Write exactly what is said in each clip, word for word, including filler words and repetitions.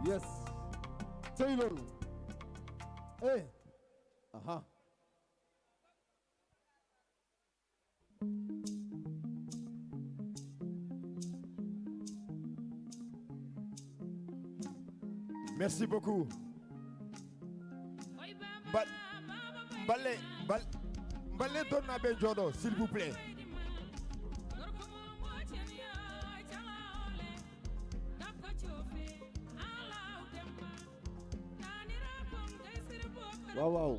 Yes. Sey loolu. Eh. Aha. Merci beaucoup. Ba- balle, bal- balle donnaaɓe jooɗo, s'il vous plaît. Waaw, waaw.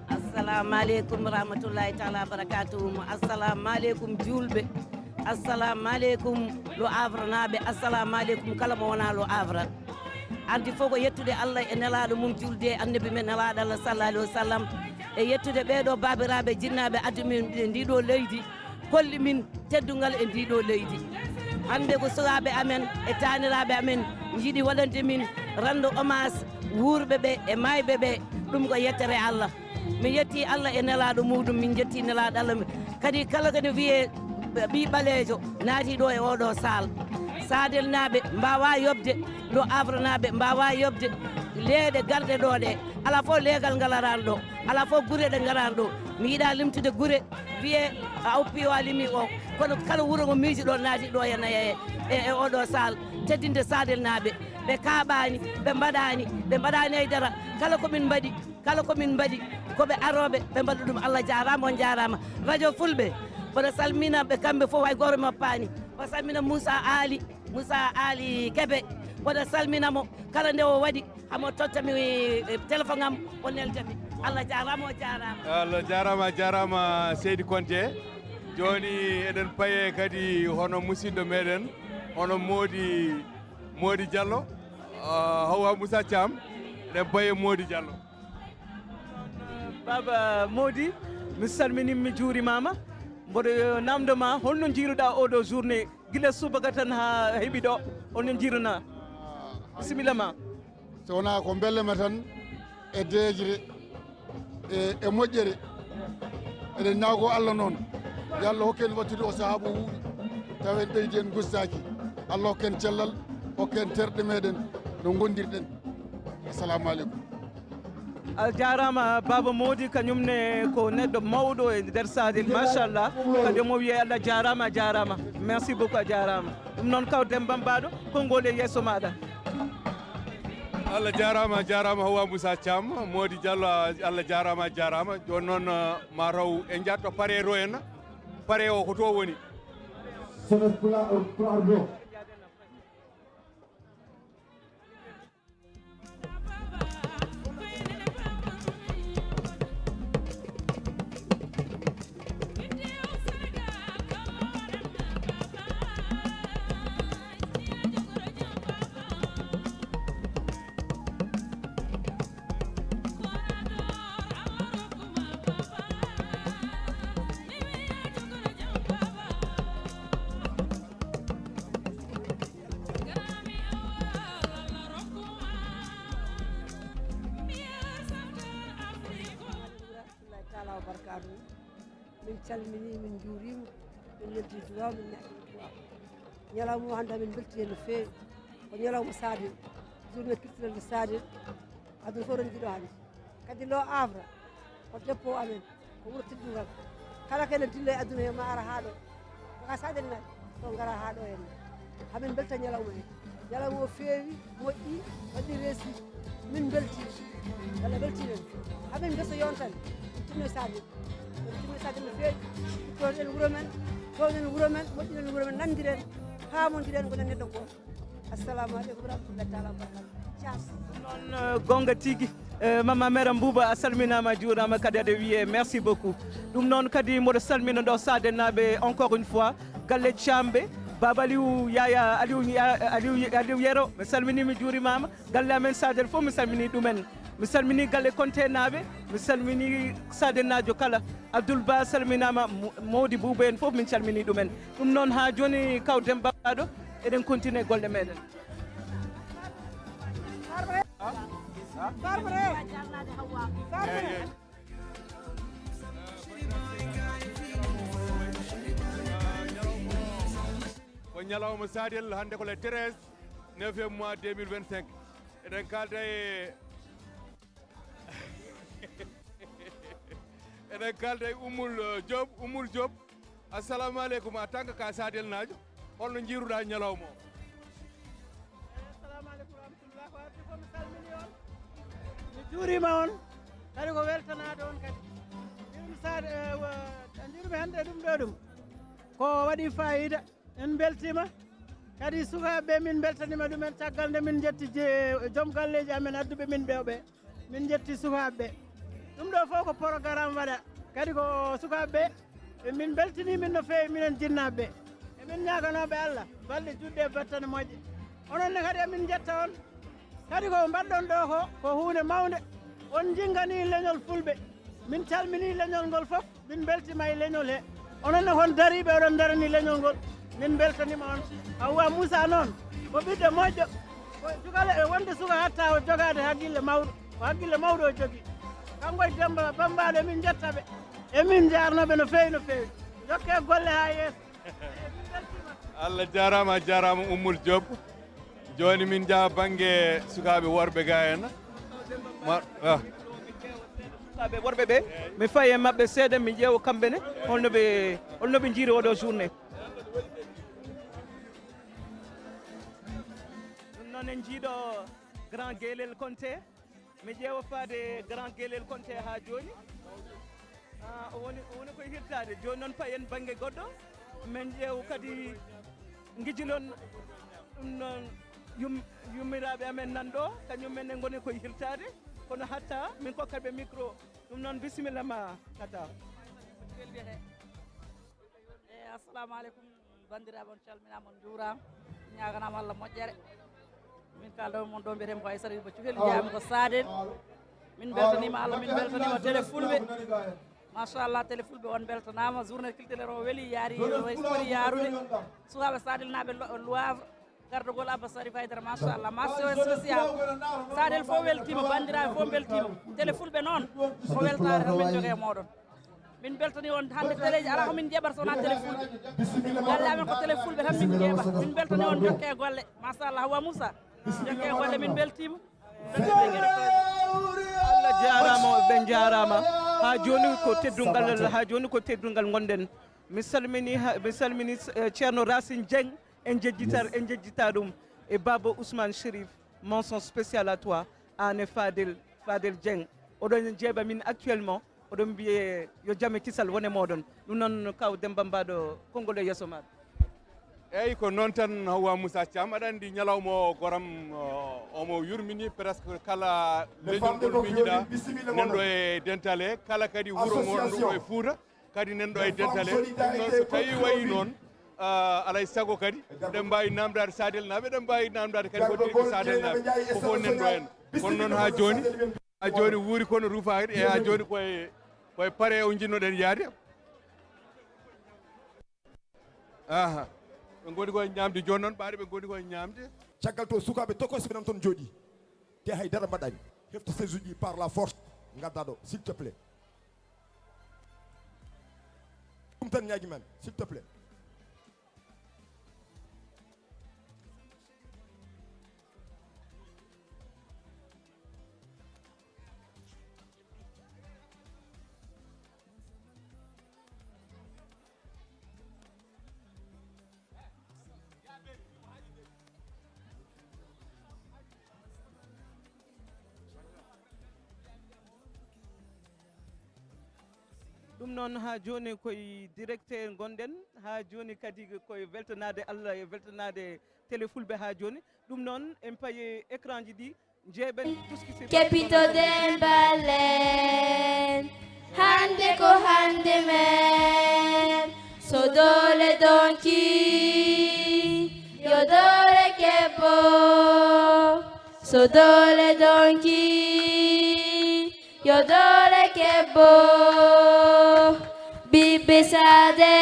Assalamu aleykum rahmatullahi taala barakatuhum. Assalamu aleykum julɓe. Assalamu aleykum lo avranaaɓe. Assalamu aleykum kala mo wona lo avra. Ardi fof ko yettude Allah e nelaaɗo mum, julde e annabi men nelaaɗo Allah sallallahu alaihi wasallam, e yettude ɓeeɗo baabiraaɓe jinnaaɓe addi min e ndiɗo leydi, kolli min teddungal e ndiɗo leydi. Hannde ko sukaaɓe amen e taaniraaɓe amen njiɗi waɗande min rando hommage wuurɓe ɓe e maayɓe ɓe. Ɗum ko yettere Allah. Min yetti Allah e nelaaɗo muɗum, min jetti nelaaɗo Allah. Kadi kala ko ne wiyee ɓii ɓaleejo naati ɗo e oɗo saal. Saadelnaaɓe mbaawa yoɓde, lo avranaaɓe mbaawa yoɓde leeɗe garɗe ɗo ɗe. Alaa fof leegal ngal araani ɗo, alaa fof gure ɗe ngaraani ɗo. Mi yiɗaa limtude gure, wiyee a oppi o a limi o. Kono kala wuro ngo miiji ɗo naati ɗo e, e, e oɗo saal, teddinde saadelnaaɓe. Ɓe kaaɓaani, ɓe mbaɗaani, ɓe mbaɗaani haydara. Kala ko min mbaɗi, kala ko min mbaɗi, ko ɓe arooɓe, ɓe mbaɗa ɗum. Allah jaaraama, on jaaraama. Radio Fulɓe, mboɗo salmina ɓe kamɓe fof, hay gooto mi oppaani. Mboɗo salmina Moussa Ali, Moussa Ali Kebe, mboɗo salmina mo. Kala nde o waɗi, hamo totta mi, eh, téléphone am, o nelda mi. Allah jaaraama, o jaaraama. Allah jaaraama, a jaaraama seydi Konte. Jooni eɗen paye kadi hono musidɗo meɗen, hono Moodi, Moodi Diallo, ah, Hawa Moussa Thiam, eɗen paye Moodi Diallo. Baba Moodi, mi salminiima, mi juurimaama. Mboɗo namndo ma, holno njiiruɗaa oɗo journée, gila subaka tan haa heɓi ɗo, holno njiirunaa? Bisimilla ma. So wonaa ko mbellema tan e deeƴre, e, e moƴƴere. Eɗen ñaagoo Allah noon, yo Allah hokke en wattude o sahaa mo wuuri, tawa en ɓeydi, en ngustaaki. Allah hokke en cellal, hokke en terɗe meɗen no ngondirɗen. Assalamu aleykum. A jaaraama Baba Moodi, kañum ne ko neɗɗo mawɗo e nder Saadel, machallah. Kadi omo wiya Allah jaaraama, a jaaraama. Merci beaucoup, a jaaraama. Ɗum noon, kaw Demba Mbaɗo, konngol e yeeso maaɗa. Allah jaaraama, a jaaraama Hawa Moussa Thiam, Moodi Diallo, a- Allah jaaraama, a jaaraama. Jooni noon, eh, ma taw en njatto pare ro en. Pare o ko to woni? Rahmatullahi taala wa barakatuhu. Min calmini, min juurima, min neldi duwaw, min ñaɗi duwaw. Ñalawma o hannde min belti hen no feewi. Ko ñalawma Sadio, journée culturelle de Sadio. Aduna fof ronndi ɗo hannde. Kadi lo avra ko dépôt amen, ko wuro teddungal. Kala ko ene dilla e aduna he ma ara haa ɗo. Ko ka Sadio naɓe to ngara haa ɗo henna. Hamin belta ñalawma he. Ñalawma o feewi, moƴƴi, waɗi reesi. Min belti. Walla belti men. Hamin gasa yontani. Tinno Sadio. Tinno Sadio no feewi. Toon en wuro men. Toon en wuro men. Moƴƴinen wuro men. Nandiren. Paamondiren. Gonen neɗɗo gooto. Assalamu aleykum warahmatullahi taala wabarakatu. Cas. Noon, eh, gonga tigi. Eh, Mama Mera Mbuuba, a salminaama, a juuraama, kadi aɗa wiyee merci beaucoup. Ɗum noon kadi mboɗo salmina ɗo Sadenaaɓe encore une fois, galle Caamɓe, Baaba Aliou, Yaya Aliou, Aliou, Aliou Yero, mi salminii, mi juurimaama. Galle amen Sadel fof mi salminii ɗumen. Mi salminii galle Kontenaaɓe, mi salminii Sadenaajo kala. Abdoul Ba salminaama, Mo- Mody Buuba en fof min calminii ɗumen. Ɗum noon haa jooni kaw Demba Baɗo, eɗen continue golle meɗen. Farmere. Farmere. Farmere. Ñalawma Sadel, hannde ko le treize, neuvième mois deux mille vingt-cinq. Eɗen kaalda e, eɗen kaalda e Ummul, eh, Diop. Ummul Diop, assalamu aleykum. En tant que ka Sadelnaajo, holno njiiruɗaa ñalawma o? Assalamu aleykum warahmatullah. Ko addi ko mi salmini on. Mi juurima on. Kadi ko weltanaade on kadi. Njiirmi Sad-, eh, wa-, njiirmi hannde ɗum ɗo ɗum. Ko waɗi fayida. En mbeltiima. Kadi sukaaɓe ɓe, min mbeltaniima ɗumen caggal nde min njetti je-, joom galleeji amen adduɓe min ɓe o ɓe. Min njetti sukaaɓe ɓe. Ɗum ɗo fof ko programme waɗa. Kadi ko sukaaɓe ɓe, ɓe min mbeltinii min no feewi, minen jinnaaɓe ɓe. Emin ñaaganooɓe Allah balɗe juutɗe e battane moƴƴe. Onon ne kadi emin njetta on. Kadi ko mbaɗɗon ɗo ko, ko huunde mawnde. On njinganii leñol Fulɓe. Min calminii leñol ngol fof. Min mbeltiima e leñol he. Onon ne kon dariiɓe, oɗon ndarani leñol ngol. Min mbeltaniima on. Hawwa Muusa noon, ko ɓiɗɗo moƴƴo. Ko cukalel e wonde suka hatta o jogaade hakkille mawɗo. Ko hakkille mawɗo o jogii. Kanko e Demba Bambaɗo, emin njetta ɓe. Emin njaarnoo ɓe no feewi, no feewi. Njokkee golle haa yeeso. Emin mbeltiima. Allah jaaraama, a jaaraama Ummul Diop. Jooni min njaha bannge sukaaɓe worɓe ga en. Ma-, ah. Sukaaɓe worɓe ɓe, mi fayi e maɓɓe seeɗa, mi ƴeewa kamɓe ne, holno ɓe, holno ɓe njiiri oɗo journée. Ɗum noon en njiiɗo Grand Guelel Konté. Mi ƴeewa faade Grand Guelel Konté haa jooni. Ah, o woni, o woni koye hirtaade. Jooni noon payen bannge goɗɗo. Min ƴeew kadi ngijilon ɗum noon yum-, yummiraaɓe amen nan ɗo. Kañum men ne ngoni koye hirtaade. Kono hatta min kokkat ɓe micro. Ɗum noon bisimilla ma, Tata. Eyi, assalamu aleykum, banndiraaɓe, on calminaama, on njuuraama, ñaaganaama Allah moƴƴere. Min kaalda e mon ɗo, mbiyetee-mi ko Aissata Ba Cukel, jeyaa-mi ko Saadel. Min mbeltaniima Allah, min mbeltaniima Télé Fulɓe. Machallah, Télé Fulɓe, on mbeltanaama. Journée culturelle o weli, yaari, o weli yaarude. Sukaaɓe Saadelnaaɓe lo-, luwaafa. Gardagol Abba Sarif Aydara, machallah, mention spéciale. Saadel fof weltiima, banndiraaɓe fof mbeltiima. Télé Fulɓe noon, ko weltaare tan min njogii e mooɗon. Min mbeltanii on hannde, teleeji alaa ko min njeeɓata so wonaa Télé Fulɓe. Galle amen ko Télé Fulɓe tan min njeeɓa. Min mbeltanii on, njokkee golle. Machallah, Hawwa Moussa, njokkee golle, min mbeltiima. Allah jaaraama, ɓe njaaraama. Haa jooni ko teddungal, haa jooni ko teddungal ngonɗen. Mi salminii ha, mi salminii, eh, Ceerno Racine Dieng. En njejjitat, en njejjita ɗum. E Baba Ousmane Chérif, mention spéciale à toi, aan e Fadel, Fadel Dieng. Oɗon njeeɓa min actuellement, oɗon mbiye yo jam e kisal wone mooɗon. Ɗum noon, kaw Demba Mbaɗo, konngol e yeeso maaɗa. Eeyi, ko noon tan, Hawwa Moussa Thiam. Aɗa anndi ñalawma o, goram, o, omo yurmini presque kala leñol ngol miijiɗa, nanɗo e dental he, kala kadi wuro ngonɗo e Fuuta. Kadi nanɗo e dental he. Ɗum noon, so tawii wayi noon, ah, alay sago kadi, eɗen mbaawi naamndaade Saadelnaaɓe, eɗen mbaawi naamndaade kadi waɗi ko Saadelnaaɓe. Ko fof nanɗo en. Kono noon, haa jooni, haa jooni wuuri kono ruufaaki, e haa jooni koye, koye pare o njiɗnoɗen yahde. Aha. Ɓe ngoni koye ñaamde jooni noon, ɓaade ɓe ngoni koye ñaamde. Caggal to, sukaaɓe tokosɓe nan toon njooɗii. Te hay dara mbaɗaani. Hefti chaise uji par la force. Ngaddaa ɗo, s'il te plaît. Ɗum tan ñaagi men, s'il te plaît. Ɗum noon, haa jooni koye direct ngonɗen, haa jooni kadi koye weltanaade Allah e weltanaade Télé Fulɓe haa jooni. Ɗum noon, en payi écran ji ɗi, njeeɓen tuskisirde. Kepito ɗen ballen, hannde ko hannde men. So doole donki, yo doole kebbo. So doole donki, yo doole kebbo. Ɓiɓɓe Saade,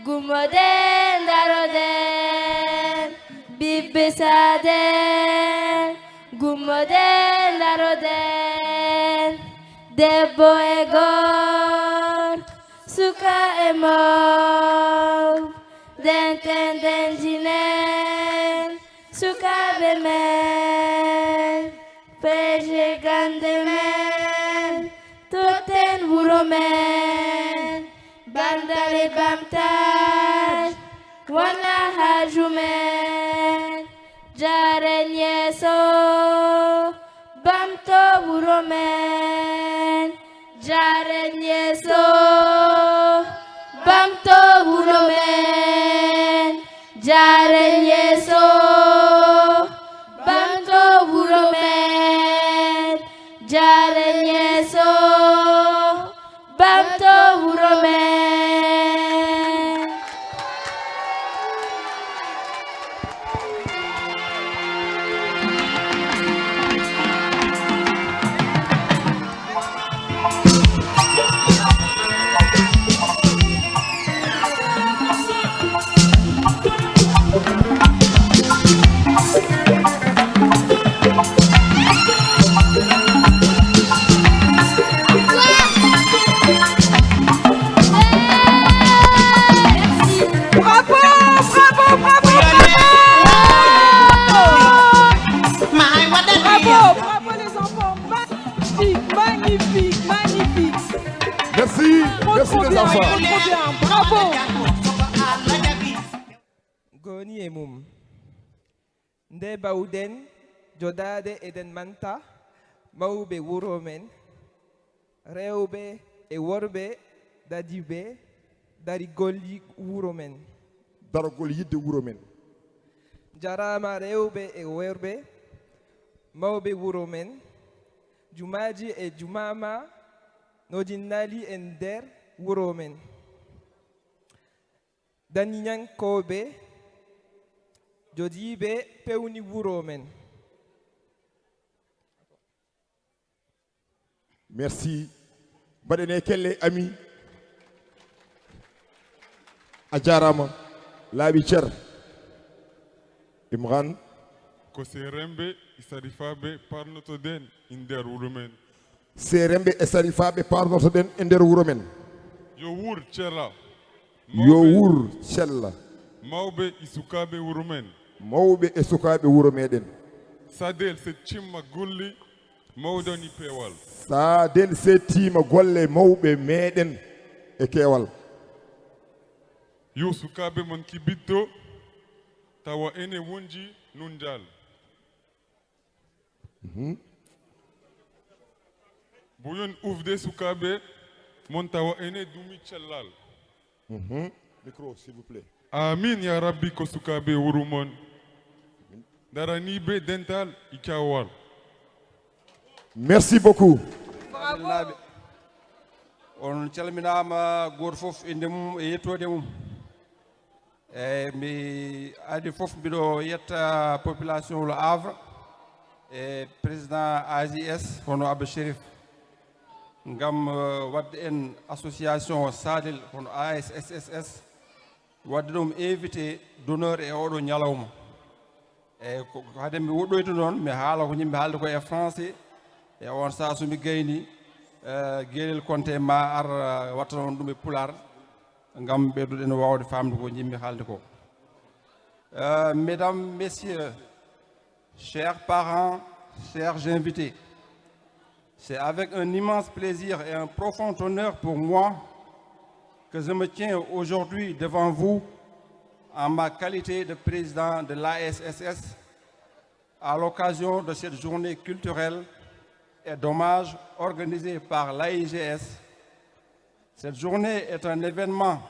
gummoɗen, daroɗen. Ɓiɓɓe Saade, gummoɗen, daroɗen. Debbo e goor, suka e mawɗo. Denten denjinen, sukaaɓe men, peeje gannde men, totten wuro men, Bamdal e Bamtaal, wona haaju men, jaaren yeeso, ɓamto wuro men, jaaren yeeso, ɓamto wuro men, jaaren yeeso, ɓamto wuro men, jaaren yeeso, ɓamto wuro men. Bravo, bravo, bravo, bravo. Bravo, bravo les enfants. Magnifique, magnifique, magnifique. Merci, merci les enfants. Trop bien, trop bien. Bravo. Goni e mum. Nde bawɗen joɗaade eɗen manta mawɓe wuro men, rewɓe e worɓe dadiiɓe darigol yi-, wuro men. Daragol yiɗde wuro men. Jaraama rewɓe e worɓe, mawɓe wuro men, jumaaji e jumaama no ɗi nali e nder wuro men. Dañiyankooɓe, joɗiiɓe pewni wuro men. Merci. Mbaɗen e kelle, ami. A jaaraama. Laaɓi cer. Imran. Ko seeremɓe e sarifaaɓe parnotoɗen e nder wuro men. Seeremɓe e sarifaaɓe parnotoɗen e nder wuro men. Yo wuur cella. Yo wuur cella. Mawɓe e sukaaɓe wuro men. Mawɓe e sukaaɓe wuro meɗen. Sadel settima golle mawɗe e peewal. Sadel settima golle mawɓe meɗen e keewal. Yo sukaaɓe mon kibitto tawa ene wonji nun jal. Mhm. Buyon ufde sukaaɓe mon tawa ene dumi cellal. Mhm. Micro, s'il vous plaît. Amin ya Rabbi ko sukaaɓe wuro mon. Daraniiɓe dental e cawal. Merci beaucoup. Bravo. On calminaama gooto fof innde mum e yettoode mum. Eyi, mi adi fof mbiɗo yetta population Le Havre e président A J S hono Abba Chérif ngam, eh, waɗde en association Sadel hono A S S S S, waɗde ɗum invité d'honneur e oɗo ñalawma. Eyi, ko, ko hade mi woɗɗoyde noon, mi haala ko yimɓe haalde ko e français, e on saha so mi gayni, eh, Guelel Konte ma ar, eh, watta noon ɗum e Pulaar. Ngam ɓeyduɗen waawde faamde ko njiɗmi haalde ko. Euh, mesdames, messieurs, chers parents, chers invités, c'est avec un immense plaisir et un profond honneur pour moi que je me tiens aujourd'hui devant vous en ma qualité de président de l'A S S S à l'occasion de cette journée culturelle et d'hommage organisée par l'A I G S. Cette journée est un événement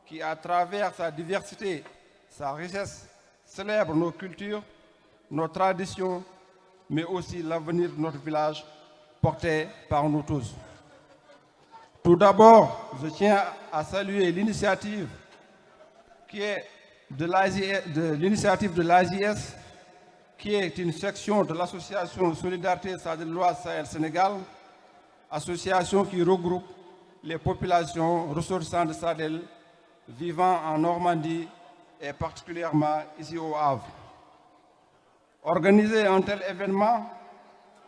qui, à travers sa diversité, sa richesse, célèbre nos cultures, nos traditions, mais aussi l'avenir de notre village porté par nous tous. Tout d'abord, je tiens à saluer l'initiative qui est de l'A J S, de l'initiative de l'A J S, qui est une section de l'association Solidarité Sahelloise Sahel Sénégal, association qui regroupe les populations ressortissantes de Sahel vivant en Normandie et particulièrement ici au Havre. Organiser un tel événement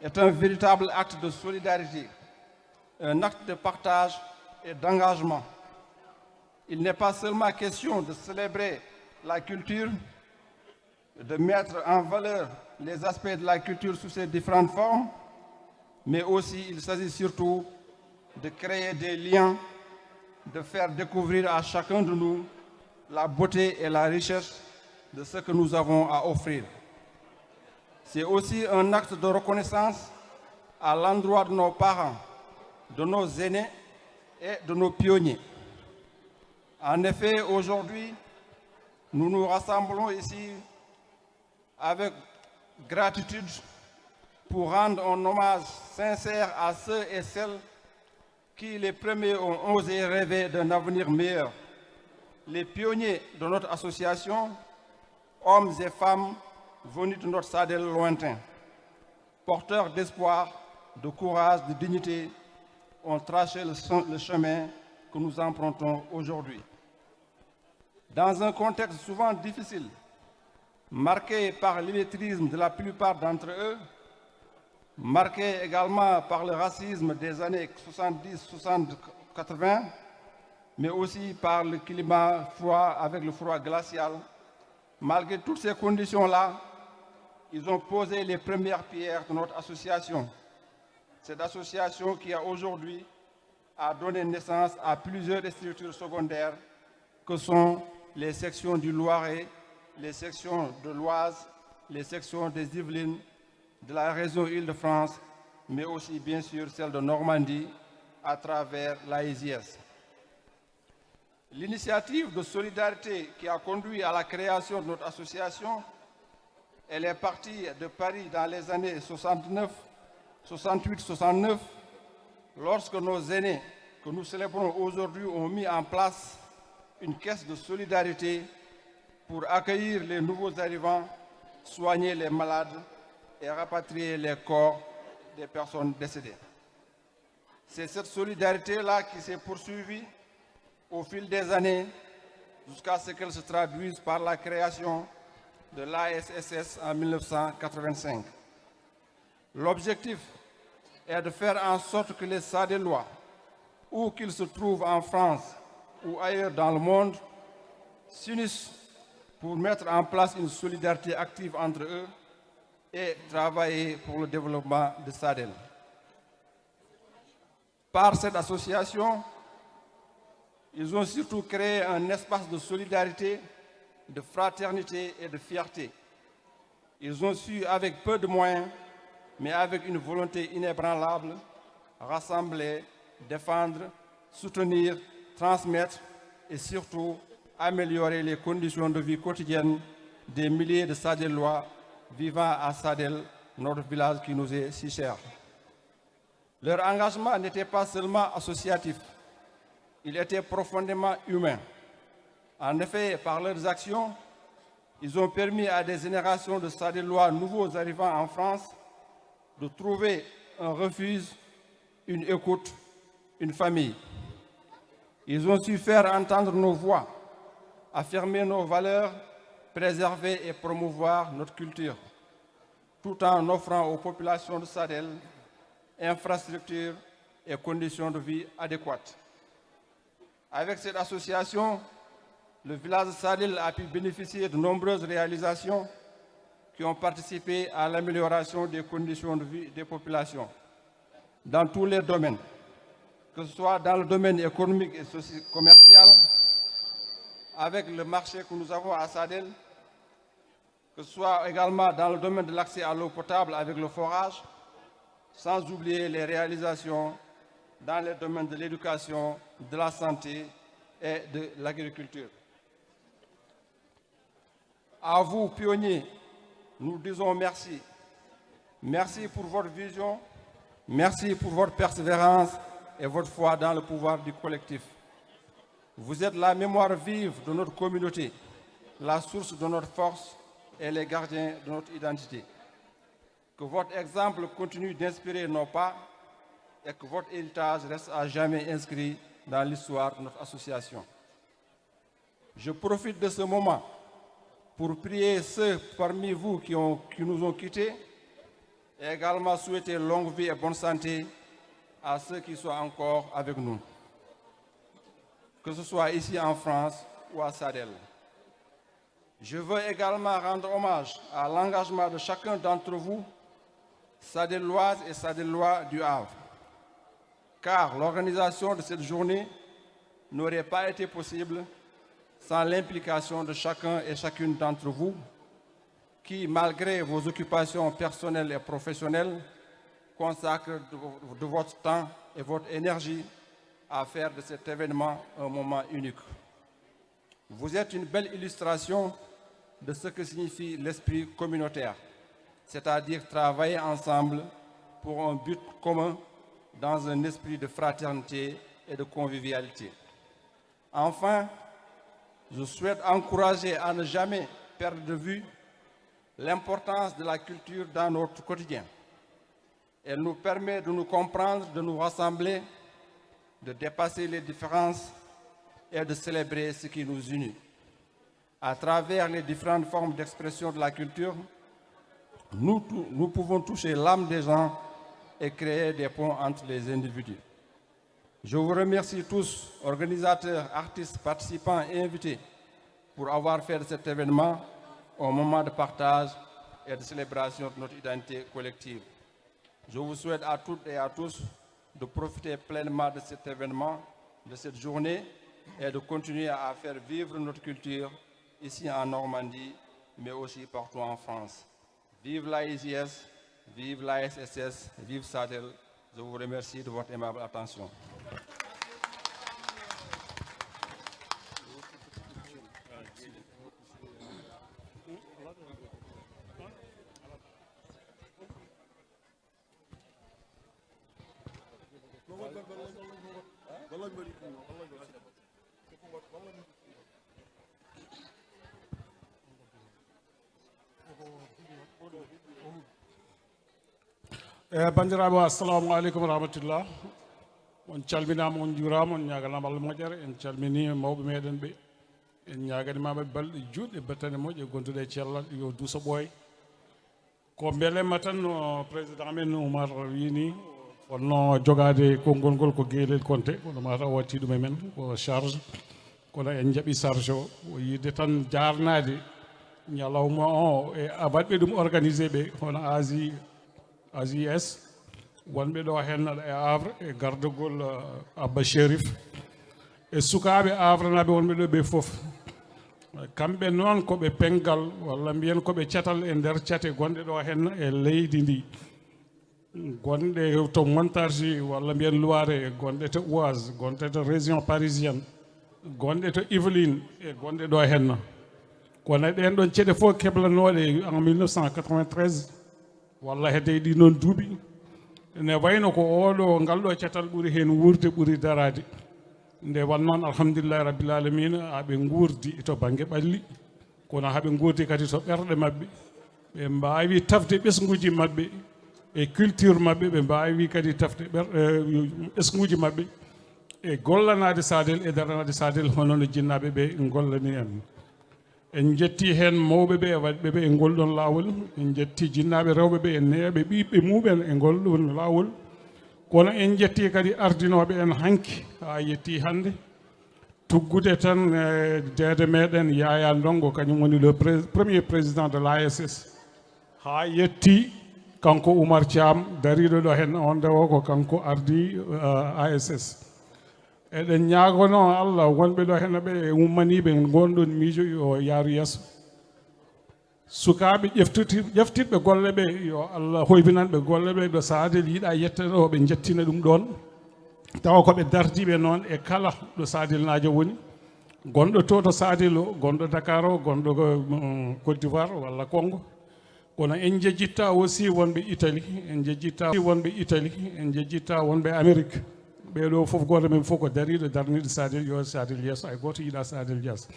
est un véritable acte de solidarité, un acte de partage et d'engagement. Il n'est pas seulement question de célébrer la culture, de mettre en valeur les aspects de la culture sous ses différentes formes, mais aussi il s'agit surtout de créer des liens, de faire découvrir à chacun de nous la beauté et la richesse de ce que nous avons à offrir. C'est aussi un acte de reconnaissance à l'endroit de nos parents, de nos aînés et de nos pionniers. En effet, aujourd'hui, nous nous rassemblons ici avec gratitude pour rendre un hommage sincère à ceux et celles qui, les premiers, ont osé rêver d'un avenir meilleur. Les pionniers de notre association, hommes et femmes venus de notre Sadel lointain, porteurs d'espoir, de courage, de dignité, ont tracé le, le chemin que nous empruntons aujourd'hui. Dans un contexte souvent difficile, marqué par l'illettrisme de la plupart d'entre eux, marqué également par le racisme des années soixante-dix, soixante, quatre-vingts, mais aussi par le climat froid avec le froid glacial. Malgré toutes ces conditions-là, ils ont posé les premières pierres de notre association. Cette association qui a aujourd'hui a donné naissance à plusieurs structures secondaires que sont les sections du Loiret, les sections de l'Oise, les sections des Yvelines, de la région Île-de-France, mais aussi bien sûr celle de Normandie à travers l'A I J S. L'initiative de solidarité qui a conduit à la création de notre association, elle est partie de Paris dans les années soixante-neuf, soixante-huit, soixante-neuf, lorsque nos aînés que nous célébrons aujourd'hui ont mis en place une caisse de solidarité pour accueillir les nouveaux arrivants, soigner les malades et rapatrier les corps des personnes décédées. C'est cette solidarité-là qui s'est poursuivie au fil des années jusqu'à ce qu'elle se traduise par la création de l'A S S S en mille neuf cent quatre-vingt-cinq. L'objectif est de faire en sorte que les Sadélois, où qu'ils se trouvent en France ou ailleurs dans le monde, s'unissent pour mettre en place une solidarité active entre eux et travailler pour le développement de Sadel. Par cette association, ils ont surtout créé un espace de solidarité, de fraternité et de fierté. Ils ont su, avec peu de moyens, mais avec une volonté inébranlable, rassembler, défendre, soutenir, transmettre et surtout améliorer les conditions de vie quotidienne des milliers de Sadellois vivant à Sadel, notre village qui nous est si cher. Leur engagement n'était pas seulement associatif, il était profondément humain. En effet, par leurs actions, ils ont permis à des générations de Sadellois nouveaux arrivants en France de trouver un refuge, une écoute, une famille. Ils ont su faire entendre nos voix, affirmer nos valeurs, préserver et promouvoir notre culture, tout en offrant aux populations de Sadel infrastructures et conditions de vie adéquates. Avec cette association, le village de Sadel a pu bénéficier de nombreuses réalisations qui ont participé à l'amélioration des conditions de vie des populations dans tous les domaines, que ce soit dans le domaine économique et socio-commercial, avec le marché que nous avons à Sadel, que ce soit également dans le domaine de l'accès à l'eau potable avec le forage, sans oublier les réalisations dans les domaines de l'éducation, de la santé et de l'agriculture. À vous, pionniers, nous disons merci. Merci pour votre vision, merci pour votre persévérance et votre foi dans le pouvoir du collectif. Vous êtes la mémoire vive de notre communauté, la source de notre force et les gardiens de notre identité. Que votre exemple continue d'inspirer nos pas et que votre héritage reste à jamais inscrit dans l'histoire de notre association. Je profite de ce moment pour prier ceux parmi vous qui ont, qui nous ont quittés et également souhaiter longue vie et bonne santé à ceux qui sont encore avec nous. que ce soit ici en France ou à Sadel. Je veux également rendre hommage à l'engagement de chacun d'entre vous, Sadelloises et Sadellois du Havre, car l'organisation de cette journée n'aurait pas été possible sans l'implication de chacun et chacune d'entre vous, qui, malgré vos occupations personnelles et professionnelles, consacrent de, de votre temps et votre énergie à faire de cet événement un moment unique. Vous êtes une belle illustration de ce que signifie l'esprit communautaire, c'est-à-dire travailler ensemble pour un but commun dans un esprit de fraternité et de convivialité. Enfin, je souhaite encourager à ne jamais perdre de vue l'importance de la culture dans notre quotidien. Elle nous permet de nous comprendre, de nous rassembler, de dépasser les différences et de célébrer ce qui nous unit. À travers les différentes formes d'expression de la culture, nous, tou- nous pouvons toucher l'âme des gens et créer des ponts entre les individus. Je vous remercie tous, organisateurs, artistes, participants et invités, pour avoir fait de cet événement un moment de partage et de célébration de notre identité collective. Je vous souhaite à toutes et à tous de profiter pleinement de cet événement, de cette journée, et de continuer à faire vivre notre culture ici en Normandie, mais aussi partout en France. Vive l'A I J S, vive l'A S S S, vive Sadel. Je vous remercie de votre aimable attention. E banndiraaɓe, assalamu aleykum wa rahmatullah. On calminaama, on njuuraama, on ñaaganaama Allah moƴƴere. En calminii mawɓe meɗen ɓe. En ñaaganii maɓɓe balɗe juutɗe, battane moƴƴe, gonduɗe e cellal, yo duuso ɓooy. Ko mbelemma tan no président men Oumar wii nii, fotnoo jogaade konngol ngol ko Geelel Konte, kono mataw o wattii ɗum e men ko charge. Kono en njaɓi charge o, o yiide tan jaarnaade ñalawma o e waɗɓe ɗum organisé ɓe, hono A J S, wonɓe ɗo heen e Havre e gardagol Abba Chérif, e sukaaɓe Havrenaaɓe wonɓe ɗo ɓe fof. Kamɓe noon ko ɓe penngal, walla mbiyen ko ɓe catal e nder cate gonɗe ɗo heen e leydi ndi. Gonɗe to Montargis, walla mbiyen Loiret, gonɗe to Oise, gonɗe to région parisienne, gonɗe to Yvelines, e gonɗe ɗo heen. Kono ɗeen ɗoon ceɗe fof keblanooɗe en mille neuf cent quatre-vingt-treize, walla hedde e ɗii noon duuɓi, ene wayno ko oɗo, ngal ɗo catal ɓuri heen wuurde, ɓuri daraade. Nde won noon, alhamdulillahi rabbil alamina, aɓe nguurdi to bannge ɓalli, kono haɓe nguurdi kadi to ɓerɗe maɓɓe. Ɓe mbaawi tafde ɓesnguuji maɓɓe e culture maɓɓe, ɓe mbaawi kadi tafde ɓer-, eh, ɓesnguuji maɓɓe e gollanaade Sadel, e daranaade Sadel, hono no jinnaaɓe ɓe ngollani en. En njettii heen mawɓe ɓe e waɗɓe ɓe e ngol ɗoon laawol. En njettii jinnaaɓe rewɓe ɓe e neeɓe ɓiɓɓe mumen e ngol ɗoon laawol. Kono en njettii kadi ardinooɓe en hanki haa yettii hannde. Tuggude tan e deede meɗen Yaya Ndongo, kañum woni le pré-, premier président de l'A S S. Haa yettii kanko Oumar Thiam dariiɗo ɗo heen, on nde o ko kanko ardii, eh, A S S. Eɗen ñaagonoo Allah wonɓe ɗo heen ɓe e ummaniiɓe ngoon ɗoon miijo yo yaaru yeeso. Sukaaɓe ƴeftuti-, ƴeftitɓe golle ɓe, yo Allah hoybinan ɓe golle ɓe, ɗo Sadel yiɗa yette ɗo, ɓe njettina ɗum ɗoon. Tawa ko ɓe dardiiɓe noon e kala ɗo Sadelnaajo woni, gonɗo to, to Sadel o, gonɗo Dakar o, gonɗo ko, mm, Côte d'Ivoire walla Congo. Kono en njejjitta aussi wonɓe Italie, en njejjitta wonɓe Italie, en njejjitta wonɓe Amérique. Ɓee ɗo fof, gooto men fof ko dariiɗo darniiɗo Sadel, yo Sadel yeeso, hay gooto yiɗa Sadel yeeso.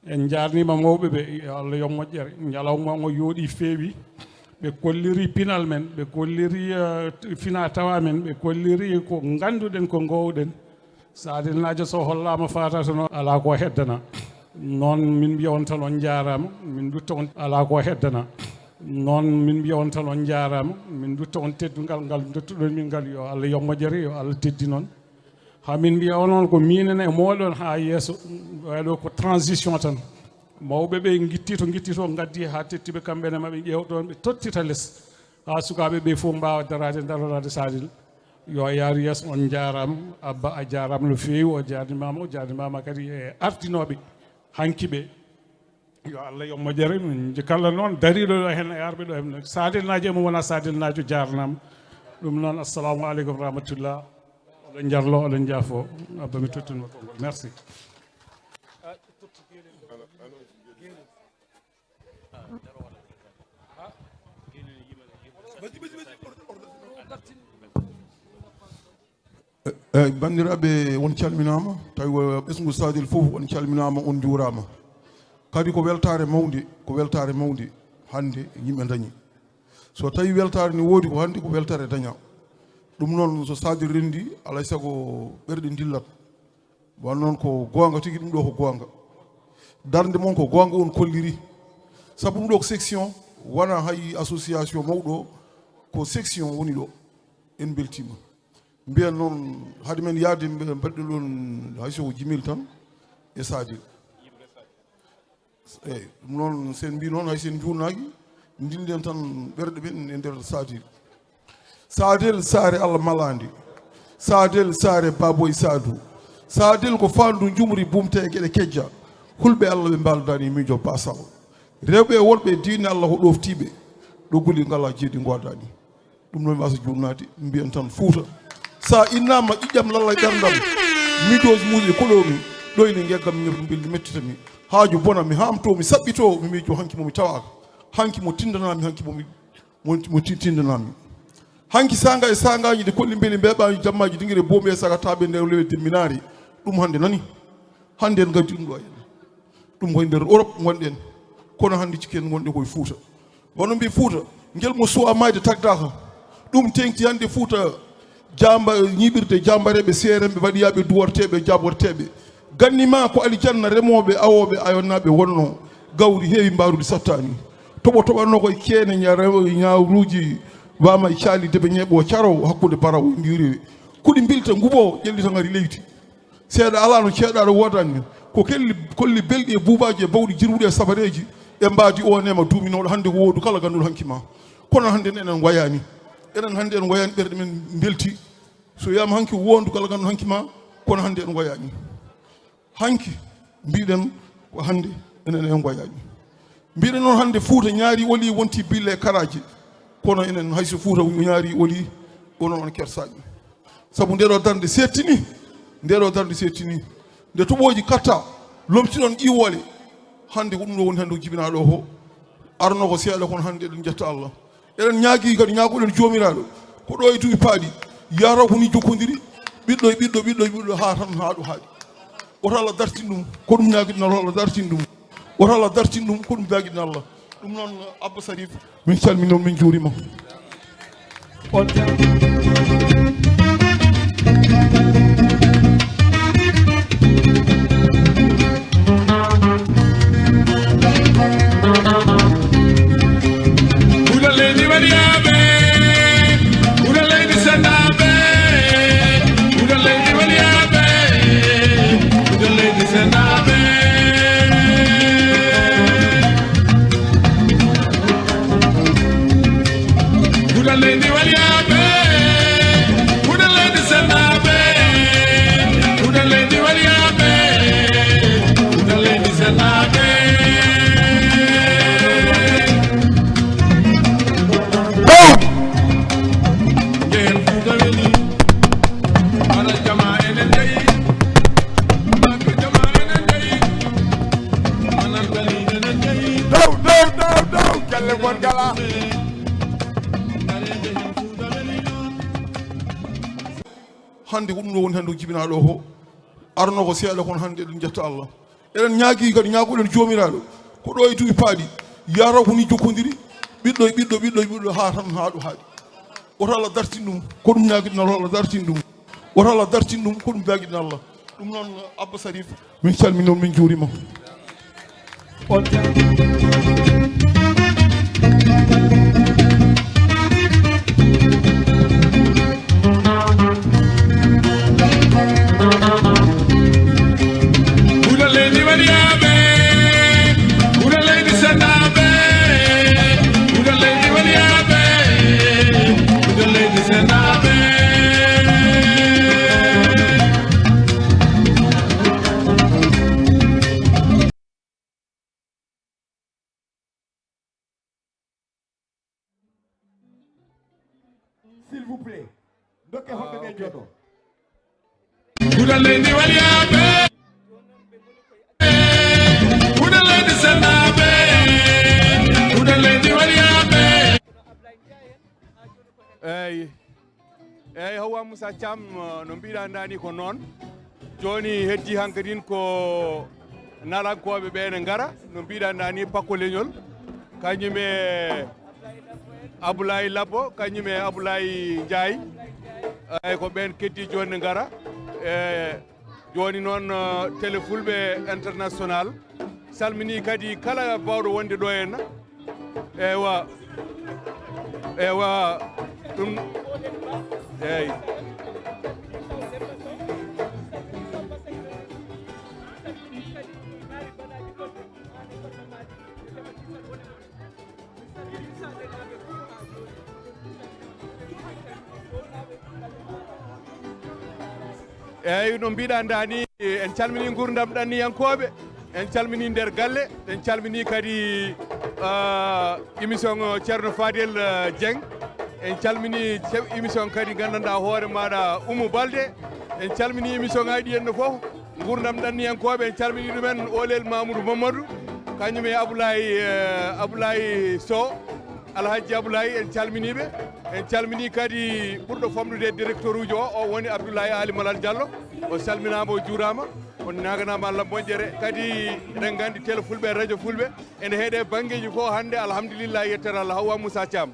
En njaarniima mawɓe ɓe, yo Allah yoɓ moƴƴere. Ñalawma o yooɗi, feewi. Ɓe kolliri pinal men, ɓe kolliri, eh, fina tawa men, ɓe kolliri ko ngannduɗen, ko ngoowɗen. Sadelnaajo so hollaama faatato noon, alaa ko heddana. Noon min mbiya on tan on njaaraama, min ndutta on, alaa ko heddana. Noon min mbiya on tan on njaaraama, min ndutta on teddungal ngal ndottuɗon min ngal, yo Allah yoɓ moƴƴere, yo Allah teddin on. Amin mbiya onon ko minen e mooɗon haa yeeso. Waɗo ko transition tan. Mawɓe ɓe ngitti to ngitti to, ngaddi haa tetti ɓe, kamɓe ne maɓe ƴeew ɗoon, ɓe tottita les. Haa sukaaɓe ɓe fof mbaawa daraade, daroraade Sadel. Yo yaar yeeso, on njaaraama. Abba, a jaaraama no feewi, o jaarnimaama, o jaarnimaama kadi e artinooɓe hanki ɓe. Yo Allah yo moƴƴere, min kala noon dariiɗo ɗo heen e arɓe ɗo heen. Sadelnaajo e mo wona Sadelnaajo jaarnaama. Ɗum noon, assalamu aleykum wa rahmatullah. Oɗon njarlo, oɗon njaafo. Abba, mi tottunma konngol. Merci. Eyyi, banndiraaɓe, on calminaama. Tawi wo ɓesngu Sadel fof, on calminaama, on njuuraama. Kadi ko weltaare mawnde, ko weltaare mawnde hannde yimɓe ndañi. So tawi weltaare ne woodi, ko hannde ko weltaare daña. Ɗum noon, so Sadel renndi, alaa e sago ɓerɗe ndillat. Wan noon ko goonga tigi, ɗum ɗo ko goonga. Darnde mon ko goonga on kolliri. Sabu ɗum ɗo ko section, wona hay association mawɗo, ko section woni ɗo. En mbeltiima. Mbiyen noon, hade men yaade, mbe-, mbaɗɗen ɗoon hay so ko jimel tan e Sadel. Eeyi, ɗum noon, sen mbi noon, hay sen njuurnaaki, ndilden tan ɓerɗe men e nder Sadel. Sadel, saare Allah malaande. Sadel, saare Baboy Sadou. Sadel ko faandu njumri bumte e geɗe kejja. Hulɓe Allah ɓe mbaaldaani miijo baasal. Rewɓe e worɓe diine Allah ko ɗooftiiɓe. Ɗo guli ngalaa jeeɗi ngodaani. Ɗum noon mi wasa juurnaade, mbiyen tan Fuuta. So a innaama ƴiƴam lalla e ɓerndam, midooji muuɗi e koloomi, ɗoyni ngeggam ñebru mbelli mettitami. Haaju bona mi haamtoo, mi saɓɓitoo, mi miijo hanki mo mi tawaaka. Hanki mo tinndanaami, hanki mo mi, mo, mo ti-, tinndanaami. Hanki saanga e saangaaji ɗi kolli mbeli mbeeɓaani jammaaji dingire boomi e saga taaɓe nder lewe demminaari. Ɗum hannde nani. Hannde en ngaddi ɗum ɗo e ɗum koye nder Europe ngonɗen, kono hannde cikken ngonɗen koye Fuuta. Wano mbi Fuuta, ngel mo suwa maayde tagdaka. Ɗum teŋti hannde Fuuta jamba, ñiɓirde jambareeɓe seeremɓe, waɗiyaaɓe duwarteeɓe, jaborteeɓe. Ganni ma ko alijanna remooɓe, awooɓe, ayonnaaɓe wonno. Gawri heewi mbaarudi sattaani. Toɓo toɓatno koye keene ña-, rewo-, ñawruuji wama e caali debe ñeeɓo caro hakkunde barawo e ndiwrewe. Kuɗi mbilta ngubo ƴellita ngari leydi. Seeɗa alaa no ceeɗaaɗo woodaani. Ko kelli, kolli belɗi e buubaaji e bawɗi jirwuɗi e safareeji e mbaadi o neema duuminooɗo hannde ko woodu kala ganndol hanki ma. Kono hannde enen en wayaani. Enen hannde en wayaani ɓerɗe men mbelti. So wiyaama hanki wondu kala ganndol hanki ma, kono hannde en wayaani. Hanki mbiɗen ko hannde enen en wayaani. Mbiɗen noon hannde Fuuta ñaari oli wonti bille e karaaji. Kono enen hay so Fuuta ñaari oli, onon on kersaani. Sabu nde ɗo darnde seettini, nde ɗo darnde seettini. Nde toɓooji katta, lomtiɗon ƴiwoole. Hannde ko ɗum ɗo woni hannde ko jibinaa ɗo ko. Arno ko seeɗa kono hannde eɗen njetta Allah. Eɗen ñaagii kadi, ñaagoɗen Joomiraaɗo, ko ɗo e duuɓi paaɗi, yataw ko ni jokkodiri, ɓiɗɗo e ɓiɗɗo, ɓiɗɗo e ɓiɗɗo, haa tan haa ɗo haaɗi. Woto Allah dartin ɗum, ko ɗum ñaagiɗen Allah, Allah dartin ɗum. Woto Allah dartin ɗum, ko ɗum ñaagiɗen Allah. Ɗum noon, Abba Sarif, min calminii, min njuuriima. On Fuuta leydi waɗiyaaɓe, Fuuta leydi sennaaɓe, Fuuta leydi waɗiyaaɓe, Fuuta leydi sennaaɓe. Fuuta leydi waɗiyaaɓe, Fuuta leydi sennaaɓe, Fuuta leydi waɗiyaaɓe, Fuuta leydi sennaaɓe. Njehen Fuuta weli, mbaɗa jama enen jeyi, mbaɗa jama enen jeyi, mbaɗa jama enen jeyi. Daw, daw, daw, daw, galle mon gala. Hannde ko ɗum ɗo woni hannde ko jibinaa ɗo ko. Arno ko seeɗa kono hannde eɗen njetta Allah. Eɗen ñaagii kadi, ñaagoɗen Joomiraaɗo, ko ɗo e duuɓi paaɗi, yataw ko ni jokkodiri, ɓiɗɗo e ɓiɗɗo, ɓiɗɗo e ɓiɗɗo, haa tan haa ɗo haaɗi. Woto Allah dartin ɗum, ko ɗum ñaagiɗen Allah, Allah dartin ɗum. Woto Allah dartin ɗum, ko ɗum ñaagiɗen Allah. Ɗum noon, Abba Sarif, min calminii, min njuuriima. On Fuuta leydi walyaaɓe, fuuta leydi sennaaɓe, fuuta leydi walyaaɓe. Eyyi, eyyi, Hawwa Moussa Thiam, no mbiɗa ndani ko noon. Jooni heddi hankadin ko nalankooɓe ɓe ne ngara, no mbiɗa ndani Pakko Leñol, kañum e Abdoulaye Labbo, kañum e Abdoulaye Ndiaye. Eyyi, ko ɓen keddi jooni ne ngara. E, jooni noon, eh, Télé Fulɓe International salmini kadi kala bawɗo wonde ɗo henna. Eywa, eywa, ɗum, eyyi. Eyyi, no mbiɗa ndani, en calmini nguurndam ɗanniyankooɓe, en calmini nder galle, en calmini kadi, ah, émission, ah, Ceerno Fadel, ah, Dieng, en calmini chef émission kadi nganndanɗaa hoore maaɗa Oumou Balde, en calmini émission ngaji ɗi henna fof, nguurndam ɗanniyankooɓe, en calmini ɗumen, Oolel Mamoudou Mamadou, kañum e Aboulaye, eh, Aboulaye Sow, Alhaji Aboulaye, en calminiiɓe. En calminii kadi ɓurɗo famɗude e directeur uji o, o woni Abdoulaye Ali Malal Diallo. O salminaama, o juuraama, o ñaaganaama Allah moƴƴere. Kadi eɗen nganndi Télé Fulɓe, Radio Fulɓe, ene heeɗe banngeeji fof hannde, alhamdulillah, yettere Allah. Hawwa Moussa Thiam.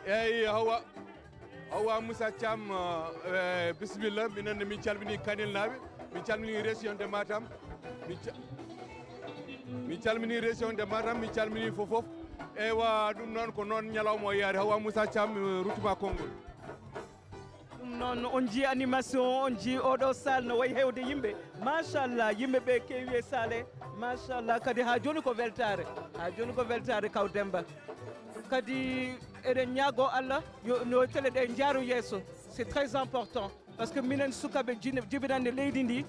Eyyi, Hawa, Hawa Moussa Thiam, eh, bisimilla. Minen ne min calmini Kanel naaɓe, min calmini région de Matam, min ca-, min calmini région de Matam, min calmini fof fof. Eywa, ɗum noon ko noon ñalawma o yaari. Hawa Moussa Thiam, eh, ruttuma konngol. Ɗum noon, on njii animation, on njii oɗo salle no wayi hewde yimɓe. Machallah, yimɓe ɓe keewi e salle. Machallah, kadi haa jooni ko weltaare. Haa jooni ko weltaare, kaw Demba. Kadi eɗen ñaagoo Allah yo, yo télé ɗe njaaru yeeso. C'est très important. Parce que minen sukaaɓe jin-, jibinande leydi ndi,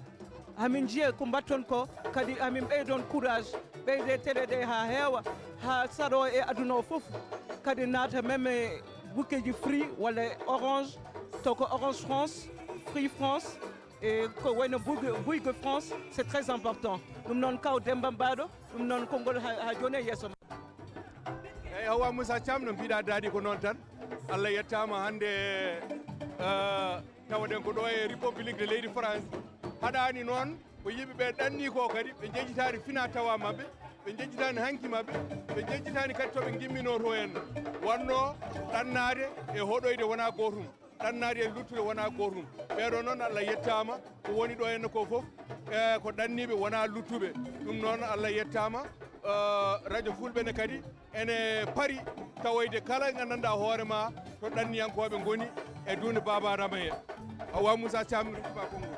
hamin njiya ko mbatton ko, kadi hamin ɓeydon courage, ɓeyde télé ɗe haa heewa, haa saroo e aduna o fof, kadi naata même e bouquetji Free walla Orange, taw ko Orange France, Free France, e ko wayno Bouygues, Bouygues France, c'est très important. Ɗum noon, kaw Demba Mbaɗo, ɗum noon konngol haa, haa jooni e yeeso ma. Eyyi, Hawa Moussa Thiam, no mbiɗa daɗi ko noon tan. Allah yettaama hannde, eh, tawaɗen ko ɗo e République de leydi France. Haɗaani noon ko yimɓe ɓe ɗanni ko kadi, ɓe njejjitaani fina tawa maɓɓe, ɓe njejjitaani hanki maɓɓe, ɓe njejjitaani kadi to ɓe ngimminoo to en. Wonno ɗannaade e hoɗoyde wonaa gootum, ɗannaade e luttude wonaa gootum. Ɓeeɗo noon, Allah yettaama, ko woni ɗo henna ko fof, e ko ɗanniiɓe wonaa luttuɓe. Ɗum noon, Allah yettaama, eh, Radio Fulɓe ne kadi ene pari tawoyde kala nganndanɗaa hoore ma to ɗanniyankooɓe ngoni e duunde Baaba Adama he. Hawa Moussa Thiam, mi rokku ma konngol.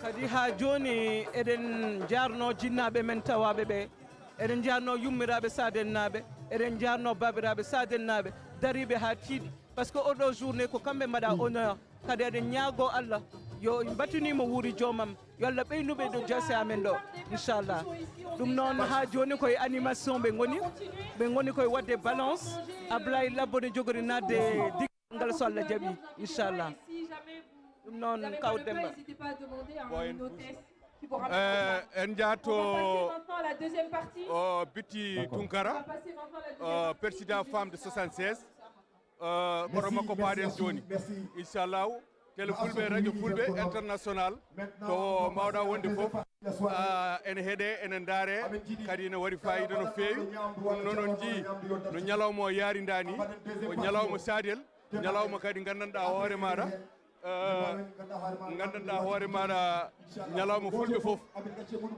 Kadi haa jooni eɗen njaarnoo jinnaaɓe men tawaaɓe ɓe, eɗen njaarnoo yummiraaɓe Saadennaaɓe, eɗen njaarnoo baabiraaɓe Saadennaaɓe dariiɓe haa tiiɗi. Parce que oɗo journée ko kamɓe mbaɗa honneur. Kadi eɗen ñaagoo Allah yo mbatini mo wuuri joomam, yo Allah ɓeynu ɓe ɗo jase amen ɗo, inchallah. Ɗum noon, haa jooni koye animation ɓe ngoni, ɓe ngoni koye waɗde balance. Ablaye Labbo ne jogori naatde diggal ngal so Allah jaɓi, inchallah. Ɗum noon, kaw Demba. Ko en Eh, en njahat to, o, Bitti Tunkara, o, président femme de soixante-seize. Eh, koto makko paaɗen jooni. Inchallahu, Télé Fulɓe, Radio Fulɓe International, to mawɗa wonde fof, ah, ene heeɗe, ene ndaare, kadi ene waɗi fayida no feewi. Ɗum noon on njii no ñalawma o yaari nda ni, ko ñalawma saadel, ñalawma kadi nganndanɗaa hoore maaɗa, eh, nganndanɗaa hoore maaɗa, ñalawma fulɓe fof,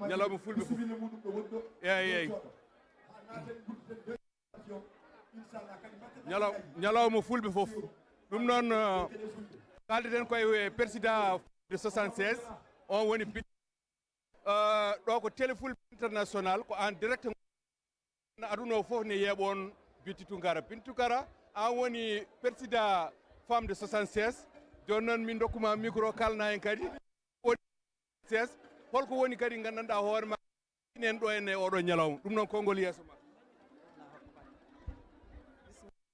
ñalawma fulɓe fof. Eyyi, eyyi. Ñalaw-, ñalawma fulɓe fof. Ɗum noon, eh, kaalden koye président de soixante-seize, on woni bi-, eh, ɗo ko Télé Fulɓe International, ko en direct. Aduna o fof ne yeeɓoon Bintu Tunkara. Bintu Tunkara, an woni président femme de soixante-seize. Jooni noon min ndokkuma micro, kalna en kadi. Holko woni kadi nganndanɗaa hoore ma enen ɗo en e oɗo ñalawma? Ɗum noon konngol yeeso ma.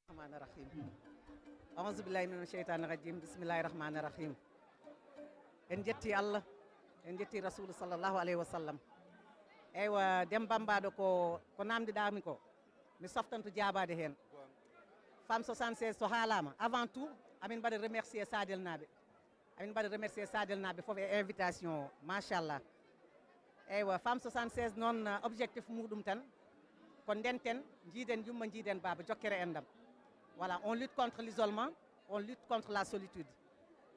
Rahmani Rahim. Auzu billahi mina sheytani rajim. Bismillahi rahmani rahim. En jetti Allah, en jetti Rasulu sallallahu alayhi wa sallam. Eywa, Dem Bambaɗo ko, ko namdiɗami ko, mi softanto jaabaade heen. Femme soixante-seize so haalama, avant tout, amin mbaɗa remercier Sadel naaɓe. Amin mbaɗa remercier Sadel naaɓe fof e invitation o, machallah. Eywa, Femme soixante-seize noon, uh, objectif muɗum tan ko ndenten, jiiden yumma, jiiden baaba, jokkere enɗam. Voilà, on lutte contre l'isolement, on lutte contre la solitude.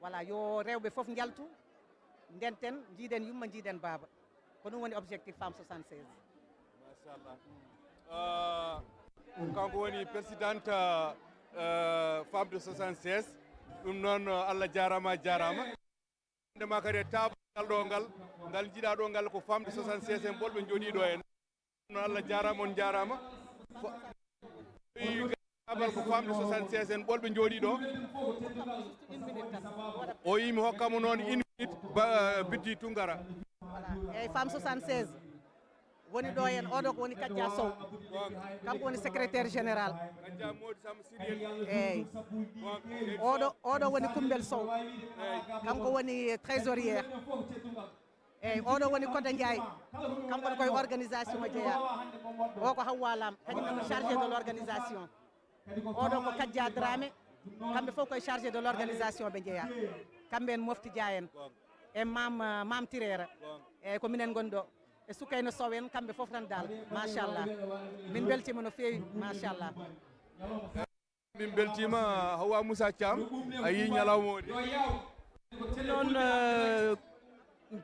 Voilà, yo rewɓe fof njaltu, ndenten, jiiden yumma, jiiden baaba. Ko ɗum woni objectif Femme soixante-seize. Machallah. Ah, kanko woni présidente, ah, femme de soixante-seize. Ɗum noon, ah, Allah jaaraama, a jaaraama. Ndema kadi e taabal ngal ɗo ngal, ngal njiɗa ɗo ngal ko femme de soixante-seize en ɓolɓe njooɗii ɗo en. Noon Allah jaaraama, on jaaraama. Fo-, taabal ko femme de soixante-seize en ɓolɓe njooɗii ɗo. O yimi hokkamo noon une minute, ba, Bintu Tunkara. Voilà. Eyyi, Femme soixante-seize woni ɗo en, oɗo ko woni Kajja Sow. Kanko woni secrétaire général. Eyyi. Oɗo, oɗo woni Kumbel Sow. Kanko woni trésorier. Eyyi, oɗo woni Koda Ndiaye. Kanko ne koye organisation o jeeya. O ko Hawwa Lam, kañum ko chargé de l'organisation. Oɗo ko Kajja Dramé, kamɓe fof koye chargé de l'organisation ɓe jeeya. Kamɓe en mofti Dia en. E Mam, Mam Tirera. Eyyi, ko minen ngoni ɗo. E Sukayna Sow en, kamɓe fof tan dal. Machallah. Min beltima no feewi, machallah. Min beltima, Hawa Moussa Thiam, a yii ñalawma o de. Noon, eh,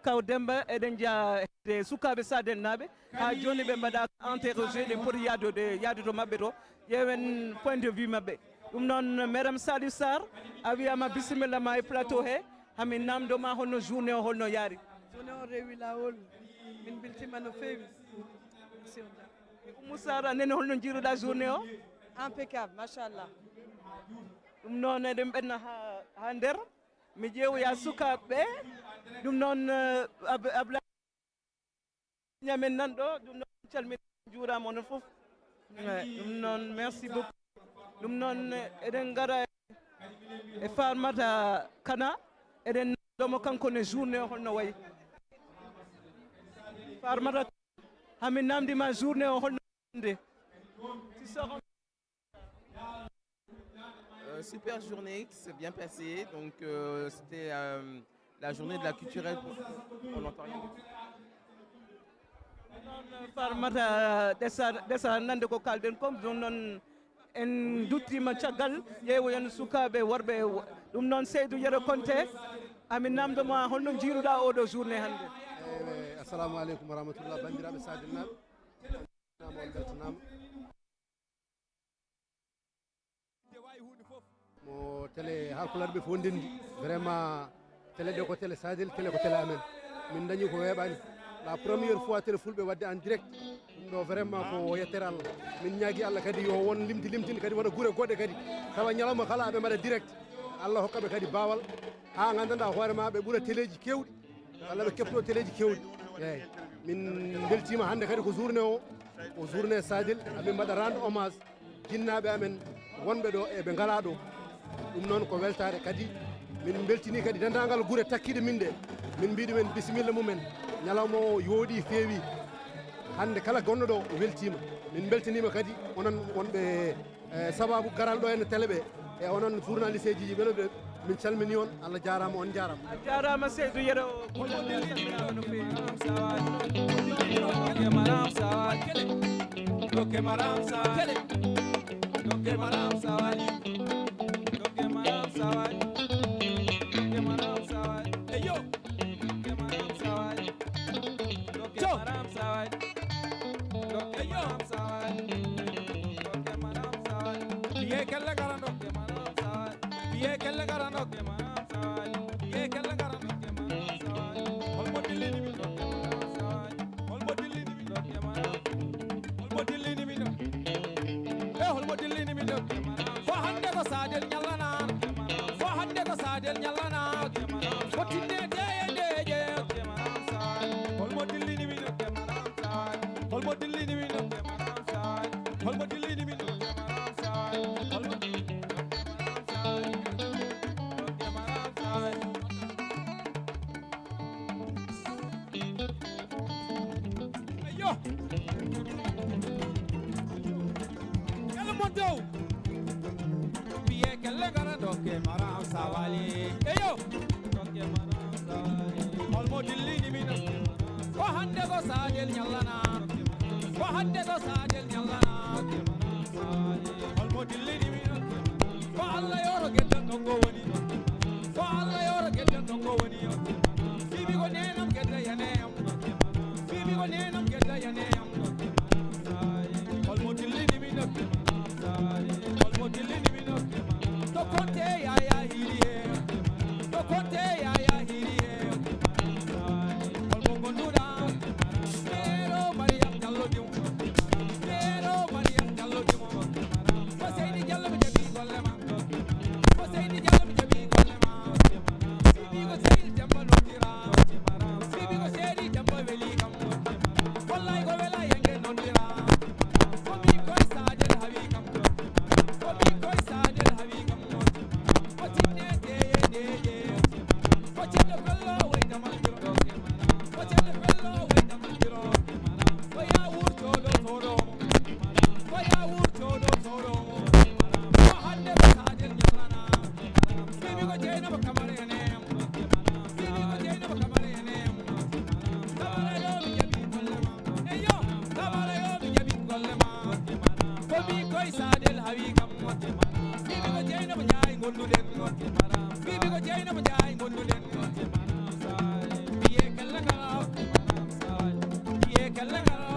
Kaw Demba, eɗen njiya hedde sukaaɓe Sadel naaɓe, haa jooni ɓe mbaɗaaka interrogé, ɗe poti yahdude, yahdude to maɓɓe to, ƴeewen point de vue maɓɓe. Ɗum noon, Meram Salif Sarr, a wiyaama bisimilla ma e plateau he, hamin naamndo ma holno journée o holno yaari? Journée o rewi laawol, min mbeltiima no feewi. Merci on. Oumou Sarr, a nani holno njiiruɗaa journée o? Impeccable, machallah. Ɗum noon eɗen ɓenna haa, haa nder. Mi ƴeewoya sukaaɓe ɓe. Ɗum noon, eh, Ab-, Ablaye Ñamen nan ɗo. Ɗum noon calmina, juuraama onon fof. Eh, ɗum noon, merci beaucoup. Ɗum noon, eh, eɗen ngara e Farmata Kana. Eɗen ɗomo kanko ne journée o holno wayi. Farmata, hamin namdi ma journée o holno nde? Euh, super journée qui s'est bien passée. Donc, euh, c'était euh, la journée de la culturelle pour, pour l'Ontario. Farmata ɗesa ɗesa nande ko kalɗen kom, ɗum noon en duttima caggal ƴeewoyen sukaaɓe worɓe. Ɗum noon Seydou Yero Konte, amin namdo ma holno jiiruɗa oɗo journée hannde? Ewe, assalamu aleykum wa rahmatullah, banndiraaɓe Sadel naaɓe. Nama on beltanama. Mo télé halpulaar ɓe fof ndenndi. Vraiment, télé ɗe ko télé Sadel, télé ko télé amen. Min dañi ko weeɓani. La première fois télé fulɓe wadde en direct. Ɗum ɗo vraiment ko yettere Allah. Min ñaagi Allah kadi yo won limti limtini kadi wona gure goɗɗe kadi. Tawa ñalawma kala aɓe mbaɗa direct. Allah hokkaɓe kadi bawal. Ha gandanɗa hoore ma ɓe ɓura téléji kewɗi. Walla ɓe kepto téléji kewɗi. Eyyi. Min beltima hande kadi ko journée o. Ko journée Sadel. Amin mbaɗa rendre hommage. Jinnaaɓe amen wonɓe ɗo e ɓe ngalaa ɗo. Ɗum noon ko weltaare kadi. Min mbeltinii kadi denndaangal gure takkiiɗe min ɗe. Min mbii ɗumen bisimilla mumen. Ñalawma o yooɗii, feewii. Hannde kala gonɗo ɗo weltiima. Min mbeltaniima kadi onon wonɓe e sabaabu garal ɗo ene tele ɓe e onon journaliste ji ɓe ɗo ɓe. Min calmini on, Allah jaaraama, on jaaraama. A jaaraama Seydou Yero. Ko ɗum salminaama no feewi. Biye kelle garano. Biye kelle garano. Biye kelle garano. Holmo dillini mi? Holmo dillini mi? Holmo dillini mi? Dow. Mbiye kelle gara dokke maram sawali. Eyo. Dokke maram sawali. Holmo dillini min? Ko hande ko Sadel nyallana. Ko hande ko Sadel nyallana. Holmo dillini min? Ko Allah yoro geddan ɗon ko woni. Ko Allah yoro geddan ɗon ko woni. Fiɓi ko nenam gedda yaneyam. Fiɓi ko nenam gedda yaneyam. Holmo dillini min? Holmo dillini min? To konte yaya hiri he. To konte yaya hiri he. Holmo gonduɗa? Meero Mariam Jallo Dimo. Meero Mariam Jallo Dimo. Ko Seydi Jallo mi jaɓi golle ma. Ko Seydi Jallo mi jaɓi golle ma. Fiɓi ko Seydi Demba noddira. Fiɓi ko Seydi Demba weli kam. Wallahi ko wela yenge noddira. Ko mi koy Sadel hawi kam. Ko mi koy Sadel hawi kam. Ko tinne deye deye. Ko tinne pello wayda mandiro. Ko tinne pello wayda mandiro. Ko ya wurto ɗo soɗo. Ko ya wurto ɗo soɗo. Ko hande ko Sadel nyalana. Fiɓi ko Jeynaba Kamara ene. Fiɓi ko Jeynaba Kamara ene. Kamara yo mi jaɓi golle ma. Eyo, Kamara yo mi jaɓi golle ma. Ko mi koy Sadel hawi kam. Fiɓi ko Jeynaba Njaay gonduɗen. Fiɓi ko Jeynaba Njaay gonduɗen. Mbiye kelle kala. Mbiye kelle kala.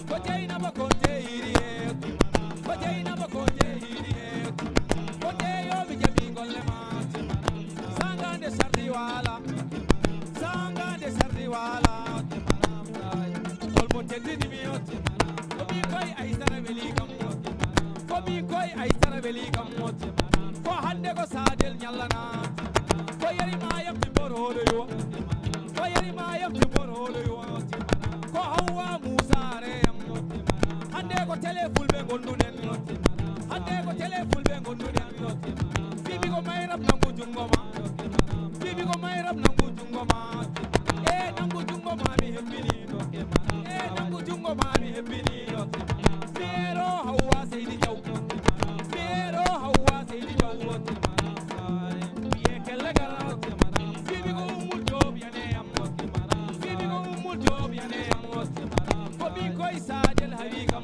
Ko Jeynaba Konte hiri e. Ko Jeynaba Konte hiri e. Konte yo mi jaɓi golle ma. Sangande sardi wala. Sangande sardi wala. Holmo teddini mi? Ko mi koy Aysara weli kam. Ko mi koy Aysara weli kam. Ko hande ko Sadel nyallana. Ko yeri ma yamti boroɗo yo. Ko yeri ma yamti boroɗo yo. Ko Hawwa Musa Reyam. Hande ko télé fulɓe gonduɗen. Hande ko télé fulɓe gonduɗen. Fiɓi ko Mayram nangu jungo ma. Fiɓi ko Mayram nangu jungo ma. E nangu jungo ma mi hebbini. E nangu jungo ma mi hebbini. Meero Hawwa Seydi Jaw. Meero Hawwa Seydi Jaw. Mbiye kelle gara. Fiɓi ko Ummul Joob yane yam. Fiɓi ko Ummul Joob yane yam. Ko mi koy Sadel hawi kam.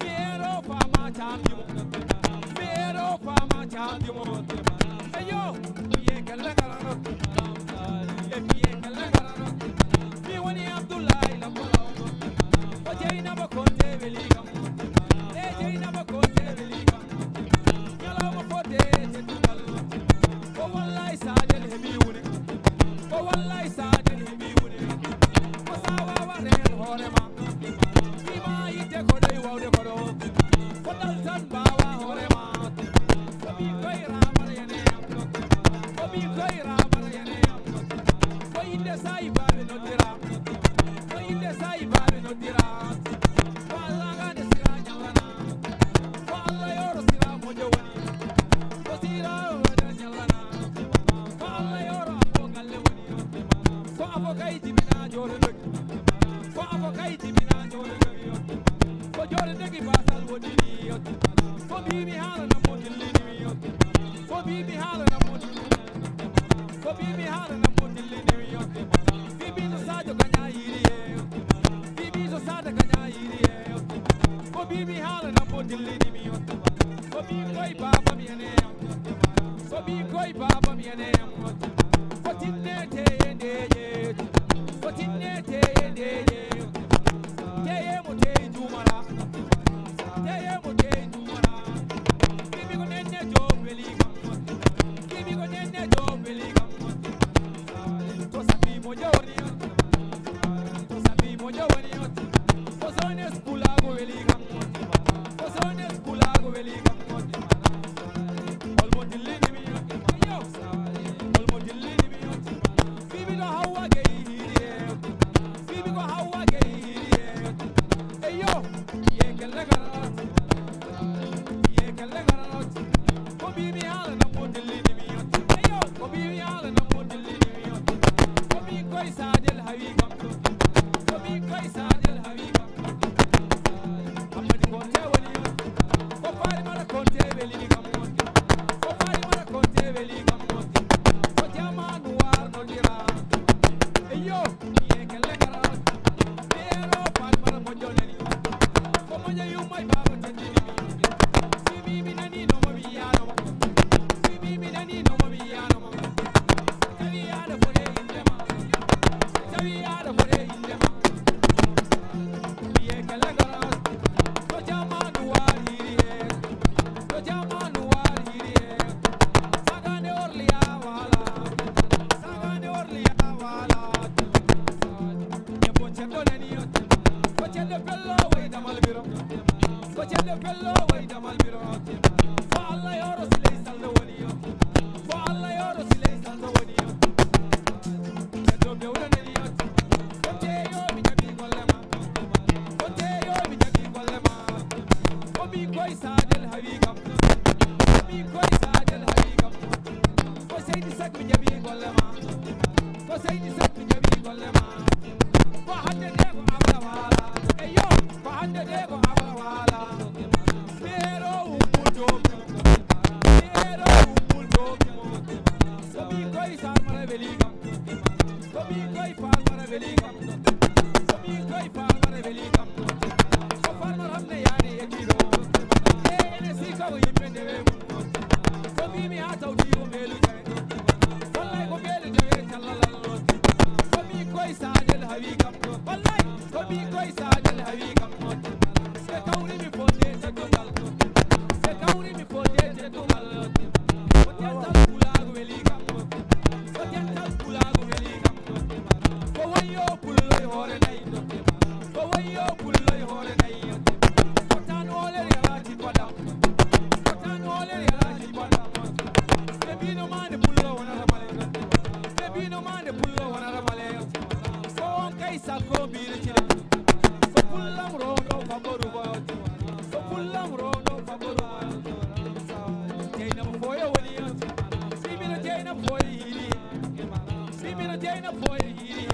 Meero fama camdimo. Meero fama camdimo. Eyo, mbiye kelle gara. E mbiye kelle gara. Mi woni Abdullahi Labbala. O Jeynaba Konte weli kam. E Jeynaba Konte weli kam. Ñalawma fodde teddungal. Ko wallahi Sadel heɓi wune. Ko wallahi Sadel heɓi wune. Ko sa wawa reen hoore ma. Ima yitte ko ɗoy wawde ko ɗo. Ko dal tan mbawa hoore ma. Ko mi koy ramar yane yam. Ko mi koy ramar yane yam. Ko inde sayi baɓe noddira. Ko inde sayi baɓe noddira. Ko Allah gande sira ñallana. Ko Allah yoro sira moƴo woni. Ko sira wada ñallana. Ko Allah yoro abo galle woni. Ko abo kay jibina jore dogi. Ko abo kay jibina jore dogi. Ko jore dogi basal woni. Ko bimi hala na mo dillini. Ko bimi hala na mo dillini. Ko bimi hala na mo dillini. Bibi to Sadio Gana yiri e. Bibi to Sadio Gana yiri e. Ko bimi hala na mo dillini mi. Ko bi koy baba mi ene. Ko bi koy baba mi ene. Ko tinne te yende ye. Ko tinne te yende ye. Te ye mo te jumara. Te ye mo te jumara. Bibi ko nenne jo weli kam. Bibi ko nenne jo weli kam. To sabi mo jawri. To sabi mo jawri. Ko zone skula ko weli kam. Ko zone skula ko weli kam. Holmo dillini mi? Yo. Holmo dillini mi? Bibi ko Hawwa Gey hiri e. Bibi ko Hawwa Gey hiri e. Eyo. Ye kelle garot. Ye kelle garot. Ko bibi hala na mo dillini mi? Eyo. Ko bibi hala na mo dillini mi? Ko bi koy Sadel hawi kam. Ko bi koy Sadel hawi kam. Amadi Konte woni. Ko Ko jaɓi golle ma. Ko Seydi Seck jaɓi golle ma. Ko hannde de ko Abra Wala. Eyo, ko hannde de ko Abra Wala. Mi heero wummul dow. Mi heero wummul dow. Ko mi koy Samara weli kam. Ko mi koy Famara weli kam. Ko mi koy Famara weli kam. Ko Famara hamne yaade e kiɗo. E ene sika ko yimɓe ndewe mum. Ko mbimi ha tawti ko mbeelu jawe. Wallay ko mbeelu jawe callalal. Ko mi koy Sadel hawi kam. Wallay ko mi koy Sadel hawi kam. Ɓe kawri mi fodde teddungal. Ɓe kawri mi fodde teddungal. Ko dental pulaagu weli kam. Ko dental pulaagu weli kam. Ko wayo pullo e hoore nayi. Ko wayo pullo e hoore nayi. Ko tan oler yaraji padam. Ko tan oler yaraji padam. Ɓe mbino mane pullo wonata bale. Ɓe mbino mane pullo wonata bale. Ko on kay sakko mbiri cire. Ko pullam rondo faboru ba. Ko pullam rondo faboru ba. Jeynaba Foyo woni on. Sibino Jeynaba Foyo hiri. Sibino Jeynaba Foyo hiri.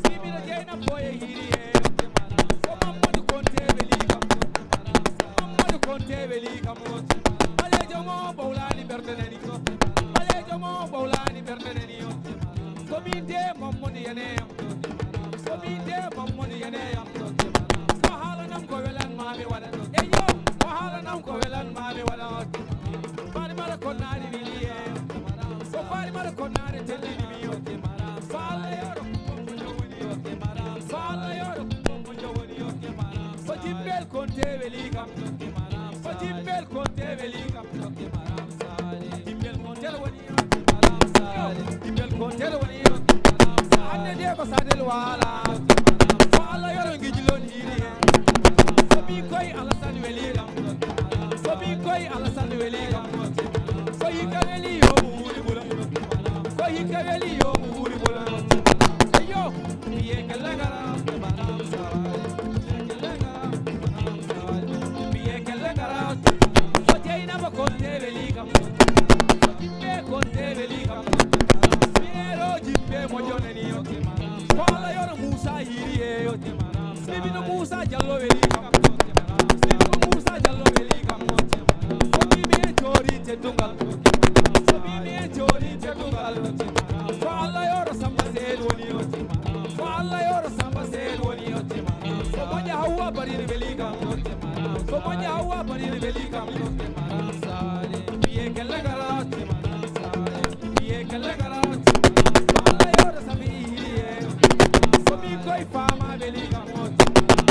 Sibino Jeynaba Foyo hiri. Ko Mamadou Konte weli kam. Mamadou Konte weli kam. Ɓaleejo mo Bawlani ɓernde nani. Ɓaleejo mo Bawlani ɓernde nani. Ko min de Mamadou Yaneyam. Ko min de Mamadou Yaneyam. Ko haalanam ko welan ma mi waɗa. Eyo, ko haalanam ko welan ma mi waɗa. Farimata Konnaari weli e. Ko Farimata Konnaari tellini mi. Ko Allah yoro. Ko Allah yoro. Ko Jimbel Konte weli kam. Ko Jimbel Konte weli kam. Jimbel Konte woni. Ɓinngel Kontel woni on. Hannde de ko Sadel Wala. Ko Allah yoro ngijlon hiri en. Ko min koy Alassane weli kam. Ko min koy Alassane weli kam. Ko hikka weli yo mo wuuri ɓura. Ko hikka weli yo mo wuuri ɓura. Eyo, mbiye kelle ngara. Mbiye kelle ngara. Ko Jeynaba Konte weli kam. Jippe Konte weli kam. Minero jippe mo jonani yo. Ko Allah yoro Musa hiri e yo. Sibino Musa Jallo weli kam. Sibino Musa Jallo weli kam. Ko mi mi en jori teddungal. Ko mi mi en jori teddungal. Ko Allah yoro Samba Sel woni yo. Ko Allah yoro Samba Sel woni yo. Ko moƴƴa Hawwa Bariri weli kam. Ko moƴƴa Hawwa Bariri weli kam. Mbiye kelle ngara. Mbiye kelle ngara. Ko Allah yoro Sabi hiri e. Ko min koy Fama weli kam.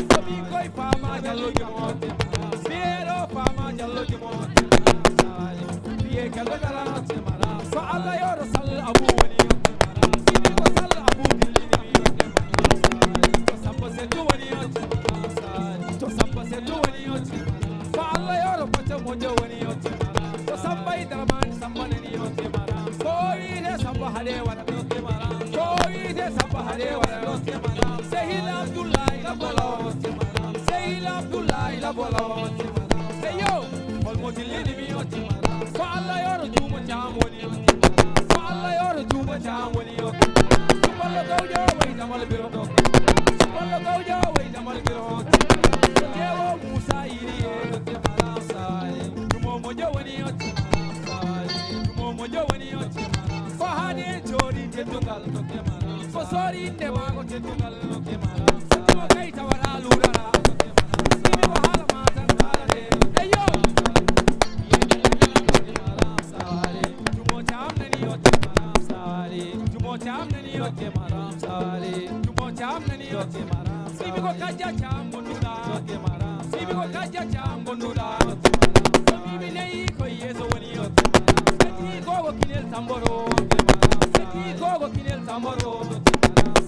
Ko min koy Fama Jallo jom. Mbiye ɗo Fama Jallo jom. Mbiye kelle ngara. Ko Allah yoro Sall Abu woni. Sini ko Sall Abu dillini. Ko Samba Setu woni. To Samba Setu woni. Ko Allah yoro Pacca Mojo woni. Ko Samba Idarman Samba nani. Ko wiide Samba Hade wara. Ko wiide Samba Hade wara. Sehil Abdoulaye Labolo. Sehil Abdoulaye Labolo. Seyo, holmo dillini mi. Ko Allah yoro Jumo Jam woni. Ko Allah yoro Jumo Jam woni. Juballo gawjo way damal biro. Juballo gawjo way damal biro. Ko jewo Musa yiri e. Jumo Mojo woni. Jumo Mojo woni. Ko haade en jooɗi teddungal. Ko soori innde maako teddungal. Sottima kay tawata luurara. Simi ko haala ma tan haalate. Eyo. Jumo Caam nani yo. Jumo Caam nani yo. Jumo Caam nani yo. Simi ko Kajja Caam gonduɗa. Simi ko Kajja Caam gonduɗa. Ko mimi neyi ko yeeso woni. Kadi ko ko kinel tamboro. Kadi ko ko kinel tamboro.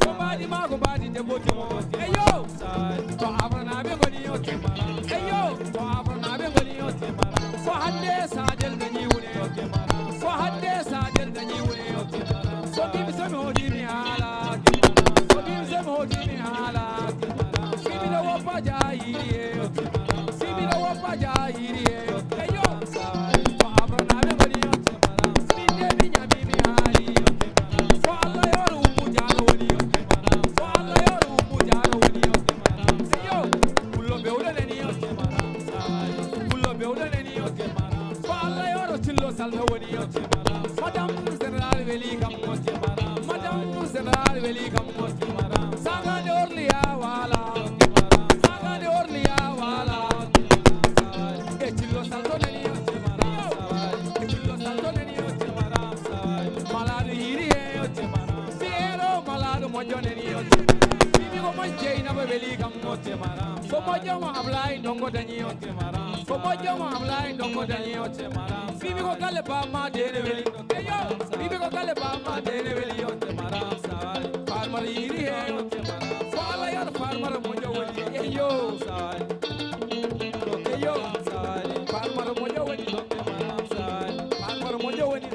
Ko mbaadi ma ko mbaadi debbo timo. Eyo. To Abra naɓe ngoni yo. Eyo. To Abra naɓe ngoni yo. Ko hande Sadel dañi wune. Ko hande Sadel dañi wune. Ko mimi somi hooti mi haala. Ko mimi somi hooti mi haala. Simi no woppa jayiri e. Simi no woppa jayiri e. Eyo. Ko Abra naɓe ngoni yo. Min de mi ñami mi Cillo Salto woni on. Madame Général weli kam on. Madame Général weli kam on. Sangade Orliya wala. Sangade Orliya wala. E Cillo Salto nani on. E Cillo Salto nani on. Malade yiri e on. Fiero malade moƴƴo nani on. Mimi ko moƴƴo Jeynaba weli kam on. Ko moƴƴo mo Ablaye Ndongo dañi on. Ko moƴƴo mo Ablaye Ndongo dañi on. Mimi ko galle bamma dene weli. Eyo, mimi ko galle bamma dene weli on. Farmar yiri he on. Ko Allah yar farmar moƴƴo woni. Eyo. Eyo. Farmar moƴƴo woni. Farmar moƴƴo woni.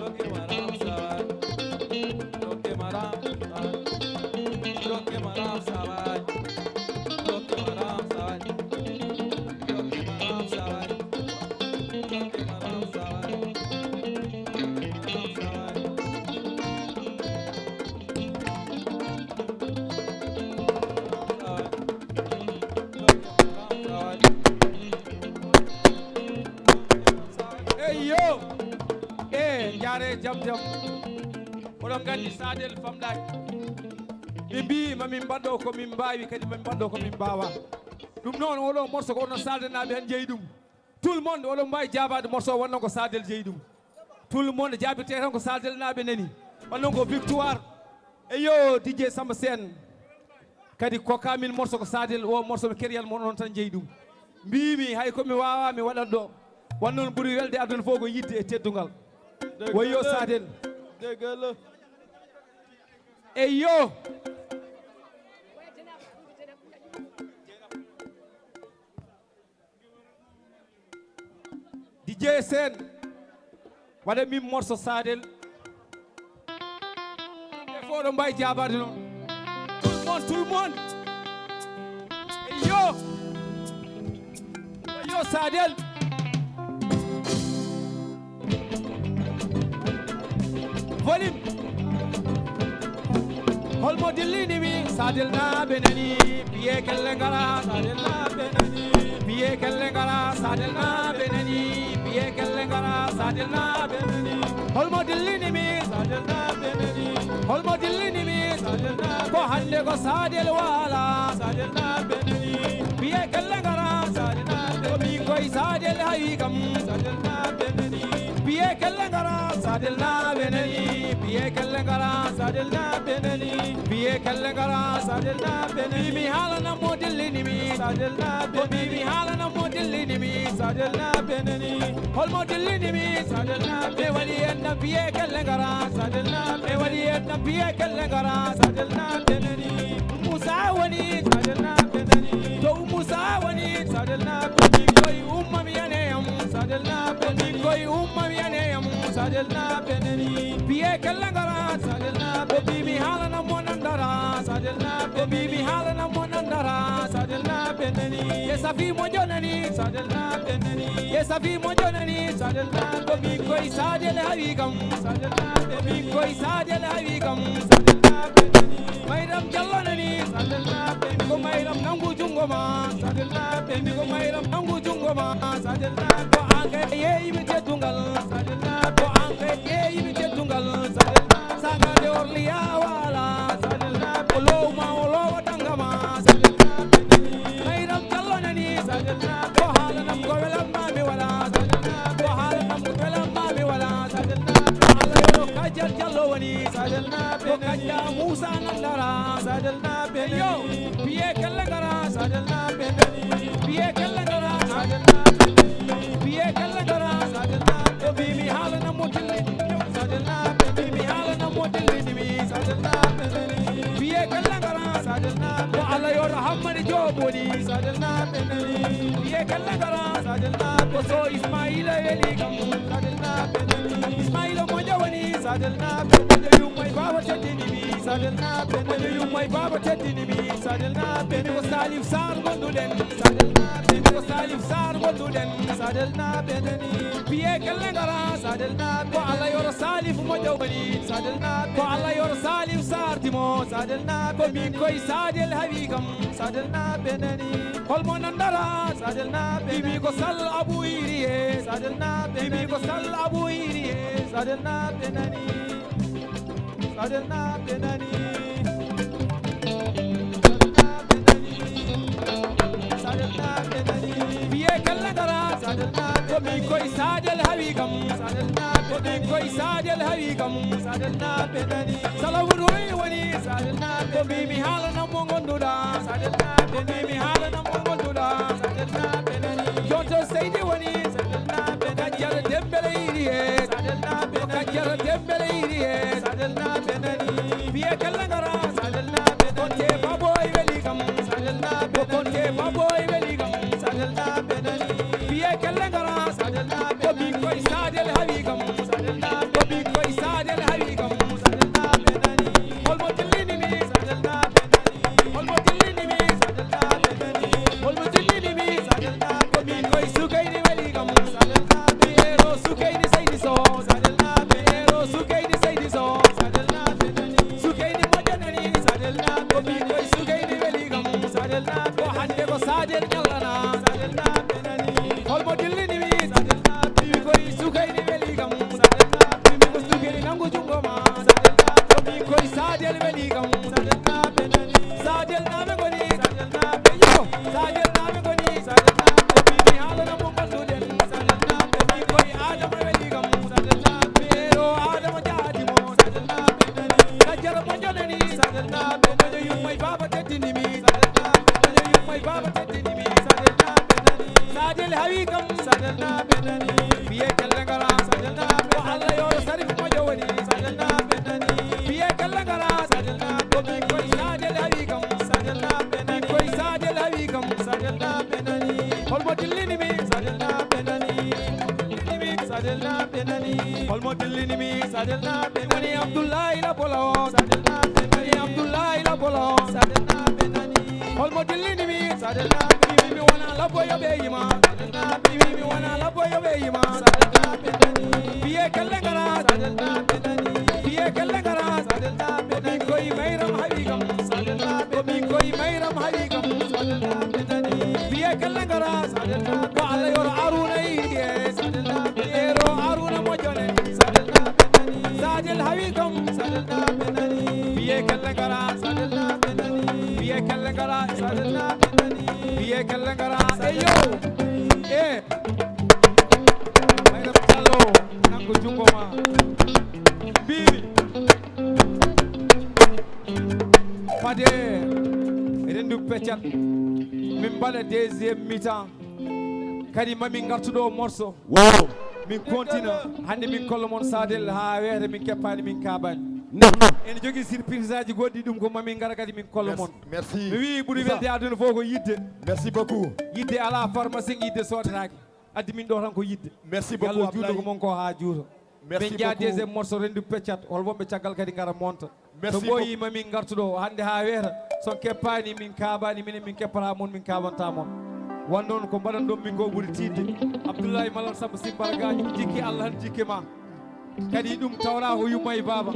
Eyyo. E jaare jam jam. Oɗon nganndi Sadel famɗaani. Ɓe mbii ma min mbaɗɗo ko min mbaawi, kadi ma min mbaɗɗo ko min mbaawaa. Ɗum noon, oɗo morso ko onon Sadelnaaɓe tan jeyi ɗum. Tout le monde, oɗon mbaawi jaabaade morso o, wonno ko Sadel jeyi ɗum. Tout le monde jaabirte tan ko Sadelnaaɓe nani. Wonno ko victoire. Eyyo, D J Samba Sène. Kadi ko kamin morso ko Sadel o, morso ɓe keriyal mo onon tan jeyi ɗum. Mbiimi hay ko mi waawaa mi waɗat ɗo. Wonno noon ɓuri welde aduna fof ko yiɗde e teddungal. Wayyo Sadel. Eyyo. D J Sène, waɗa min morso Sadel. Ɓe fof ɗo mbawi jaabaade noon. Tout le monde, tout le monde. Yo. Yo Sadel. Volume. Holmo dillini mi? Sadelnaaɓe nani, piye kelle ngara. Sadelnaaɓe nani, piye kelle ngara. Sadelnaaɓe nani, piye kelle ngara. Sadelnaaɓe nani. Holmo dillini mi? Sadelnaaɓe nani. Holmo dillini mi? Sadelnaaɓe. Ko hannde ko Sadel waala. Sadelnaaɓe nani, piye kelle ngara. Sadelnaaɓe. Ko min koy Sadel hawi kam. Sadelnaaɓe nani. Piye kelle ngara, Sadelnaaɓe nani. Piye kelle ngara, Sadelnaaɓe nani. Piye kelle ngara, Sadelnaaɓe nani. Mi haalana mo dillini mi. Sadelnaaɓe. Ko mi, mi haalana mo dillini mi. Sadelnaaɓe nani. Holmo dillini mi? Sadelnaaɓe. Mi waɗi en na piye kelle ngara. Sadelnaaɓe. Mi waɗi en na piye kelle ngara. Sadelnaaɓe nani. Moussa woni. Sadelnaaɓe nani. To Moussa woni. Sadelnaaɓe. Min koy umma mi yane yam. Sadelnaaɓe. Min koy umma mi yane yam. Sadelnaaɓe nani. Piye kelle ngara. Sadelnaaɓe. Ko bi mi haalana mo nandara. Sadelnaaɓe. Ko bi mi haalana mo nandara. Sadelnaaɓe nani. Ye safi mo jonani. Sadelnaaɓe nani. Ye safi mo jonani. Sadelnaaɓe. Ko min koy Sadel hawi kam. Sadelnaaɓe. Ko min koy Sadel hawi kam. Sadelnaaɓe nani. Mayram Jallo nani. Sadelnaaɓe. Ko Mayram nangu jungo ma. Sadelnaaɓe. Ko Mayram nangu jungo ma. Sadelnaaɓe. Ko an kay yeeyi mi teddungal. Sadelnaaɓe. Ko an kay yeeyi mi teddungal. Sadelnaaɓe. Sangade Orliya wala. Sadelnaaɓe. O lowma o lowa tangama. Sadelnaaɓe. Mayram Jallo nani. Sadelnaaɓe. Ko haalanam ko welamma mi waɗa. Sadelnaaɓe. Ko haalanam ko welamma mi waɗa. Sadelnaaɓe. Ko Allah yo kajjal Jallo woni. Sadelnaaɓe. Ko kajja Moussa nandara. Sadelnaaɓe. Yo, piye kelle ngara. Sadelnaaɓe nani. Piye kelle ngara. Sadelnaaɓe nani. Piye kelle ngara. Sadelnaaɓe. Ko bi mi haalana mo dilli. Sadelnaaɓe. Bi mi haalana mo dilli mi. Sadelnaaɓe nani. Piye kelle ngara. Sadelnaaɓe. Ko Allah yo Hammadi Joob woni. Sadelnaaɓe nani. Piye kelle ngara. Sadelnaaɓe. Ko so Ismaila weli kam. Sadelnaaɓe nani. Ismaila mo jawani. Sadelnaaɓe. Ko yumma e baaba teddini mi. Sadel na benani. Moƴƴo yummay baaba teddini mi. Sadel na benani. Ko Salif Sarr gonduɗen. Sadel na benani. Ko Salif Sarr gonduɗen. Sadel na benani. Biye kelle ngara. Sadel na benani. Ko Allah yoro Salif moƴƴo woni. Sadel na benani. Ko Allah yoro Salif Sarr dimo. Sadel na benani. Ko min koy Sadel hawi kam. Sadel na benani. Holmo nandara. Sadel na benani. Bibi ko Sall Abu Iriye. Sadel na benani. Bibi ko Sall Abu Iriye. Sadel na benani. Sadel na benani. Sadel na benani. Biye kelle ngara. Sadel na benani. Ko min koy Sadel hawi kam. Sadel na benani. Ko min koy Sadel hawi kam. Sadel na benani. Salawuru woni. Sadel na benani. Ko mbi mi haalana mo gonduɗa. Sadel na benani. Ko mbi mi haalana mo gonduɗa. Sadel na benani. Jonto Seydi woni. Sadel na benani. Kajjara Dembele iri e. Sadel na benani. Kajjara Dembele iri e. Sadel na benani. Biye kelle ngara. Sadel na benani. Konte Baboy weli kam. Sadel na benani. Konte Baboy weli kam. Sadel na benani. Biye kelle ngara. Sadel na benani. Ko min koy Sadel hawi kam. Sadel na benani. Ko min koy Sadel hawi kam. Sadel na benani. Holmo dillini mi. Sadel na benani. Holmo dillini mi. Sadel na benani. Holmo dillini mi. Sadel na benani. Ko min koy Sukayni weli kam. Sadel na benani. Ero Sukayni Seydi Sow. Sadel na benani. Ero Sukayni Seydi Sow. Sadel na benani. Sukayni moƴƴanani. Sadel na benani. Ko min koy Sukayni weli kam. Sadel na benani. Ko hande ko Sadel ñallana. Sadel na benani. Holmo dillini mi. Sadel na benani. Koy Sukayni weli kam. Sadel na benani. Ko Sukayni nangu jungo ma. Sadel na benani. Koy Sadel weli kam. Sadel na benani. Sadel na me goni. Sadel na benani. Yo, Sadel na me goni. Sadel na benani. Bibi haalana mo gonduɗen. Sadel na benani. Koy Adama weli kam. Sadel na benani. Ero Adama jaadi mo. Sadel na benani. Kajjara mo jonani. Sadel na benani. Moƴƴo yummay baaba teddini mi. Sadel na benani. Moƴƴo yummay baaba teddini mi. Sadel na benani. Sadel hawi kam. Sadel na benani. Biye kelle ngara. Sadel na benani. Ko Allah yoro Sarif moƴƴo woni. Sadel na benani. Biye kelle ngara. Sadel na benani. Ko min koy Sadel hawi kam. Sadel na benani. Min koy Sadel hawi kam. Sadel na benani. Holmo dillini mi. Sadel na benani. Dillini mi. Sadel na benani. Holmo dillini mi. Sadel na benani. Woni Abdoulaye Labola o. Sadel na benani. Woni Abdoulaye Labola o. Sadel na benani. Holmo dillini mi. Sadel na benani. Mi wona labbo yo ɓe yima. Sadel na benani. Mi wona labbo yo ɓe yima. Sadel na benani. Biye kelle ngara. Sadel na benani. Biye kelle ngara. Sadel na benani. Ko min koy Mayram hawi kam. Sadel na benani. Ko min koy Mayram hawi kam. Sadel na benani. Biye kelle ngara. Sadel na benani. Ko Allah yoro Aruna yiɗi e. Sadel na benani. Ero Aruna moƴƴone. Sadel na benani. Sadel hawi kam. Sadel na benani. Biye kelle ngara. Sadel na benani. Biye kelle ngara. Sadel na benani. Biye kelle ngara. Eyo. E. Mayram Diallo, nangu jungo ma. Mbiimi. Fade rendu peccat. Min mbaɗa deuxième mi-temps. Kadi mamin ngartu ɗo morceau. Wow. Min kontina. Hannde min kollo mon Sadel ha weeta min keppani min kabani. Non, non. Ene jogii surprise aji goɗɗi, ɗum ko mamin ngara kadi min kollo mon. Merci. Mi wii ɓuri welde aduna fof ko yidde. Merci beaucoup. Yidde ala pharmacie, yidde soodetaake. Addi min ɗo tan ko yidde. Merci beaucoup, Ablaye. Yallah juuɗo ko mon ko ha juuto. Merci beaucoup. Min jaa deuxième morceau rendu peccat. Hol wonɓe caggal kadi ngara monta. Merci beaucoup. To ɓooyi ma min ngartu ɗo hannde ha weeta. So keppani min kaabani minen, min keppata mon, min kaabanta mon. Wan noon ko mbaɗan ɗon min ko ɓuri tiiɗde. Abdoulaye Malal Samba Simbara Gadio, jikki Allah tan jikki ma. Kadi ɗum tawra ko yumma e baaba.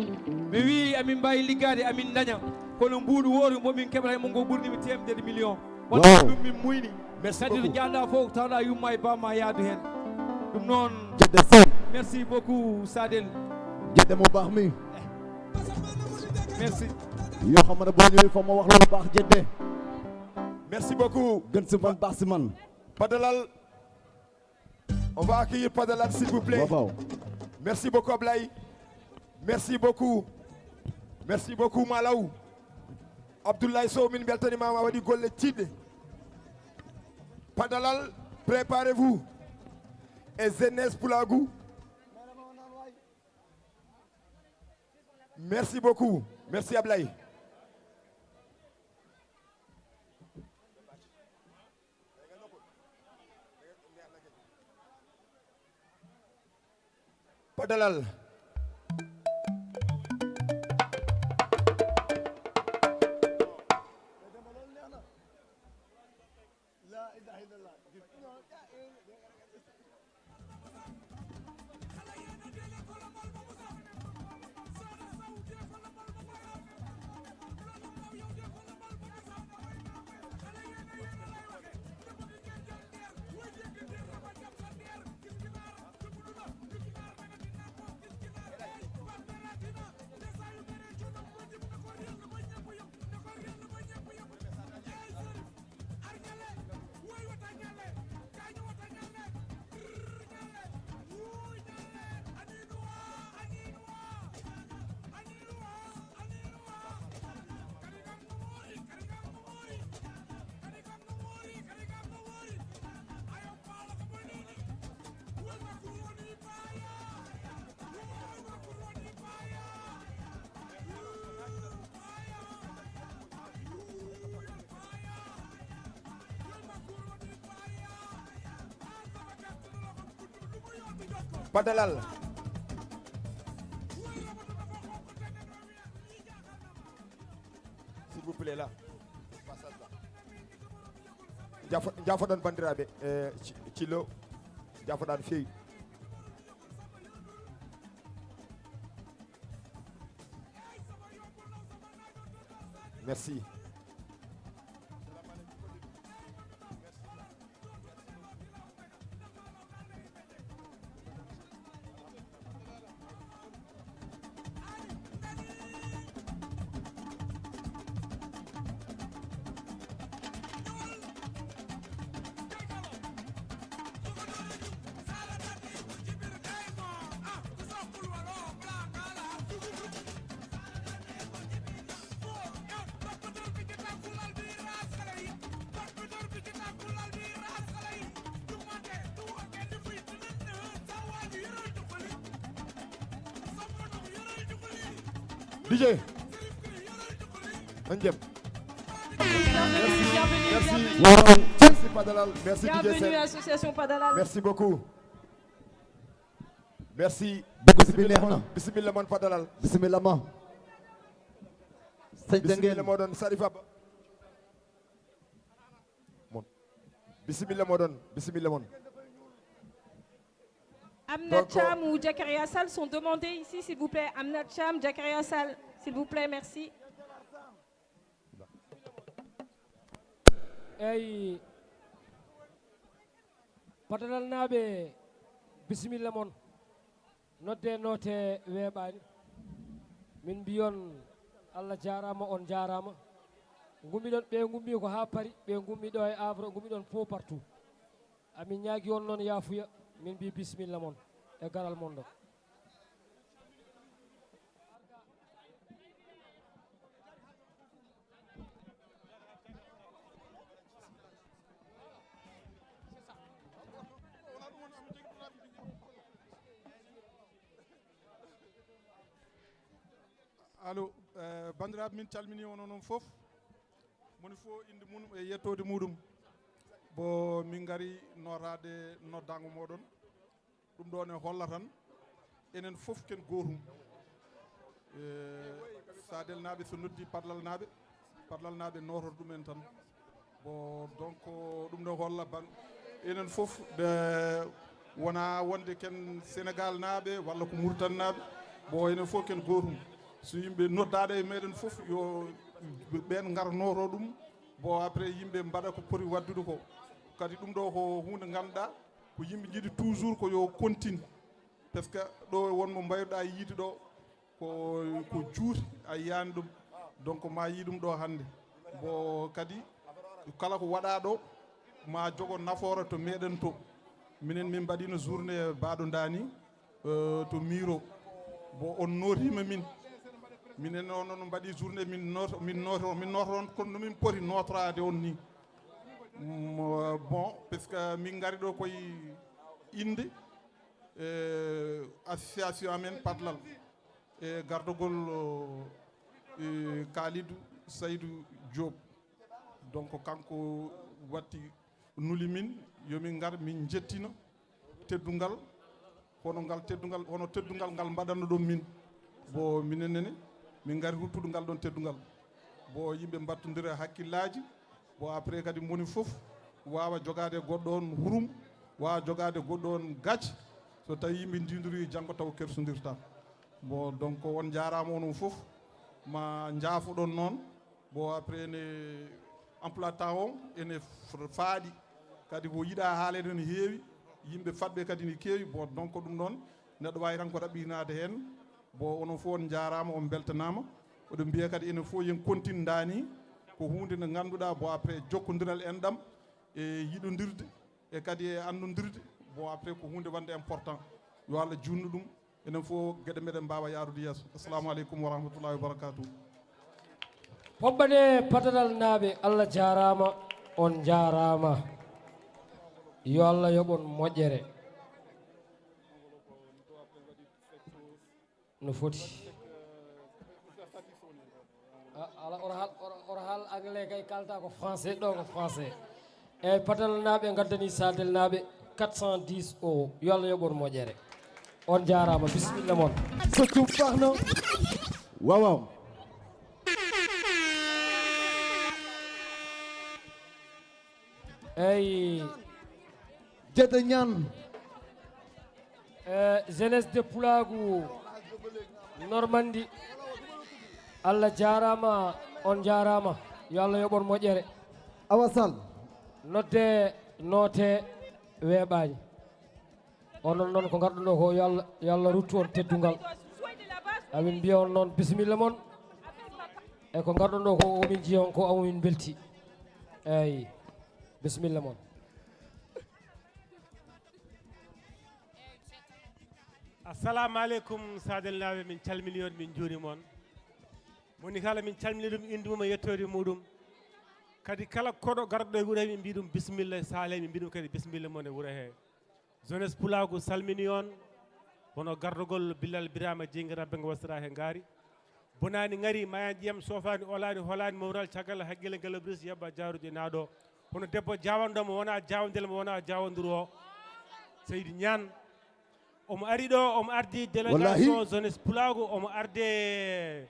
Mi wii amin mbawi liggaade, amin daña. Kono mbuuɗu wooru mo min keɓata e mon ngo ɓurni mi teemedere million. Wonde ɗum min muyni. Merci beaucoup. Kadi to jaaɗa fof tawɗa yumma e bamma yaadu heen. Ɗum noon. Jedde Sène. Merci beaucoup, Sadel. Jedde mo baax mi. Merci. Yoo xam ne boo ñëwee fa ma wax la lu baax, Jedde. Merci beaucoup. Gën si man, baax si man. Padalal. On va accueillir Padalal, s'il vous plaît. Waaw, waaw. Merci beaucoup, Ablaye. Merci beaucoup. Merci beaucoup, Malaw. Abdoulaye Sow, min beltaniima, a waɗi golle tiiɗɗe. Padalal, préparez-vous. Et jeunesse Pulaagu. Merci beaucoup. Merci, Ablaye. Padalal. Padalal. S'il vous plaît, là. Passage là. Jafo, jafo ɗon, banndiraaɓe, eh, ci-, Cillo. Jafo ɗon feewi. Merci. D J. On jam. Bienvenue, bienvenue, bienvenue. Merci Padalal. Merci D J Bienvenue, Sen. Association Padalal. Merci beaucoup. Merci. Beaucoup de Bisimilla mon. Bisimilla mon Padalal. Bisimilla mon. Sëñ Bisimilla Dengel. Moɗon Sarifa Ba. Mon. Bisimilla moɗon. Bisimilla mon. Amna Donc, Cham ou Jakaria Sall sont demandés ici, s'il vous plaît. Amna Cham, Jakaria Sall, s'il vous plaît, merci. Eyi, Padalal naaɓe, bisimilla mon. Nodde noote weeɓaani. Min mbiyon Allah jaaraama, on jaaraama. Ngummiɗon, ɓe ngummi ko haa Paris, ɓe ngummi ɗo e Havre, ngummiɗon fof partout. Amin ñaagi on noon yaafuya, min mbi bisimilla mon e garal mon ɗo. Allo, eh, banndiraaɓe, min calminii on onon fof. Moni fof innde mum e yettoode muɗum. Bo min ngari nootaade noddaango mooɗon. Ɗum ɗo ne holla tan, enen fof ken gootum. E, Sadelnaaɓe so noddi Padlalnaaɓe, Padlalnaaɓe noototo ɗumen tan. Bon, donc, ɗum ne holla ban-, enen fof, de, wona wonde ken Senegal naaɓe walla ko Mauritanie naaɓe. Bon, enen fof ken gootum. So yimɓe noddaade e meɗen fof, yo ɓeen ngar nooto ɗum. Bon, après, yimɓe mbaɗa ko poti waɗdude ko. Kadi ɗum ɗo ko huunde ngannduɗaa, ko yimɓe njiɗi toujours ko yo continue. Parce que ɗo won mo mbayruɗaa yiide ɗo, ko, ko juuti a yiyaani ɗum. Donc, ma yii ɗum ɗo hannde. Bon, kadi, kala ko waɗaa ɗo, ma jogo nafoore to meɗen to. Minen min mbaɗino journée baɗo ndani, euh, to Miro. Bon, on nootiima min. Minen on, on mbaɗi journée min nooto, min nooto, min nooto on kono no min poti nootoraade on ni. Mm, bon, parce que min ngari ɗo koye innde, eh, association amen Padlal e gardogol, eh, Kalidou Saydou Diop. Donc, kanko watti nuli min, yo min ngar min njettino teddungal, hono ngal teddungal, hono teddungal ngal mbaɗanno ɗon min. Bo minen nene, min ngari ruttude ngal ɗon teddungal. Bo yimɓe mbattondira hakkillaaji, bo après kadi moni fof waawa jogaade goɗɗo on hurum, waawa jogaade goɗɗo on gacce. So tawi yimɓe ndindiri janngo taw kersondirta. Bon, donc, on njaaraama onon fof, ma njaafoɗon noon. Bon, après, ene emploi temps o ene f-, faaɗi. Kadi ko yiɗaa haaleede no heewi, yimɓe faɗɓe kadi ne keewi. Bon, donc, ɗum ɗoon, neɗɗo waawi tan ko raɓɓinaade heen. Bon, onon fof on njaaraama, on mbeltanaama. Oɗon mbiya kadi enen fof yen continue ndaani. Ko huunde nde ngannduɗaa, bon, après, jokkondiral en ɗam e yiɗondirde e kadi e anndondirde. Bon, après, ko huunde wonde important. Yo Allah juutnu ɗum. Enen fof geɗe meɗen mbaawa yaarude yeeso. Assalamu aleykum wa rahmatullahi wa barakatuh. Poɓɓane Padalal naaɓe, Allah jaaraama, on njaaraama. Yo Allah yoɓ on moƴƴere. No foti. A, ala, oto haal, oto, oto haal anglais kay, kalta ko français, ɗo ko français. Eyyi, Padalal naaɓe ngaddani Sadel naaɓe quatre cent dix euros. Yo Allah yoɓ on moƴƴere. On jaaraama, bisimilla mon. So tum farno. Waaw, waaw. Eyi. Jete ñaan. Eh, jeunesse de Pulaagu Normandie. Allah jaaraama, on jaaraama. Yo Allah yoɓ on moƴƴere. Awa Sall. Nodde, noote, weeɓaani. Onon noon ko ngarɗon ɗo ko, yo Allah, yo Allah ruttu on teddungal. Amin mbiya on noon bisimilla mon. E ko ngarɗon ɗo ko, omin njiya on ko, amin mbelti. Eyi, bisimilla mon. Assalamu aleykum, Sadelnaaɓe, min calmini on, min njuurima on. Moni kala min calmini ɗum, innde mum e yettoode muɗum. Kadi kala koɗo garɗo e wuro he, min mbiya ɗum bisimilla, sahla he, min mbiya ɗum kadi bisimilla mon e wuro he. Jeunesse Pulaagu salmini on, hono gardogol Bilal Birama Jingira Bengo Wasra he ngaari. Bonaani ngari, mayaani ƴiyam, soofaani, olaani, holaani, mawral, caggal, haqqille, ngelobris, yabba, jaaruji, naaɗo. Hono debbo jaawanɗo mo wona jaawandel, mo wona jaawanduru o. Seydi Ñaan. Omo ari ɗo, omo ardi délégation Wallahi. Jeunesse Pulaagu, omo arde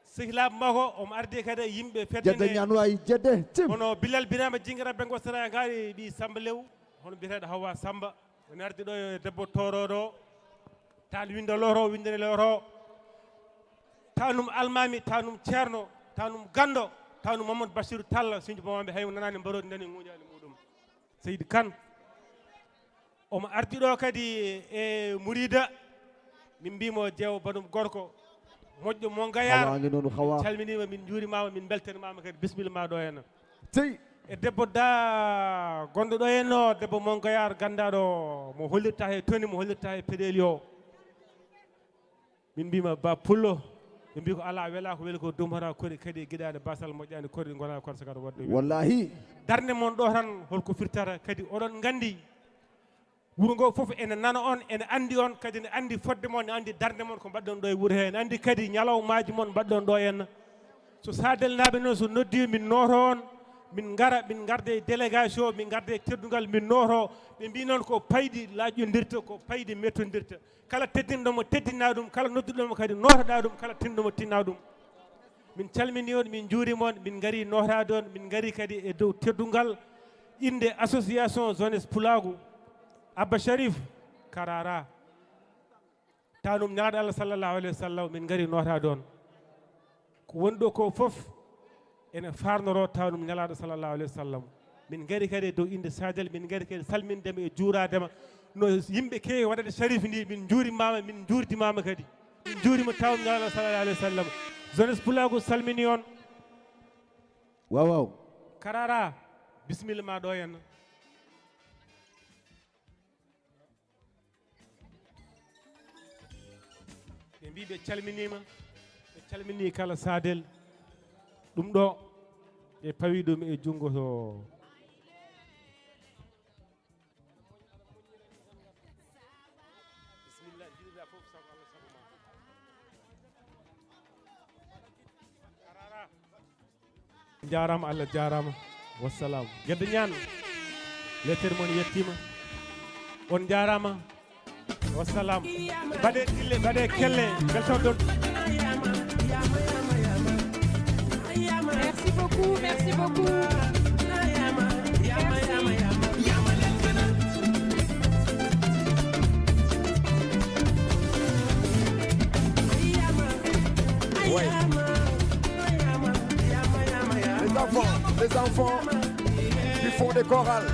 sehilaaɓe makko, omo ardi kadi yimɓe fedde Jedde nde. Ñaan wayi, jedde, tim. Hono Bilal Birama Jingira Bengo Sera ngaari ɓii Samba Lew, hono biyeteeɗo Hawa Samba. Ene ardi ɗo e debbo toorooɗo, taan winnda loro, winndane loro. Taanum almaami, taanum ceerno, taanum ganndo, taanum Mamadou Bachirou Tall, sinjo Bamamɓe, hay mo nanaani mbaroodi nani ŋuuñaani muɗum. Seydi Kan. Omo ardi ɗo kadi e murida, min mbimo jeewo banum gorko, moƴƴo mo Ngayar. Hawa ngi noon, hawa. Min calminiima, min njuurimaama, min mbeltanimaama kadi. Bisimilla ma ɗo henna. Sey. E debbo da gonɗo ɗo henno, debbo mo Ngayar ganndaɗo mo hollirta he toni, mo hollirta he peɗeli o. Min mbima Ba Pullo, ɓe mbi ko ala wela ko weli ko dumata kori kadi giɗaɗe basal moƴƴani kori gona kon sagata wadde. Wallahi. Darnde mon ɗo tan holko firtata kadi oɗon gandi wuro ngo fof ene nana on, ene andi on, kadi ne andi fodde mon, ne andi darnde mon ko mbaɗɗon ɗo e wuro he, ne andi kadi ñalawmaji mon mbaɗɗon ɗo henna. So Sadelnaɓe noon so noddi min nooto on, min ngara, min ngarda e délégation, min ngarda e teddungal, min nooto. Ɓe mbi noon ko payɗi laƴƴodirta, ko payɗi mettodirta. Kala teddinɗo mo teddina ɗum, kala nodduɗo mo kadi nootoɗa ɗum, kala tinɗo mo tinna ɗum. Min calmini on, min njuurima on, min ngari nootaade on, min ngari kadi e dow teddungal innde association jeunesse Pulaagu, Abba Sharif Karara. Tanum Nelaaɗo Allah sallallahu alayhi wa sallam, min ngari nootaade on. Ko woni ɗo ko fof ene faarnoroo taanum Nelaaɗo sallallahu alayhi wa sallam. Min ngari kadi e dow innde Sadel, min ngari kadi salmindema e juuraadema. No yimɓe keewi waɗande Sharif ni, min njuurimaama, min njuurdimaama kadi. Min njuurima taanum Nelaaɗo sallallahu alayhi wa sallam. Jeunesse Pulaagu salmini on. Waaw, waaw. Karara, bisimilla ma ɗo henna. Ɓe mbi ɓe calminiima, ɓe calmini kala Sadel. Ɗum ɗo, ɓe pawi ɗum e junngo to. Bismillah, jiɗirɗa fof sago Allah, sago ma. Karara. Jaaraama, Allah jaaraama. Wassalam. Gedde Ñaan. Lettere mon yettiima. On jaaraama. Wassalam. Mbaɗe dille, mbaɗe kelle. Beltoɗon. Merci beaucoup, merci beaucoup. Merci. Ouais. Les enfants, les enfants qui font des chorales.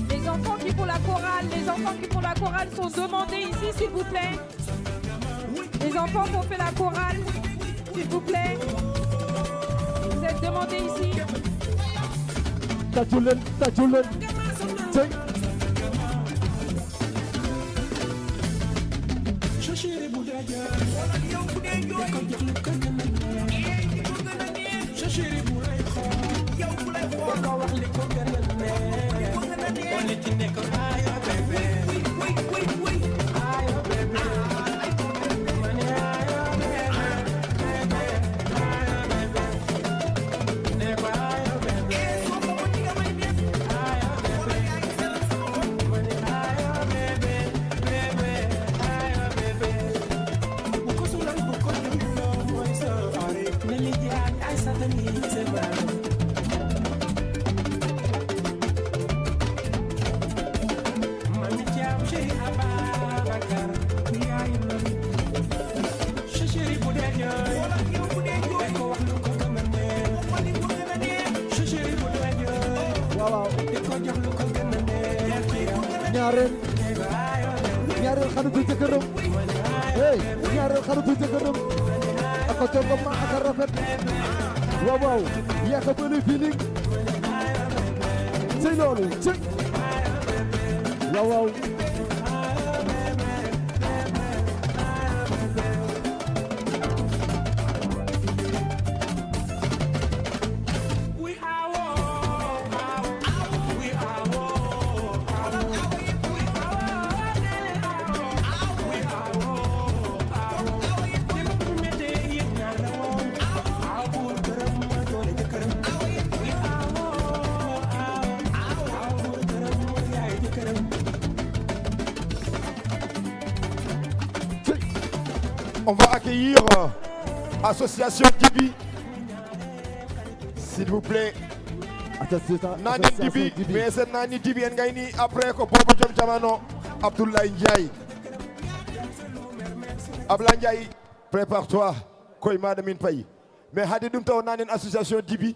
Les enfants qui font la chorale, les enfants qui font la chorale sont demandés ici, s'il vous plaît. Les enfants qui ont fait la chorale, s'il vous plaît. Vous êtes demandés ici. Taccu leen, taccu leen. Tey. Ñaareel, ñaareel xaritu jëkkëram. Hey, ñaareel xaritu jëkkëram. Ak a togg ma ak a rafet. Waaw, waaw. Yaa ko bëri feeling. Ci loolu, ci. Waaw, waaw. On va accueillir, euh, association Dibi. S'il vous plaît. Association, nanen association Dibi, Dibi. Mais sen nani Dibi en gayni après ko Bobo Jom Jamano, Abdoulaye Ndiaye. Abdoulaye Ndiaye, prépare-toi. Koy madame in payi. Mais hade ɗum taw nanen association Dibi.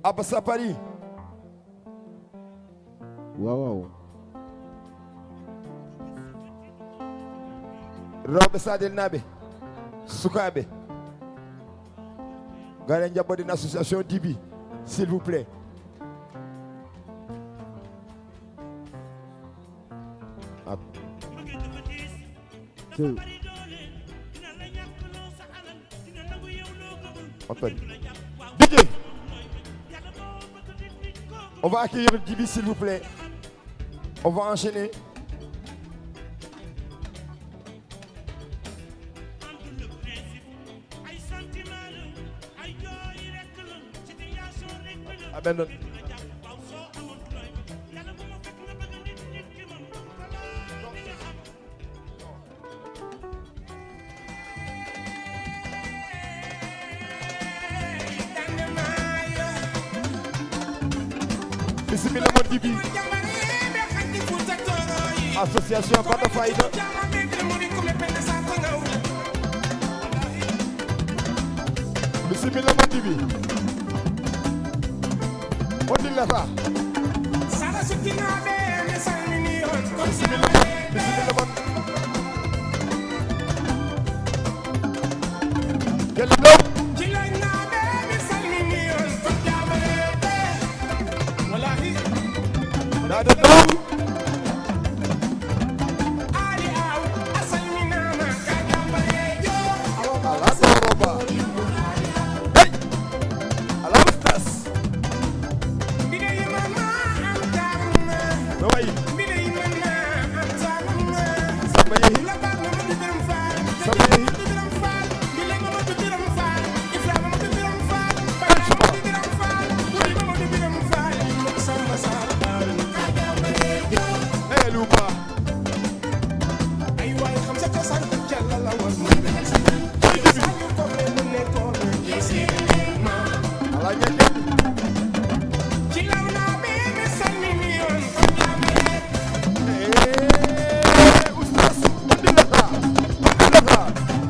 Abba Sapari. Waaw, waaw. Rewɓe Sadelnaaɓe, sukaaɓe. Ngare njaɓɓoɗen association Dibi, s'il vous plaît. Ab- Tew. Appel. D J. On va accueillir Dibi, s'il vous plaît. On va enchaîner. Amen. Bisimilla mon Dibi. Association Bata Fayda. Bisimilla mon Dibi. O dillata. Sara sukkinaaɓe, mi salmini on. Bisimilla mon. Gelle ɗo. Jilaynaaɓe, mi salmini on. Foddaama reede. Wallahi. Dada ɗo. Ali Aw, a salminaama, ka jambareejo. Ala ɗo roba. Hey. Ala ustas. Mbiɗo yima ma, am taarma. No wayi? Mbiɗo yima ma, am taarma. Samba yehi. Labaat Mamadou Birame Fall. Samba yehi. Mamadou Birame Fall. Gille Mamadou Birame Fall. Ifra Mamadou Birame Fall. Baba Mamadou Birame Fall. Wuli Mamadou Birame Fall. Yimɓe Samba Sall. Ka jambareejo. Hey, Lupa. Ay waay, xam sa cosaan, Yàlla la war. Ci law naa be, mi salmini on. Eh, Oustaz, on dillata, on dillata,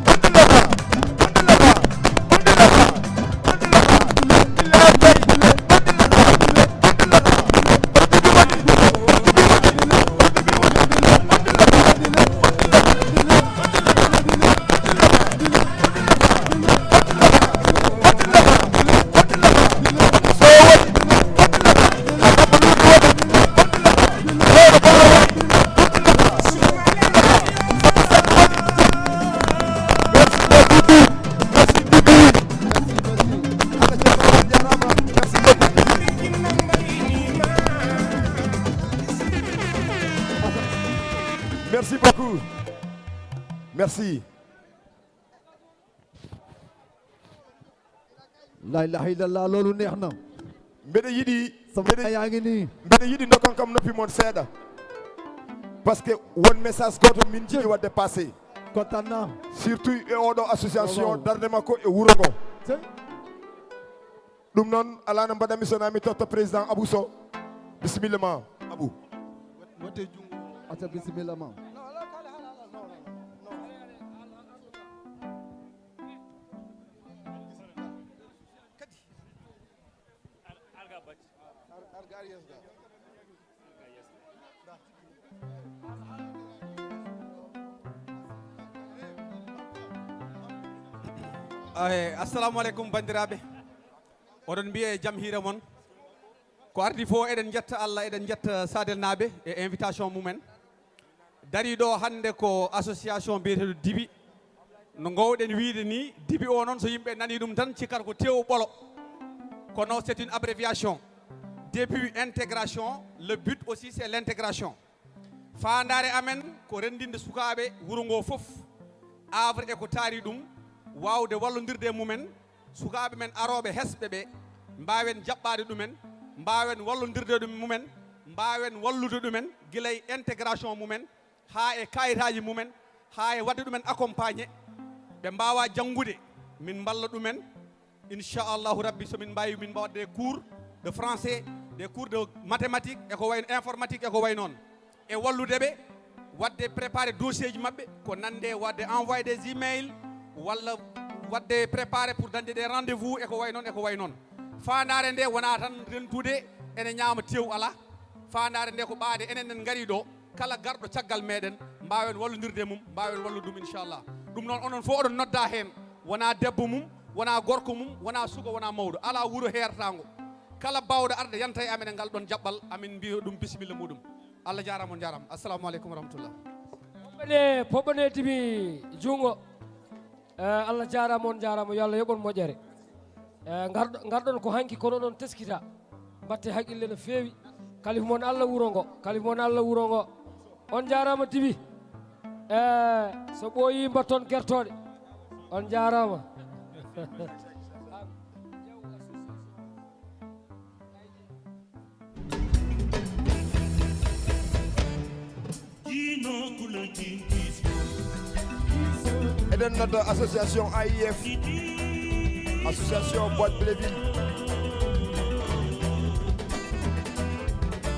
on dillata, on dillata, on dillata. Merci beaucoup. Merci. La ilaha illallah, loolu neex na. Mbeɗa yiɗi, sama mbeɗa, yaa ngi nii. Mbeɗa yiɗi ndokkon kam noppi mon seeɗa. Parce que won message gooto min jiɗi waɗde passé. Kontaan naa. Surtout e oɗo association, waaw, waaw, darnde makko e wuro ngo. Sey. Ɗum noon, alaa no mbaɗanmi so naa mi totta président Abou Sow. Bisimilla ma, Abou. Waɗte junngo. Acca, bisimilla ma. Kadi. Ar-, arga bacci. Ar-, arga ar yes ga. Arga yes. Ay, assalamu aleykum, banndiraaɓe. Oɗon mbiye jam hiire mon. Ko ardi fof, eɗen njetta Allah, eɗen njetta Sadelnaaɓe e invitation mumen. Darii ɗo hannde ko association biyeteeɗo Dibi. No ngoowɗen wiyde ni, Dibi o noon, so yimɓe nanii ɗum tan, cikkata ko tew ɓolo. Kono c'est une abréviation. Début, intégration, le but aussi, c'est l'intégration. Faandaare amen ko renndinde sukaaɓe wuro ngo fof, Havre e ko taari ɗum, waawde wallondirde e mumen, sukaaɓe men arooɓe hesɓe ɓe, mbaawen jaɓɓaade ɗumen, mbaawen wallondirde ɗum mumen, mbaawen wallude ɗumen gila e intégration mumen, haa e kaayitaaji mumen, haa e waɗde ɗumen accompagné, ɓe mbaawa janngude, min mballa ɗumen. Inchallahu Rabbi, so min mbaawi, min mbaɗa des cours de français, des cours de mathématiques, e ko wayi, informatique, e ko wayi noon. E wallude ɓe, waɗde préparé dossier ji maɓɓe, ko nande waɗde envoyé des emails, walla waɗde préparé pour dañde des rendez-vous, e ko wayi noon, e ko wayi noon. Faandaare nde wonaa tan rentude ene ñaama tew, alaa. Faandaare nde ko ɓaade enen en ngari ɗo, kala garɗo caggal meɗen, mbaawen wallondirde e mum, mbaawen wallude ɗum, inchallah. Ɗum noon, onon fof oɗon nodda heen, wonaa debbo mum, wonaa gorko mum, wonaa suka, wonaa mawɗo, alaa wuro heertaango. Kala baawɗo arde yanta e amen e ngal ɗoon jaɓɓal, amin mbiya ɗum bisimilla muɗum. Allah jaaraama, on jaaraama. Assalamu aleykum wa rahmatullah. Poɓɓane, poɓɓane Dibi junngo. Eh, Allah jaaraama, on jaaraama, yo Allah yoɓ on moƴƴere. Eh, ngarɗo-, ngarɗon ko hanki, kono oɗon teskita. Mbatte haqqille no feewi. Kalifu mon Allah wuro ngo, kalifu mon Allah wuro ngo. On jaaraama Dibi. Eh, so ɓooyi mbatton gertooɗe. On jaaraama. Eɗen nodda association A I F, association Boîte Bléville,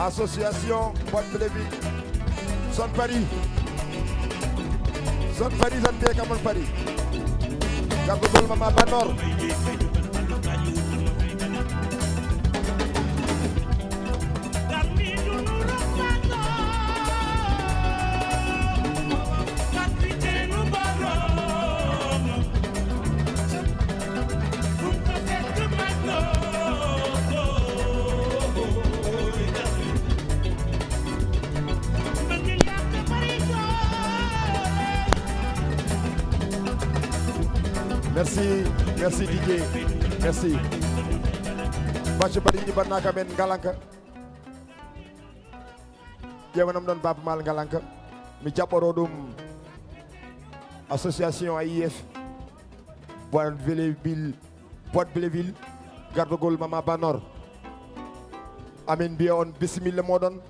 association Boîte Bléville, zone Paris, zone Paris, zone P K mon Paris. Garɗo Golma ma Banor. Merci, merci D J, merci. Bacco mbaɗi ɗi mbaɗnaka men ngalanka. Ƴeewanam ɗon Baaba Maal ngalanka. Mi jaɓɓoro ɗum association A I F, Boîte Bléville, Boîte Bléville, gardogol Mama Banor. Amin mbiya on bisimilla moɗon,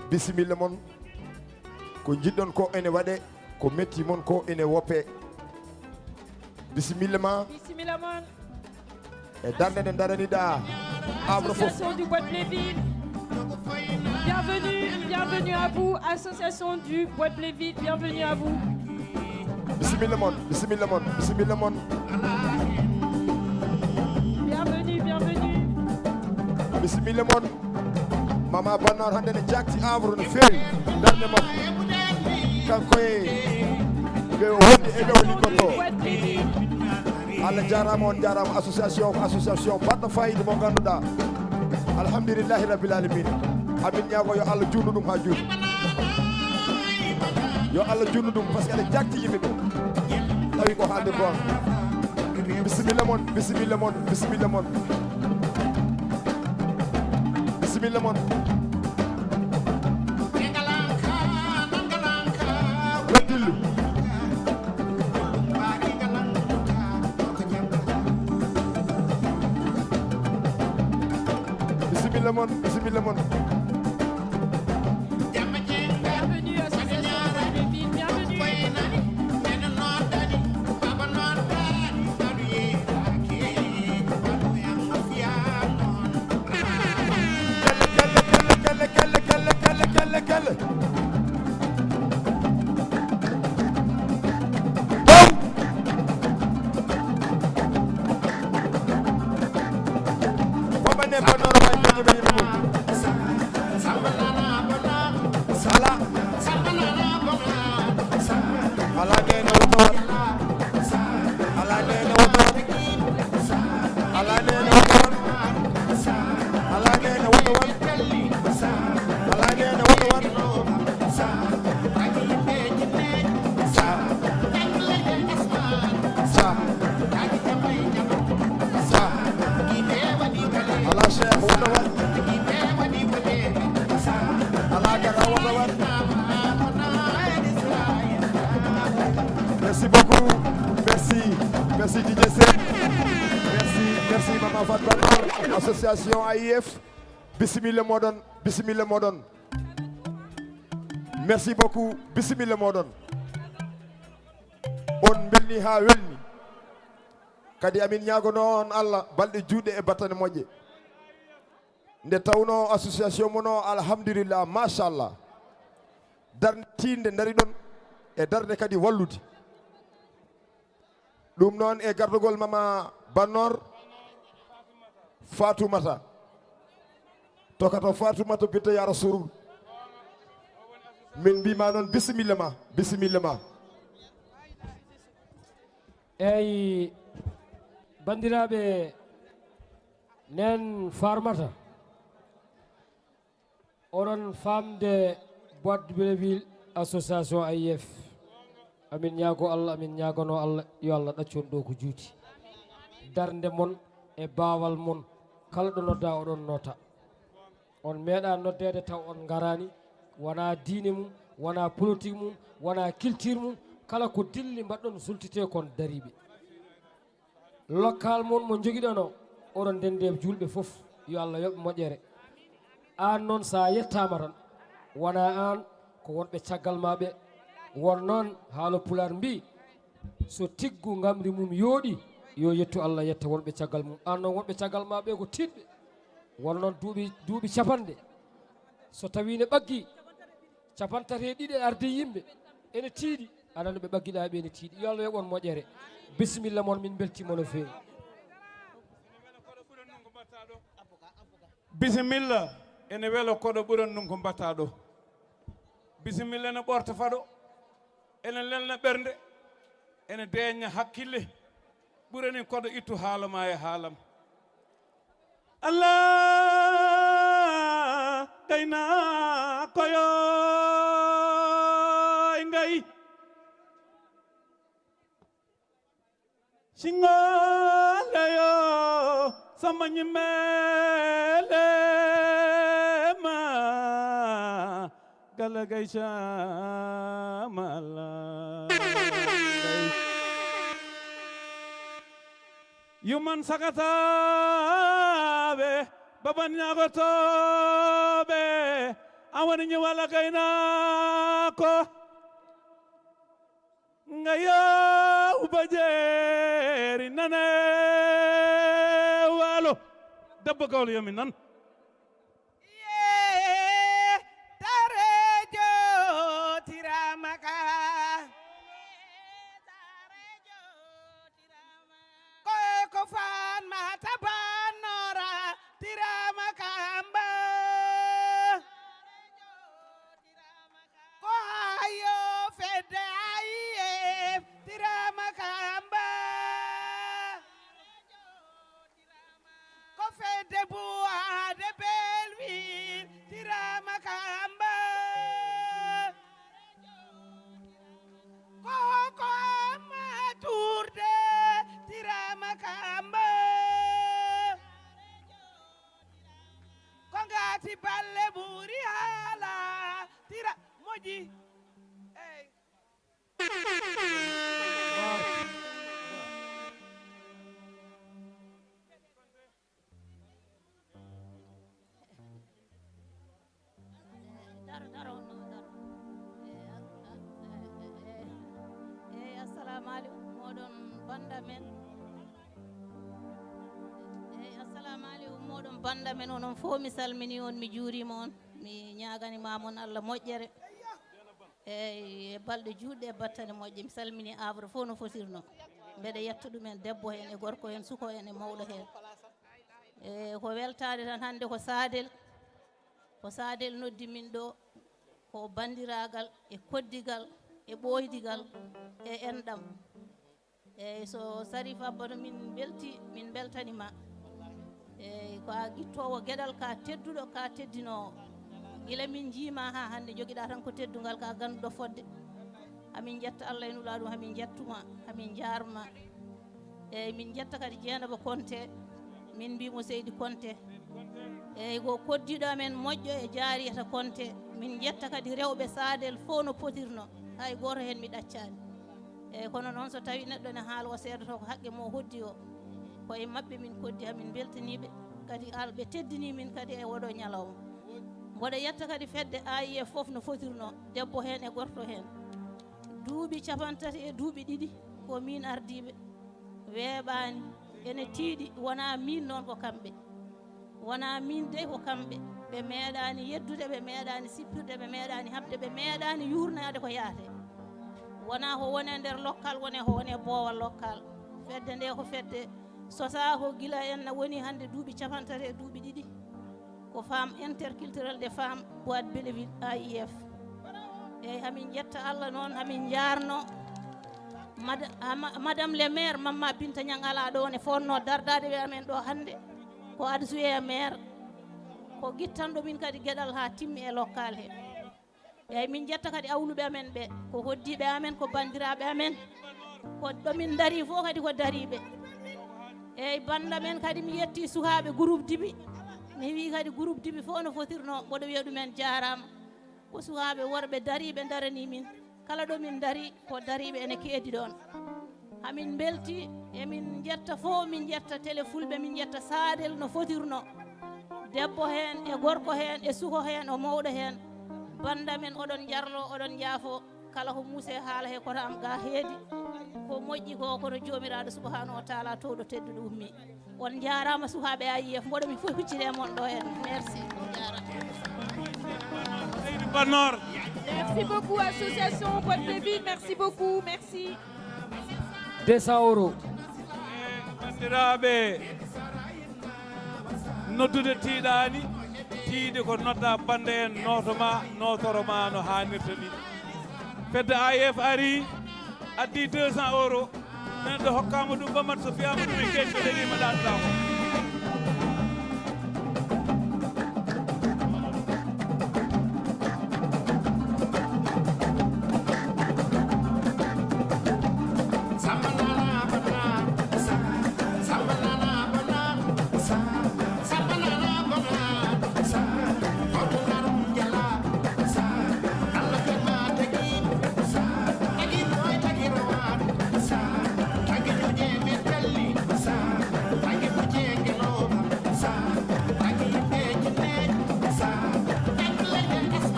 bisimilla mon. Ko njiɗɗon ko ene waɗe, ko metti mon ko ene woppe. Bisimilla ma. Bisimilla mon. E darnde nde daraniɗa Havre fof. Association du Bois de Bléville. Bienvenue, bienvenue à vous. Association du Bois de Bléville, bienvenue à vous. Bisimilla mon, bisimilla mon, bisimilla mon. Bienvenue, bienvenue. Bisimilla mon. Mama Banor hannde ne jaakti Havre no feewi darnde makko. Kanko e ɓe o wondi e ɓe o liggotoo. Allah jaaraama, on jaaraama. Association ko association baɗɗo fayida mo ngannduɗaa. Alhamdulillahi rabbil alamina. Amin ñaago yo Allah juutnu ɗum haa juuti. Yo Allah juutnu ɗum, parce que eɗen jaakti yimɓe ɓe. Tawi ko haalde ko. Bisimilla mon, bisimilla mon, bisimilla mon. Bisimilla mon. Weddillu. Bisimilla mon, bisimilla mon. Bienvenue, association Boîte Bléville, bienvenue. Kelle, kelle, kelle, kelle, kelle, kelle, kelle, kelle, kelle. Bow. Boɓɓane Banor ma, jaajëf, jaajëf. Merci D J C. Merci, merci Mama Fatba. Association A I F. Bismillah modon, bismillah modon. Merci beaucoup, bismillah modon. On belni ha welni. Kadi amin ñaagono on Allah balɗe juuɗe e battane moƴƴe. Nde tawno association mon o, alhamdulillah, machallah. Darnde tiinde ndari ɗon e darnde kadi wallude. Ɗum noon e gardogol Mama Bannor Fatoumata. Tokato Fatoumata bitta ya Rasul. Min mbima noon bisimilla ma, bisimilla ma. Eyi, banndiraaɓe, nen Farmata, oɗon faamde boîte de Bréville association A I F. Amin ñaago Allah, amin ñaagano Allah, yo Allah ɗaccon ɗo ko juuti. Darnde mon e baawal mon, kala ɗo nodda oɗon nota. On meeɗa noddeede taw on ngaraani, wonaa diine mum, wonaa politique mum, wonaa culture mum, kala ko dilli mbaɗɗon sultite kon dariiɓe. Lokkal mon mo njogiɗon o, oɗon ndenndi e juulɓe fof, yo Allah yoɓ moƴƴere. Aan noon so a yettaama tan, wonaa aan, ko wonɓe caggal ma ɓe. Won noon haalo Pulaar mbii, so tiggu ngamri mum yooɗi, yo yettu Allah yetta wonɓe caggal mum. Aan noon wonɓe caggal ma ɓe ko tiiɗɓe. Won noon duuɓi, duuɓi capanɗe. So tawii ne ɓaggii, capanɗe tati e ɗiɗi arde yimɓe ene tiiɗi, aɗa anndi ɓe ɓaggiɗaa ɓe ene tiiɗi. Yo Allah yoɓ on moƴƴere. Bisimilla mon, min mbeltiima no feewi. Bisimilla, ene welo koɗo ɓuran ɗum ko mbaɗtaa ɗo. Bisimilla ene ɓorta faɗo, ene lelna ɓernde, ene deeƴna hakkille, ɓurani koɗo ittu haala ma e haalam. Allah gayna koyo e ngayi. Singole yo sama nyimele ma galagay shamala. Yuman sagataɓe, baban ñagotoɓe, awani ñi wala gaynako. Nga yaw bajeri nane walo. Debbo gawlo yo min nan. Ye tarejo tiramaka. Ko, ko fan ma taban nora tirama kamba. Ko hayo fedde aye tirama kamba. Ko fedde buwaade belwi tirama kamba. Ko, ko amma turde tirama kamba. Ko ngati balle ɓuri haala tira moƴƴi. Eyi. Daro, daro, no, daro. Eh, a-, a-, eh, eh, eh. Eh, assalamu alaikum, moɗon banda men. Eh, assalamu alaikum, moɗon banda men. Onon fof mi salmini on, mi juurima on, mi ñaagani ma mon Allah moƴƴere. Eyi, e balɗe juutɗe e battane moƴƴe, mi salmini Havre fof no fotirno. Mbeɗa yetta ɗumen, debbo heen e gorko heen, suko heen e mawɗo heen. E ko weltaade tan, hannde ko Saadel, ko Saadel noddi min ɗo, ko banndiraagal e koddigal e ɓooydigal e enɗam. Eyyi, so Sarif Abba no min belti, min beltani ma. Eyyi, ko a ƴittoowo geɗal, ka tedduɗo, ka teddinoowo. Gila min njiima ha hannde, jogiɗa tan ko teddungal, ka ganduɗo fodde. Hamin jetta Allah e Nulaaɗo, hamin jettuma, hamin jaarma. Eyyi, min jetta kadi Jeenaba Konte, min mbimo Seydi Konte. Eyyi, ko koddiɗo amen moƴƴo e Jaariyata Konte. Min jetta kadi rewɓe Saadel fof no potirno, hay gooto heen mi ɗaccaani. Eyyi, kono noon, so tawi neɗɗo ne haala, o seedoto ko haqqe mo o hoddi o, ko e maɓɓe min koddi, hamin mbeltaniiɓe, kadi alɓe teddini min kadi e oɗo ñalawma. Mboɗo yetta kadi fedde A I F fof no fotirno, debbo heen e gorto heen. Duuɓi capantati e duuɓi ɗiɗi ko min ardiiɓe, weeɓaani, ene tiiɗi, wonaa min noon, ko kamɓe. Wonaa min dey, ko kamɓe. Ɓe meeɗaani yeddude, ɓe meeɗaani sippirde, ɓe meeɗaani haɓde, ɓe meeɗaani yuurnaade ko yaate. Wonaa ko woni e nder lokkal, woni ko woni e boowal lokkal. Fedde nde ko fedde sosaa ko gila en na woni hannde duuɓi capantati e duuɓi ɗiɗi. Ko femme interculturelle des femmes Boîte Belleville A I F. Eyyi, hamin njetta Allah noon, hamin njaarno mad-, ama-, Madame le maire, Mamma Binta Niang, alaa ɗo ne fotno dardaade ɓe amen ɗo hannde. Ko adjoint maire, ko gittanɗo min kadi geɗal haa timmi e lokkal he. Eyyi, min njetta kadi awluɓe amen ɓe, ko hoddiiɓe amen, ko banndiraaɓe amen, ko ɗo min ndarii fof kadi ko dariiɓe. Eyyi, bannda men kadi, mi yetti sukaaɓe groupe Dibi, mi wii kadi groupe Dibi fof no fotirno, mboɗo wiya ɗumen jaaraama. Ko sukaaɓe worɓe dariiɓe ndaranii min. Kala ɗo min ndarii, ko dariiɓe ene keedi ɗoon. Hamin mbelti, emin njetta fof, min njetta Télé Fulɓe, min njetta Saadel no fotirno. Debbo heen, e gorko heen, e suko heen, o mawɗo heen. Bannda men, oɗon njarlo, oɗon njaafo. Kala ko muuse haala he koto am ga heedi. Ko moƴƴi ko, kono Joomiraaɗo Subhaanahu wa Taala toowɗo tedduɗo ummi. On njaaraama sukaaɓe A I F, mboɗo mi fof huccire mon ɗo en. Merci. On njaaraama. Seydi Bannor. Merci beaucoup, association Boîte de Vie. Merci beaucoup. Merci. Deux cents euros. Banndiraaɓe, noddude tiiɗaani, tiiɗi ko nodda bannda en, nooto ma, nootoro ma no haanirta ni. Fedde A I F ari, addi deux cents euros. Neɗɗo hokkaama ɗum, Mamadou, so fiyaama ɗum e keeci, o lelii ma ɗaantaama.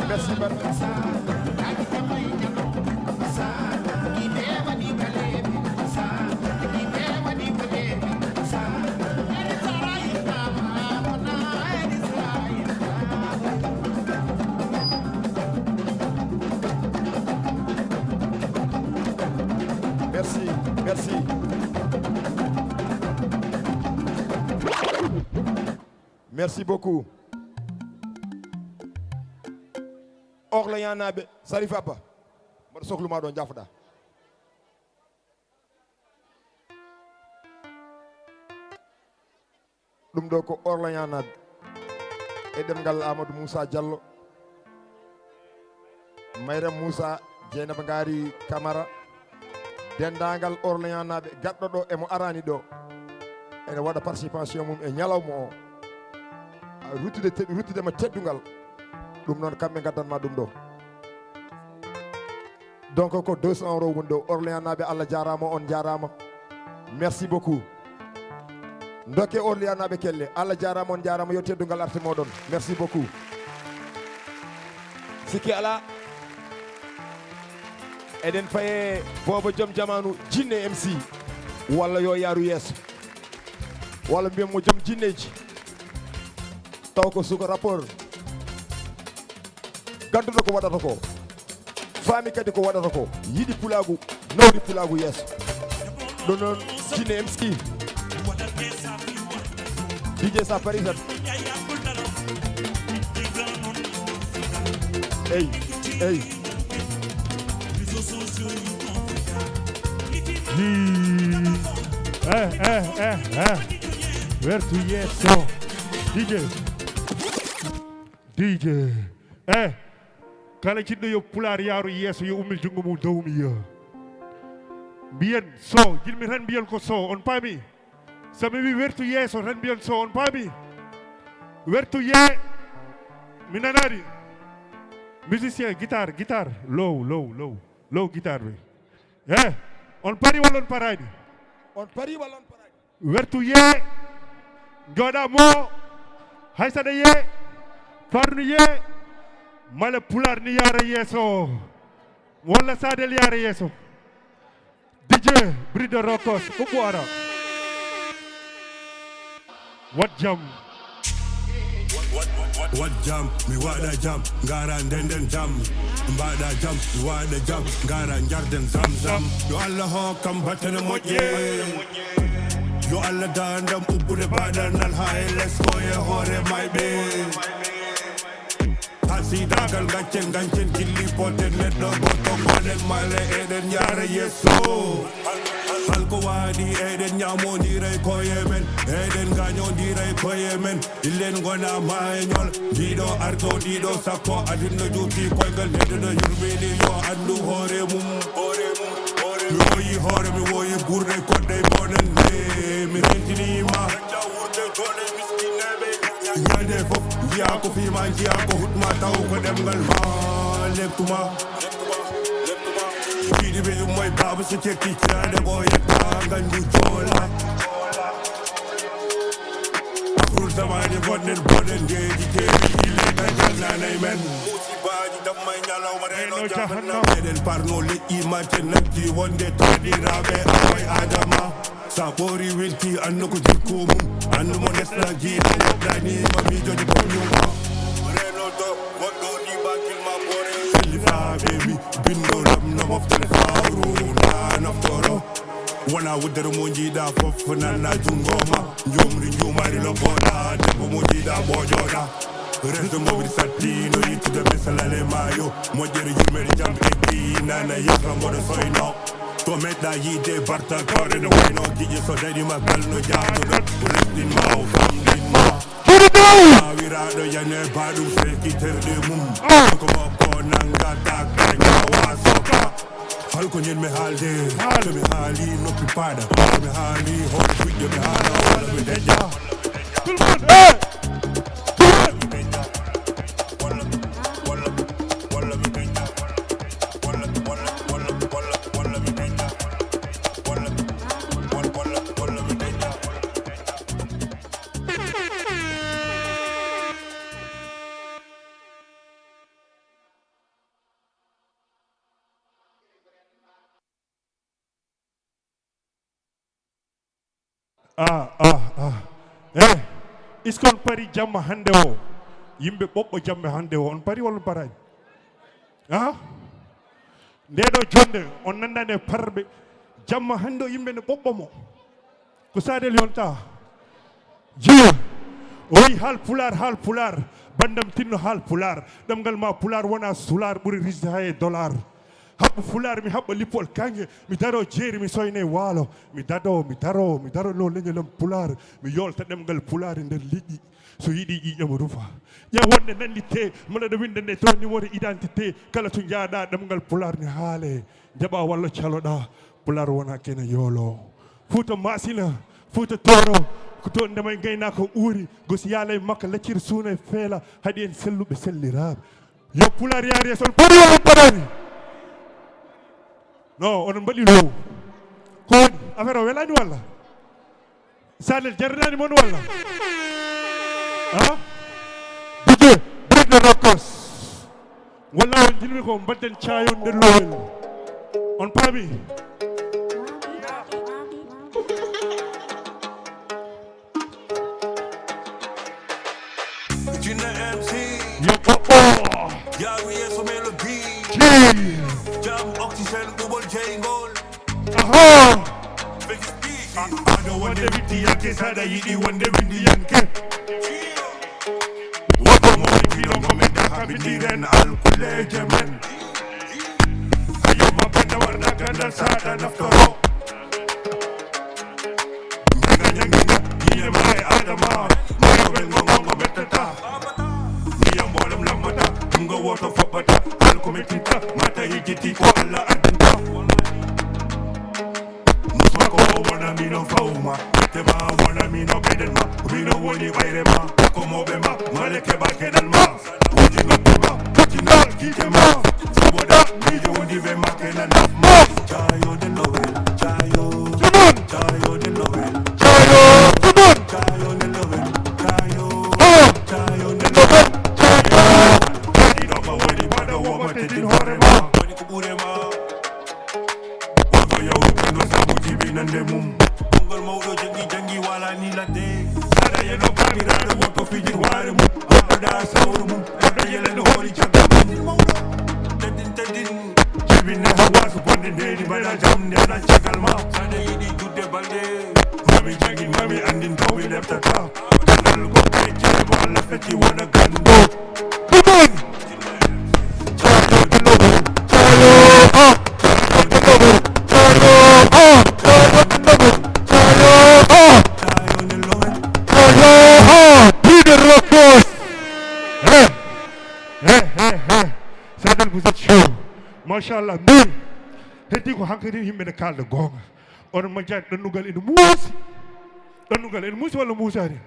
Merci, Baba. Merci, merci. Merci beaucoup. Orléans naaɓe, Sarif Abba, mbaɗa soklu ma ɗo, jaafoɗa. Ɗum ɗo ko Orléans naaɓe, e ɗemngal Amadou Moussa Diallo, Mayram Moussa, Dieynaba Ngari Camara, denndaangal Orléans naaɓe, gaɗɗo ɗo e mo araani ɗo, ene waɗa participation mum e ñalawma o, ruttude te-, ruttude ma teddungal. Ɗum noon, kamɓe ngaddanma ɗum ɗo. Donc, ko deux cents euros woni ɗo. Orléans naaɓe, Allah jaaraama, on njaaraama. Merci beaucoup. Ndokke Orléans naaɓe kelle. Allah jaaraama, on njaaraama. Yo teddungal arte mooɗon. Merci beaucoup. Sikki alaa, eɗen faye boobo joom jamaanu, jinne M C. Walla yo yaaru yeeso. Walla mbiyen mo joom jinneeji. Taw ko suka rapport. Ganduɗo ko waɗata ko, faami kadi ko waɗata ko, yiɗi pulaagu, nawri pulaagu yeeso. Ɗum noon, Jinne M C, D J Sa Paris tan. Ey, ey. Yii. Eh, eh, eh, eh. Wertu yeeso. D J. D J. Eh, kala jiɗɗo yo Pulaar yaaru yeeso, yo ummil junngo mum dow mi yo. Mbiyen so, jiɗmi tan mbiyen ko so, on paami? So mi wi wertu yeeso tan mbiyen so, on paami? Wertu yee, mi nanaani. Musicien, guitare, guitare, low, low, low, low guitare ɓe. Eh, On pari walla on paraani? On pari walla on paraani? Wertu ye, jooɗa mo, hay saɗa ye, farnu ye, male pulaar ni yaara yeeso, walla saadel yaara yeeso. D J Brido Rokos, ɓuɓɓu ara. Wat jam. Wat jam, mi waɗa jam, ngara ndenden jam. Mbaɗa jam, mi waɗa jam, ngara njarden zam zam. Yo Allah hokkam battane moƴƴe. Yo Allah dandam ubbude baɗanal ha e les ko e hoore mayɓe. Hasidagal gaccen gancen gilli poten neɗɗo goto gonen male eɗen yara yesso. Halko waɗi eɗen ñamodiray koye men, eɗen gañodiray koye men. Illen gona mañol ndiɗo arto ndiɗo sakko adinno juuti koygal neɗɗo no yurmini yo andu hoore mum. Mi woyi hoore mi woyi gurɗe koɗɗe bonan ne mi rentinima. Ñande fof njiya ko fima njiya ko hutma taw ko ɗemgal ma leftuma. Jiɗi ɓe ummoy baba so cetti tirade ko yetta gandu jola. Ɓurtamani goɗɗen boɗen ndeji kewi ille ka jannanay men. Musibaji dammay ñalawma reno jahannam. Eɗen parno leƴƴi maten natti wonde taniraɓe amoy adama. Sa ɓoori wilti annu ko jikku mum annu mo nesna jiiɗi woɗɗanima miijoji boñuma. Renoto woɗɗo ɗi bakil ma boore. Sellifaɓe mi bindo lam no moftale fawru na naftoro. Wona wuddere mo jiiɗa fof nanna jungo ma. Jumri jumari lobboɗa debbo mo jiiɗa bojoɗa. Resde mowri satti no yittude mesalale maayo. Moƴƴere yurmeɗe jam eggi nana yesra mboɗo soyno. To meɗɗa yiide bartal kawre no wayno giƴe so daɗima kal no jaadoɗon o lesɗinma o famɗinma. Awiraɗo yane baɗum feki terɗe mum. Ko makko nangata kañawa soka. Halko ñen mi haalde. To mi haali noppi paɗa. To mi haali hoto gujjo mi haala wala mi deƴƴa. Ah, ah, ah. Eh, iskon pari jamma hande o. Yimɓe ɓoɓɓo jamma hande o. On pari walla on parani? Ah? Nde ɗo jonde on nandane parɓe jamma hande o yimɓe ne ɓoɓɓo mo. Ko sadel yonta. Jiya. O wi haal pulaar, haal pulaar. Bandam tinno haal pulaar. Ɗemngal ma pulaar wona sulaar ɓuri risde hay e dollar. Haɓɓu fulaar mi haɓɓa lippol kanŋe mi daro jeeri mi soyne waalo mi dado mi daro mi daro no leñolam pulaar mi yolta ɗemngal pulaar e nder liƴƴi so yiɗi ƴiƴam rufa ƴeew wonde nanditte mbaɗa ɗo winde nde to numéro identité kala to njaaɗa ɗemngal pulaar ne haale njaɓa walla caloɗa pulaar wona kene yoolo fuuta masina fuuta tooro ko to ndema e ngaynaaka uuri gosi yaala e makka laccir suuna e feela haɗi en selluɓe selliraaɓe Yo pulaar yaari yeeso on pari walla on paraani? Non onon mbaɗi low. Ko woni affaire o welaani walla? Salel jaranaani mon walla? Ha? Dije Bridde Rokkos. Walla on njilmi ko mbaɗden caayon nder lowel. On paami? Jinne M C Yo ɓoɓɓo. Yawi yeso melodi Jim. Jam oxygène ɓuɓol jeygol Aha. Fix speak Aɗo wonde witti yanke saɗa yiɗi wonde windi yanke. Woto mo wipino ko men daha bindiren alkuleje men. Ayo mabanda warda gandal saɗa naftoro. Ñanga ñangiga ine ma e adama. Mayo men ngo ngo ngo mettata. Ndiyam mbolam lammata. Ɗum ngo woto foɓɓata. Hal ko mettinta. Mata yejjiti ko Allah ardinta. Musmako o wona mino fawma. Ete ma wona mino beden ma. Mino woni ɓayre ma. Ko moɓe ma. Male keɓa kenan ma. Wujino ma. Wujino gite ma. Saboda mijo woni ɓe ma kenan ma. Jayo de lowel. Teddin hoore ma. Woni ko ɓure ma. Woto yawru ɗo sabu jibinande mum. Konngol mawɗo jangi jangi wala ni ladde. Saɗa yeno bandiraaɗo woto fijir waare mum. Woto da sawru mum. Woto yele no hooli caggal mum. Teddin teddin. Jibinne hawasu bonde ndeni mbaɗa jam nde aɗa caggal ma. Saɗa yiɗi judde balɗe. Mami jangin mami anndin taw mi leftata. Ganndal ko kay ceebo Allah fecci wona ganndo. Ɗum woni. Machallah, min heddi ko hankadi yimɓe ne kalda goonga. Onon majjani ɗannugal ene muusi. Ɗannugal ene muusi walla muusaani?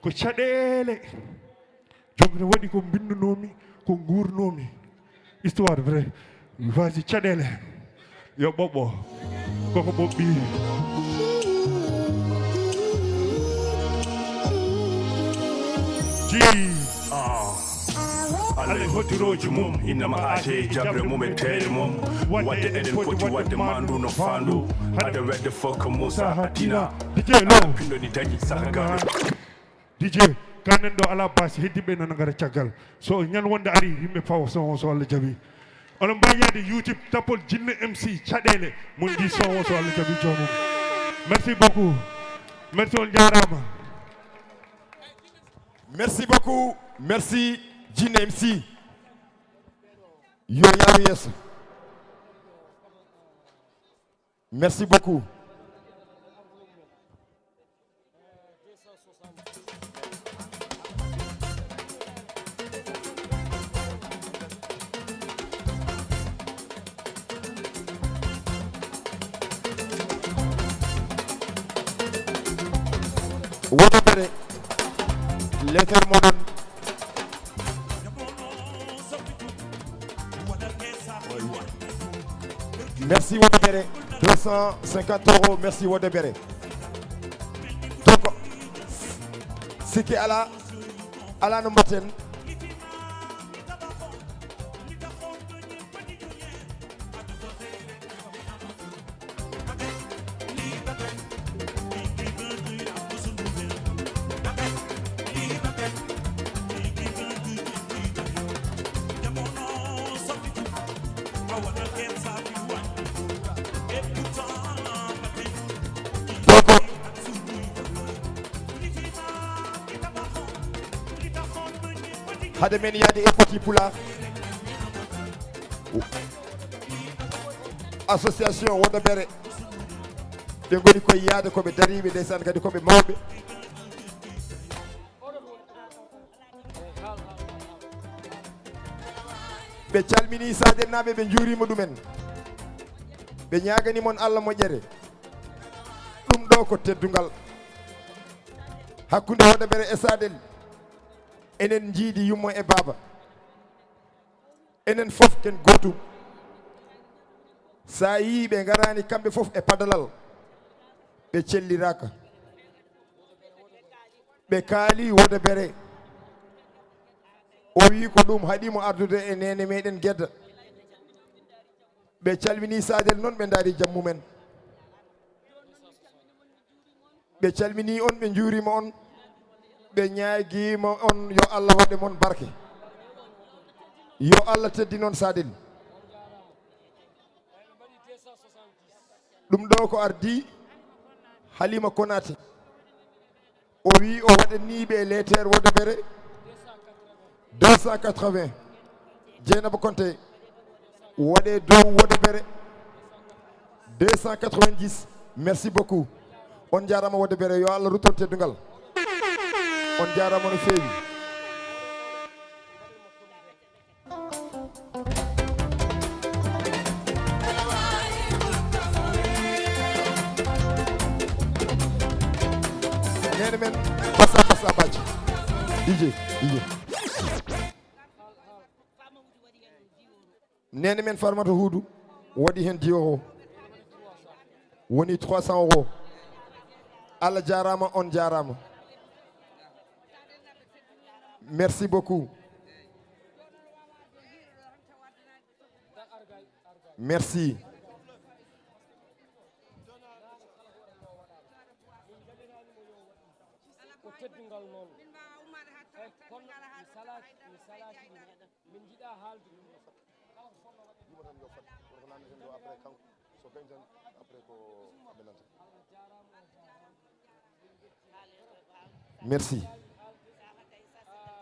Ko caɗeele. Joom ne waɗi ko mbinnunoomi, ko nguurnoomi. Histoire vrai. Vas-y, caɗeele. Yo ɓoɓɓo. Koko ɓoɓɓi. Ji. Ah. Allah e hottirooji mum, innama aate e jaɓre mum e teeyre mum. Waɗde eɗen poti waɗde maandu no faandu. Hade wedde fof ko Moussa Hatina. Dijelo. Pinɗo ɗi dañi saha gaɗo. D J, kanen ɗo alaa baasi, heddiiɓe nana ngara caggal. So ñalwonde ari, yimɓe pawa so, so Allah jaɓi. Onon mbawi yaade YouTube, tappol Jinne M C, caɗeele, mon nji son o so Allah jaɓi joomum. Merci beaucoup. Merci, on jaaraama. Merci beaucoup. Merci, Jinne M C. Yo yaaru yeeso. Merci beaucoup. Wodobere, letter moɗon. Merci Wodobere, deux cent cinquante euros. Merci Wodobere. Donc, sikki ala, ala no mbatten. Hade men yaade e Petit Pulaar, association Wodobere, ɓe ngoni koye yaade, ko ɓe dariiɓe, ndeysaan, kadi ko ɓe mawɓe. Ɓe calmini Sadelnaaɓe, ɓe njuurima ɗumen. Ɓe ñaagani mon Allah moƴƴere. Ɗum ɗo ko teddungal. Hakkunde Wodobere e Sadel, enen njiidi yumma e baaba. Enen fof ken gootum. So a yii ɓe ngaraani kamɓe fof e padalal, ɓe celliraaka. Ɓe kaali Wodobere. O wii ko ɗum haɗi mo ardude e neene meɗen Gedda. Ɓe calmini Sadel noon, ɓe ndaari jam mumen. Ɓe calmini on, ɓe njuurima on, ɓe ñaagiima on, yo Allah waɗe mon barke. Yo Allah teddin on Sadel. Ɗum ɗo ko ardi Halima Konaté. O wi o waɗani ɓe letter Wodobere deux cent quatre-vingts. Dieynaba Konté, waɗe dow Wodobere deux cent quatre-vingt-dix. Merci beaucoup. On jaarama Wodobere, yo Allah rutton teddungal. On jaarama no feewi. Neene men, passa, passa, bacci. D J, D J. Neene men Farmata Huudu waɗi heen dix euros. Woni trois cents euros. Allah jaaraama, on jaaraama. Merci beaucoup. Merci. Merci.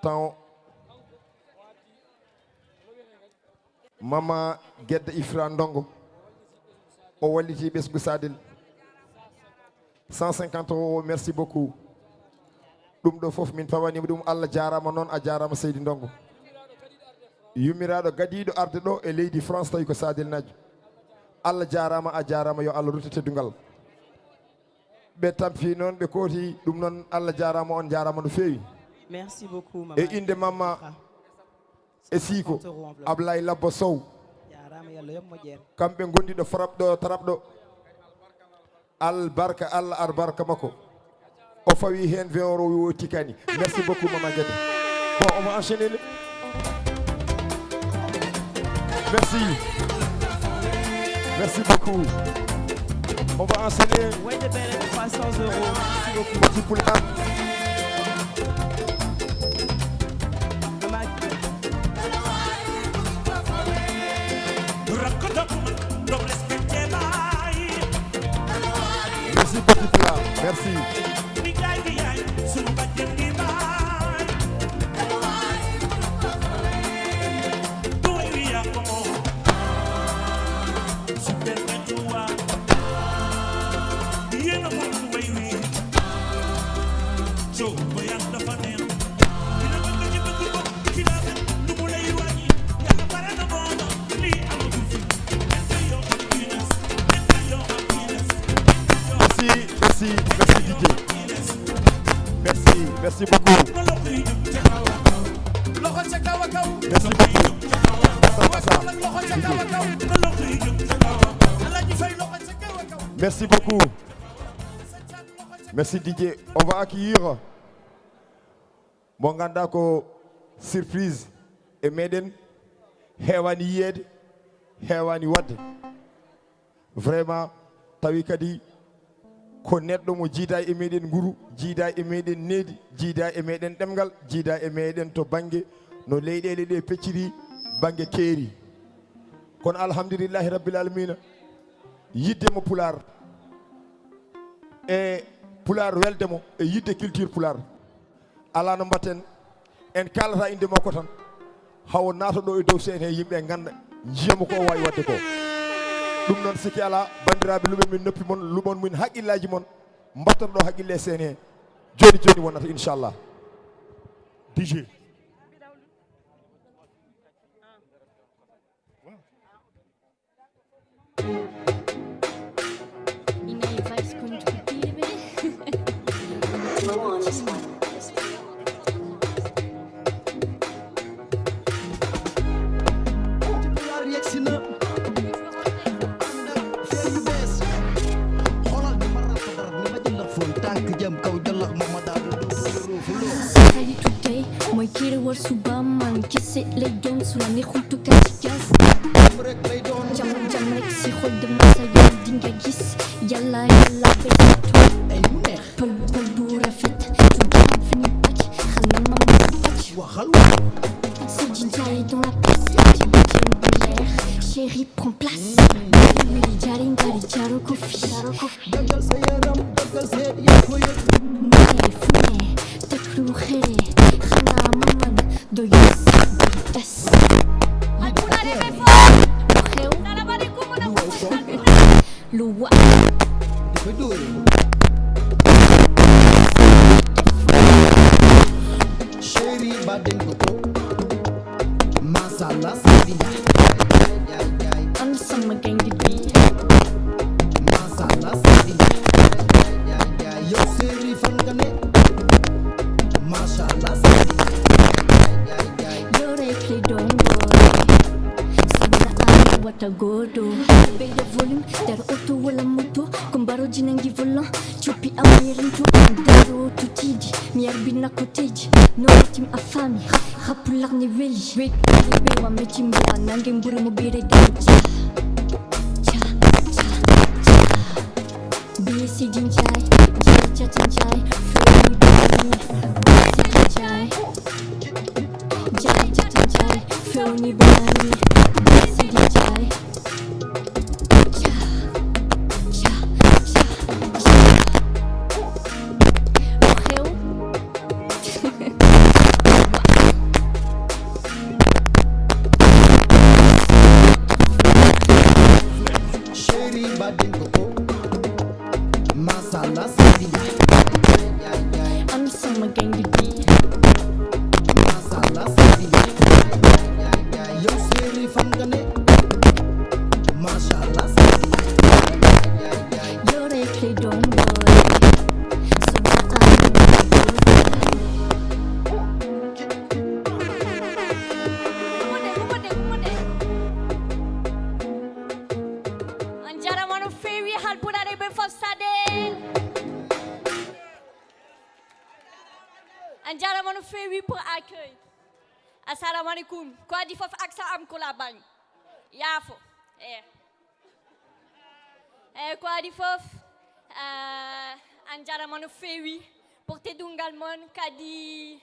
Taw Mama Gedda Ifra Ndongo, o walliti ɓesngu Sadel. Cent cinquante euros, merci beaucoup. Ɗum ɗo fof min pawanima ɗum. Allah jarama noon, a jarama seydi Ndongo. Yummiraɗo gadiɗo arde ɗo e leydi France, tawi ko Sadel Najo. Allah jarama, a jarama, yo Allah ruttu teddungal. Ɓe tampi noon, ɓe kooti ɗum noon. Allah jarama, on jarama no feewi. Merci beaucoup, e inde Mama e Siko Ablaye Labbo Sow. Jarama, yo Allah yoɓ moƴƴere. Kamɓe gondi ɗo frap ɗo, trap ɗo. Albarka, Allah albarka makko. O fawi hen vingt euros, o tikani. Merci beaucoup, Mama Guette. Bon, on va enchaîner. Merci. Merci beaucoup. On va enchaîner. Wayde Bere, trois cents euros. Merci beaucoup. Petit Poulard. Merci beaucoup, Pula. Merci. Merci, merci, merci D J. Merci, merci beaucoup. Merci beaucoup. Merci beaucoup. Merci D J. On va accueillir mo ngannduɗaa ko surprise e meɗen, heewani yiyeede, heewani waɗde. Vraiment, tawi kadi ko neɗɗo mo jiida e meɗen nguru, jiida e meɗen needi, jiida e meɗen ɗemngal, jiida e meɗen to bannge no leyɗeele ɗe pecciri, bannge keeri. Kono alhamdulillahi rabbil alamina, yidde mo Pulaar e Pulaar welde mo e yidde culture Pulaar. Alaa no mbatten, en kaalata innde makko tan, hawo naata ɗo e dow seen he, yimɓe ngannda, njiya mo ko o waawi waɗde ko. Ɗum noon, sikki alaa, banndiraaɓe, luɓen min noppi mon, luɓon min haqqillaaji mon, mbatton ɗo haqqille e seen he. Jooni jooni wonata, inchallah. D J. Ina e vice kon jogitiiɓe. Sali today, mooy kii war suba man kese lay doon su la neexul tukkal ci gas. Jam jam rek si xol de masa yow di nga gis. Yàlla yàlla béy sa tool. Pël pël bu rafet. Su dee fi ñu pàcc, xam na ma ma pàcc. Waxal wa. Si di jaay dans la pièce, ci bëccëg bu leer. Chérie, prends place. Wili wili, jari ngari, jaru ko fi. Dëggal sa yaram, dëggal seet, yaa ko yëg. Mu ne fu ne, teg lu xëre, xanaa ma man, doyul sax, doyul tas. Lu xew? Lu wa? Chérie, ba dengo ko. Masala Saliya. An sama gaynde bi. Masala Saliya. Yow Seri fan nga ne? Masala Saliya. Yow rek lay doon boy. Sama la am wata godo. Bay de volume, dar auto wala moto. Kumbaro jinangi volant. Chupi am yerinto am daro tutidi. Mi arbina koteji. No team afami. Xa pulaar ne weli. Wek, wek, wek, wa meti mboa, nange mburu mo bere dan. Cha, cha, cha, cha. Bisi dinjai, jai, cha, dinjai, feli bani. Bisi dinjai, jai, cha, dinjai, feli bani. Bisi dinjai. Cha, cha, cha, cha. Oxeu. Chérie, badin coco. Masala, Sadia. I'm summer gang, you be. Masala, Sadia. Yo, chérie, fan nga ne? Masala, Sadia. Yo, rek lay doon, boy. Sama aadama. On jarama no feewi, halpulaar e ɓe fof saɗe. On jarama no feewi pour accueil. Assalamu alaikum. Ko adi fof, aksa am ko la bañ. Yaafo. Eh. Eh, ko adi fof, eh, on jarama no feewi pour teddungal mon, kadi,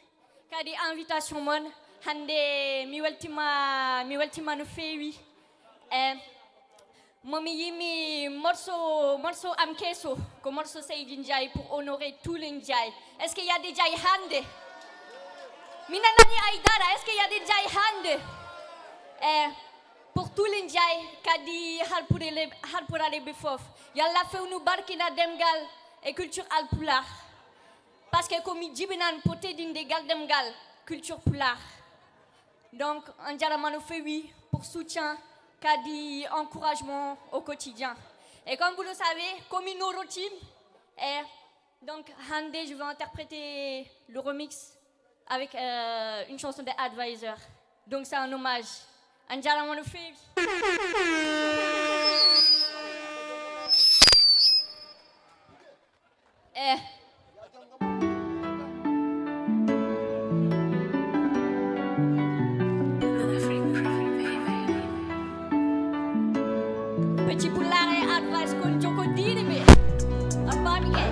kadi invitation mon. Hannde mi weltima, mi weltima no feewi. Eh, mo mi yimi morceau, morceau am keso, ko morceau Seydi Ndiaye pour honorer tous les Ndiaye. Est-ce qu'il y a des Ndiaye hannde? Mi nanani ay dara, est-ce qu'il y a des Ndiaye hannde? Eh, pour tous les Ndiaye, kadi halpure le-, halpuraare ɓe fof. Yo Allah fewnu barkina demgal e culture alpulaar. Parce que ko mi jibinan pour teddinde gal demgal culture pulaar. Donc, on jarama no feewi pour soutien, kadi encouragement au quotidien. Et comme vous le savez, ko mi no rotim, et donc, hannde, je vais interpréter le remix avec, euh, une chanson de Advisor. Donc, c'est un hommage. On jarama no feewi. Eh. Petit Pulaar e Advice kon jokkondiiɗe ɓe. A faami kay?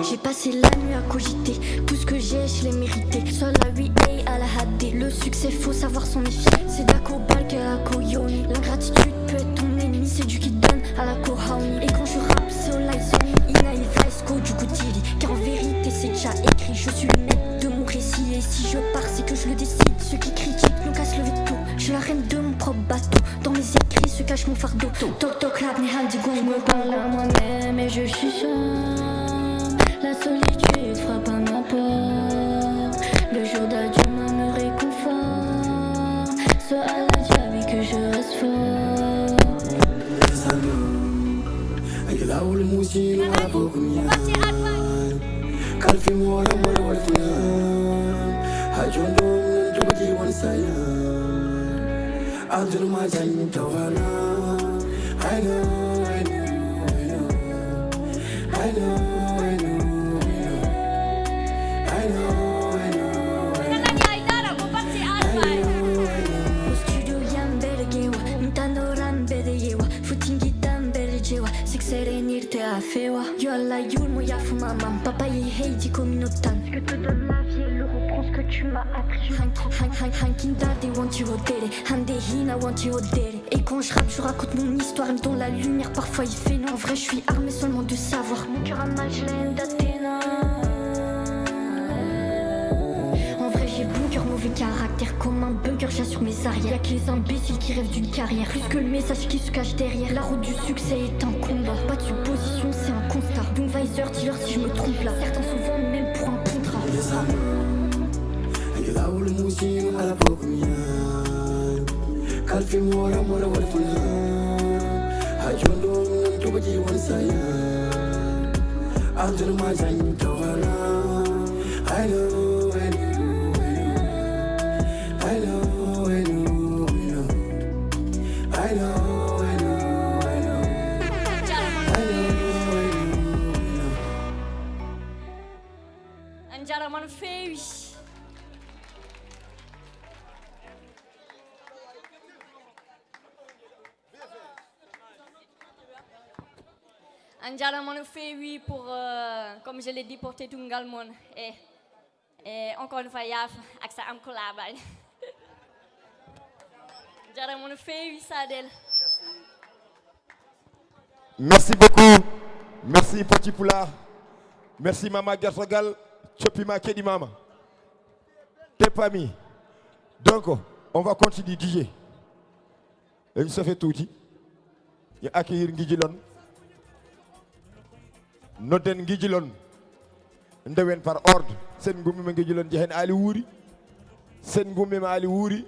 J'ai passé la nuit à cogiter. Tout ce que j'ai, je l'ai mérité. Seul la huit A à la H D. Le succès, faut savoir s'en méfier. C'est d'accord, balka, koyoni. L'ingratitude peut être ton ennemi. C'est Dieu qui donne à la Kohaoni. Et quand je rappe, c'est au live. Ina il vice ko du kutiri. Car en vérité, c'est déjà écrit. Je suis le maître de mon récit. Et si je pars, c'est que je le décide. Ceux qui critiquent nous cassent le veto. Je suis la reine de mon propre bateau. Dans mes écrits se cache mon fardeau. Toc toc, rap ni handi gong. Je me parle à moi-même et je chuchote. La solitude frappe à ma porte. Le jour d'adieu me réconforte. Ce à la diable que je reste fort. Lawol musi wala bokunya. Kalfi mora mora wala funya. Hajondo tukuti wan saya. Adul majan tawala. I know, I know, I know. I know, I know, I know. I know, I know, I know. Nanani Aidara, ko batti Alpha. Studio yam beɗe gewa, mi tando ram beɗe yewa, futingi tam beɗe jewa, siksere nirte a fewa. Yo Allah yurmo yafuma mam, papa yi heydi ko mi nottan. Ce que te donne la vie et le reprend ce que tu m'as appris. Han- han- han- Hankin darde wonti hoddere, hande hina wonti hoddere. Et quand je rappe, je raconte mon histoire dans la lumière. Parfois il fait noir, en vrai je suis armé seulement de savoir. Mon cœur a mal, je l'ai d'Athéna. En vrai j'ai bon cœur, mauvais caractère. Comme un bunker, j'assure mes arrières. Y'a que les imbéciles qui rêvent d'une carrière. Plus que le message qui se cache derrière. La route du succès est un combat. Pas de supposition, c'est un constat. Donc Visor, dis-leur si je me trompe là. Certains se vendent même pour un contrat. Lawol musi ala bokunya. Kalfi mora mora wala funya. Hajondo tukuti wan saya. Adul majan tawala. I know, I know, I know. I know, I know, I know. I know. On dirait mon fait oui pour, euh, comme je l'ai dit, pour Tetungal Mon. Et, et encore une fois, il y a Aksa Amkoulabal. Dirait mon fait oui, Sadel. Merci beaucoup. Merci, Petit Poula. Merci, Mama Gertogal. Chopima Kedi Mama. Tepami. Donc, on va continuer, D J. Une sofie touti. Ñu accueillir Ngijilon. Nodden Ngijilon. Ndewen par ordre. Sen gummi ma Ngijilon jehen Ali Wuri. Sen gummi ma Ali Wuri.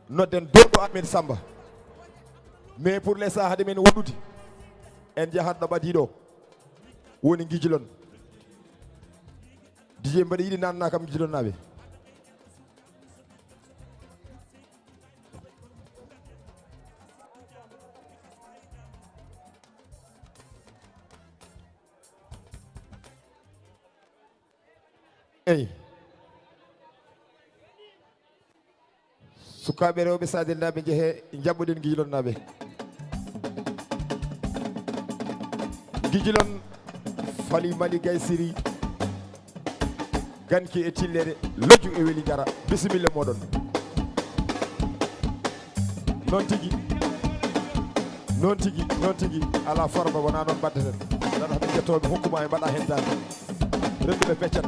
Nodden dondo amen Samba. Mais pour l'instant, hade men woɗɗude. En jahat ɗo ɓadiɗo. Woni Ngijilon. D J mbaɗa yiɗi nanna kam Ngijilon naɓe. Eyi. Sukaaɓe rewɓe Sadelnaaɓe, njehee, njaɓɓoɗen Ngijilonnaaɓe. Ngijilon, Fali Mali Gaysiri, Ganki e Tillere, Lojju e Weli Jara. Bisimilla mooɗon. Noon tigi. Noon tigi, noon tigi. Alaa farba, wonaa noon mbaɗdeten. Aɗa haɗa jettooɓe, hokkuma e mbaɗa hentaani. Rewɓe ɓe peccat.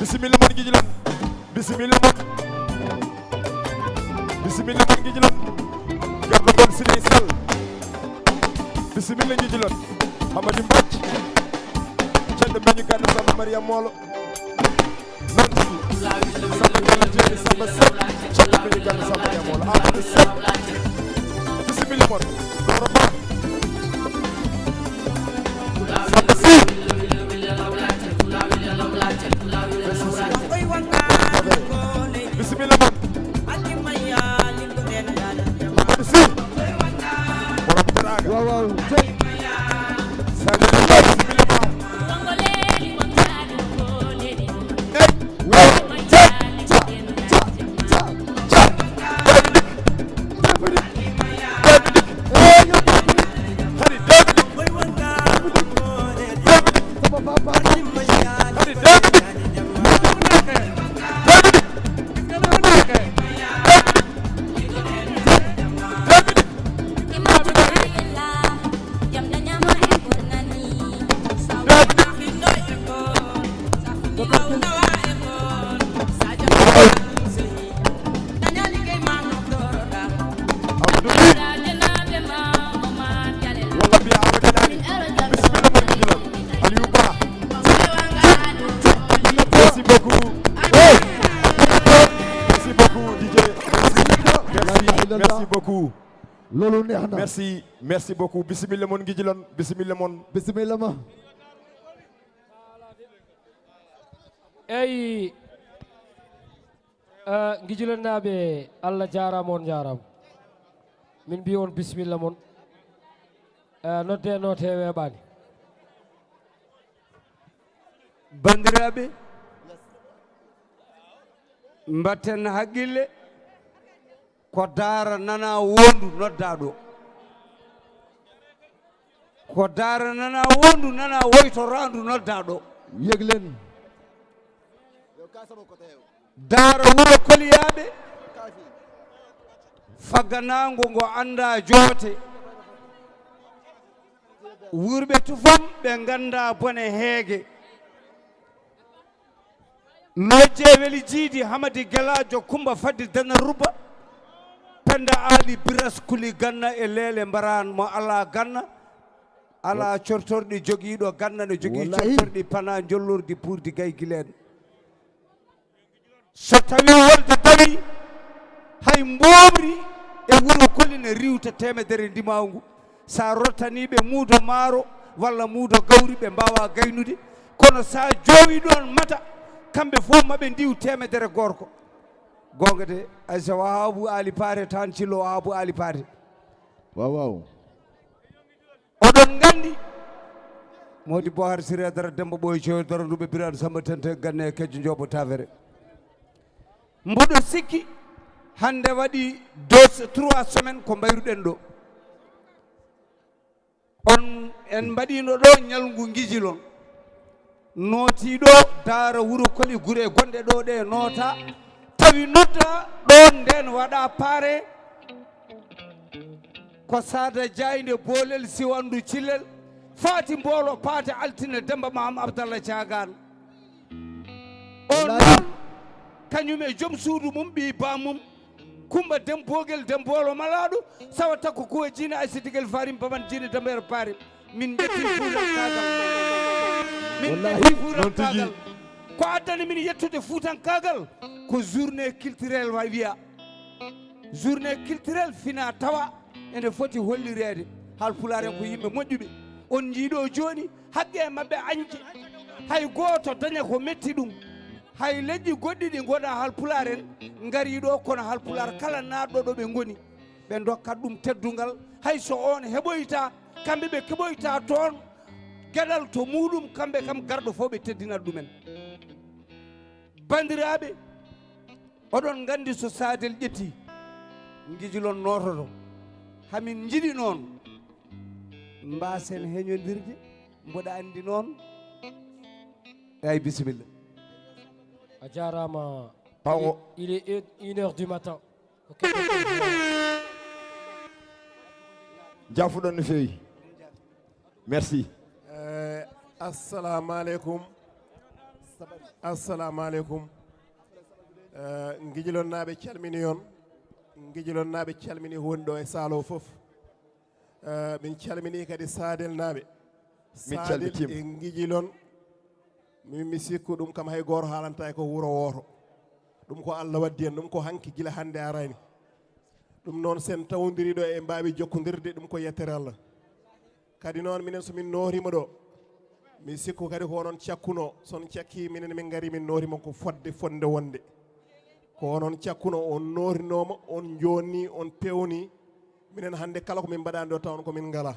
Bisimilla mon Ngijilon. Bisimilla mon. Bisimilla mon Ngijilon. Garɗo mon Sidi Sall. Bisimilla Ngijilon. Hamadi Mbaj. Ceddo Beñu Ganda Samba Mariam Molo. Noon tigi. Samba Gana Jeeri, Samba Seck. Ceddo Beñu Ganda Samba Mariam Molo. Amadou Seck. Bisimilla mon. Doro Ba. Bisimilla mon. Amadou Sy. Borom teraanga. Waaw, waaw. Sadio Ba, bisimilla ma. Merci beaucoup. Merci beaucoup, D J. Merci, merci, merci beaucoup. Loolu neex na. Merci, merci beaucoup. Bisimilla mon Ngijilon, bisimilla mon. Bisimilla ma. Eyi. Eh, Ngijilonnaaɓe, Allah jaaraama, on njaaraama. Min mbiya on bisimilla mon. Eh, nodde noote weeɓaani. Banndiraaɓe, mbatten haqqille, ko daara nana wondu noddaa ɗo. Ko daara nana wondu, nana woytoraandu noddaa ɗo. Yeglen. Daara wuro Koliyaaɓe, fagganaango ngo anndaa joote. Wuurɓe tufam ɓe nganndaa bone heege. Lojje weli jiidi Hamadi Gelaajo Kumba Faddi Dana Ruba. Penda Aali Biras Kuli Ganna e Leele Mbaraan mo alaa Ganna. Alaa cortorɗi jogiiɗo Ganna ne jogii cortorɗi pana njollordi buurdi gay gileen. So tawii wolde darii, hay mboomri e wuro Koli ne riiwta teemedere ndimaagu. So a rottanii ɓe muudo maaro walla muudo gawri, ɓe mbaawaa gaynude. Kono so a joowii ɗoon mata, kamɓe fof ma ɓe ndiiw teemedere goorko. Goonga de, Aysa Wahaabu Aali Paate, Taan Cillo Wahaabu Aali Paate. Waaw waaw. Oɗon nganndi, Modi Bohar Siré Dara Demba Ɓooy Ceyo Dara Nduɓe Birane Samba Tente Ganne Kejjo Njoobo Tavere. Mboɗo sikki hannde waɗi deux, trois semaines ko mbayruɗen ɗo. On en mbaɗino ɗo ñalngu ngijilon. Nootiiɗo daara wuro koli gure gonɗe ɗo ɗe noota. Tawi nodda ɗon nden waɗa paare. Ko Saada Jaaynde Boolel Siwandu Cilel. Faati Mboolo Paate Altine Demba Maam Abdallah Caagaan. On noon, kañum e joom suudu mum, ɓii baamum, Kumba Dem Boogel Dem Boolo Malaaɗo, Sawa Takko Kuwa Jiina Aysa Digel Farim Baban Jiina Dembeer Paari. Min njetti Fuutankaagal. Min njetti Fuutankaagal. Ko addani min yettude Fuutankaagal ko journée culturelle wa wiya. Journée culturelle fina tawa ene foti hollireede. Haalpulaar en ko yimɓe moƴƴuɓe. On njiiɗo jooni haqqe maɓɓe añje. Hay gooto daña ko metti ɗum. Hay leƴƴi goɗɗi ɗi ngonaa Haalpulaar en ngarii ɗo, kono Haalpulaar kala naatɗo ɗo ɓe ngoni, ɓe ndokkat ɗum teddungal. Hay so oon heɓoyta, kamɓe ɓe keɓoyta toon geɗal to muuɗum, kamɓe kam garɗo fof ɓe teddinat ɗumen. Banndiraaɓe, oɗon nganndi so Saadel ƴetti, ngijilon noototo. Hamin njiɗi noon mbaasen heñondirde, mboɗo anndi noon. Eey, bisimilla. A jaaraama. Pawo. Il est, il est une heure du matin. Ok. Jaafuɗon no feewi. Merci. Eh, assalamu aleykum. Assalamu aleykum. Eh, Ngijilonnaaɓe calmini on. Ngijilonnaaɓe calmini wonɗo e saalo fof. Eh, min calmini kadi Sadelnaaɓe. Min calmitima. Sadel e Ngijilon. Min mi sikku ɗum kam hay gooto haalanta e ko wuro wooto. Ɗum ko Allah waddi en ɗum, ko hanki gila hannde arani. Ɗum noon, sen tawondiri ɗo e mbaawi jokkondirde, ɗum ko yettere Allah. Kadi noon, minen so min nootiima ɗo, mi sikku kadi ko onon cakkuno, so on cakki minen min ngari min nootiima ko fodde fodde wonde. Ko onon cakkuno, on nootinooma, on joonni, on pewni. Minen hannde kala ko min mbaɗaani ɗo taw on ko min ngalaa.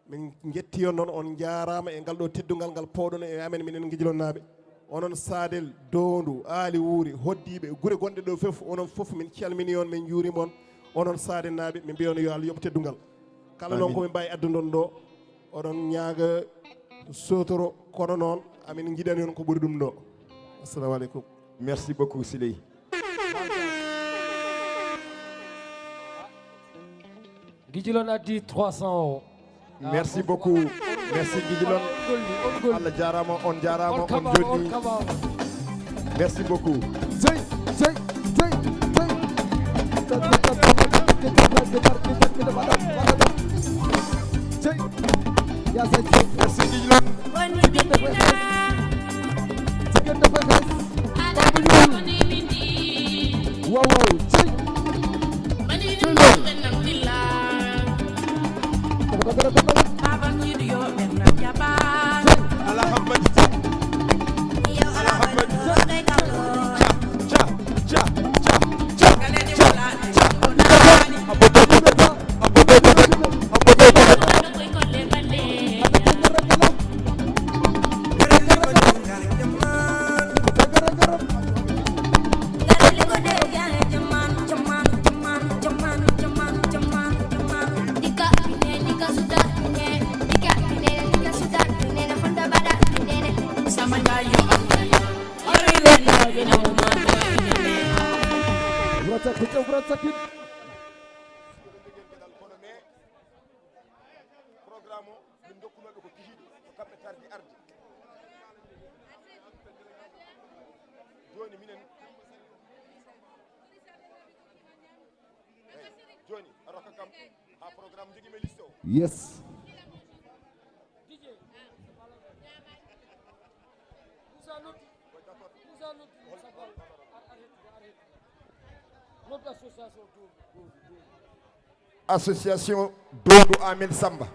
Min njetti on noon, on njaaraama e ngal ɗo teddungal ngal powɗon e amen minen Ngijilonnaaɓe. Onon Sadel, Doondu, Aali Wuuri, Hoddiiɓe, gure gonɗe ɗo fof, onon fof min calmini on, min njuuriima on. Onon Sadennaaɓe, min mbiya on yo Allah yoɓ teddungal. Kala noon ko min mbaawi addude on ɗo, oɗon ñaaga sotoro, kono noon amin njiɗani on ko ɓuri ɗum ɗo. Assalamu aleykum. Merci beaucoup, Siley. Ngijilon addi trois cents euros. Merci beaucoup. Merci Ngijilon. Allah jaaraama, on jaaraama, on joɗɗi. Merci beaucoup. Jey, jey, jey, jey. Jey. Ya say jey. Merci Ngijilon. Jigéen dafay xees. Baba Ndour. Waaw, waaw, ci. Ci loolu. Ala Hamadi. Ala Hamadi. Ca, ca, ca, ca, ca, ca. Wura takku, wura takku. Programme o, min dokkunoɓe ko kihiiɗe, ko kamɓe tardi arde. Jooni minen, eey, jooni a rokka kam haa programme, jogiimi liste o. Yes. Association Dodo Amin Samba.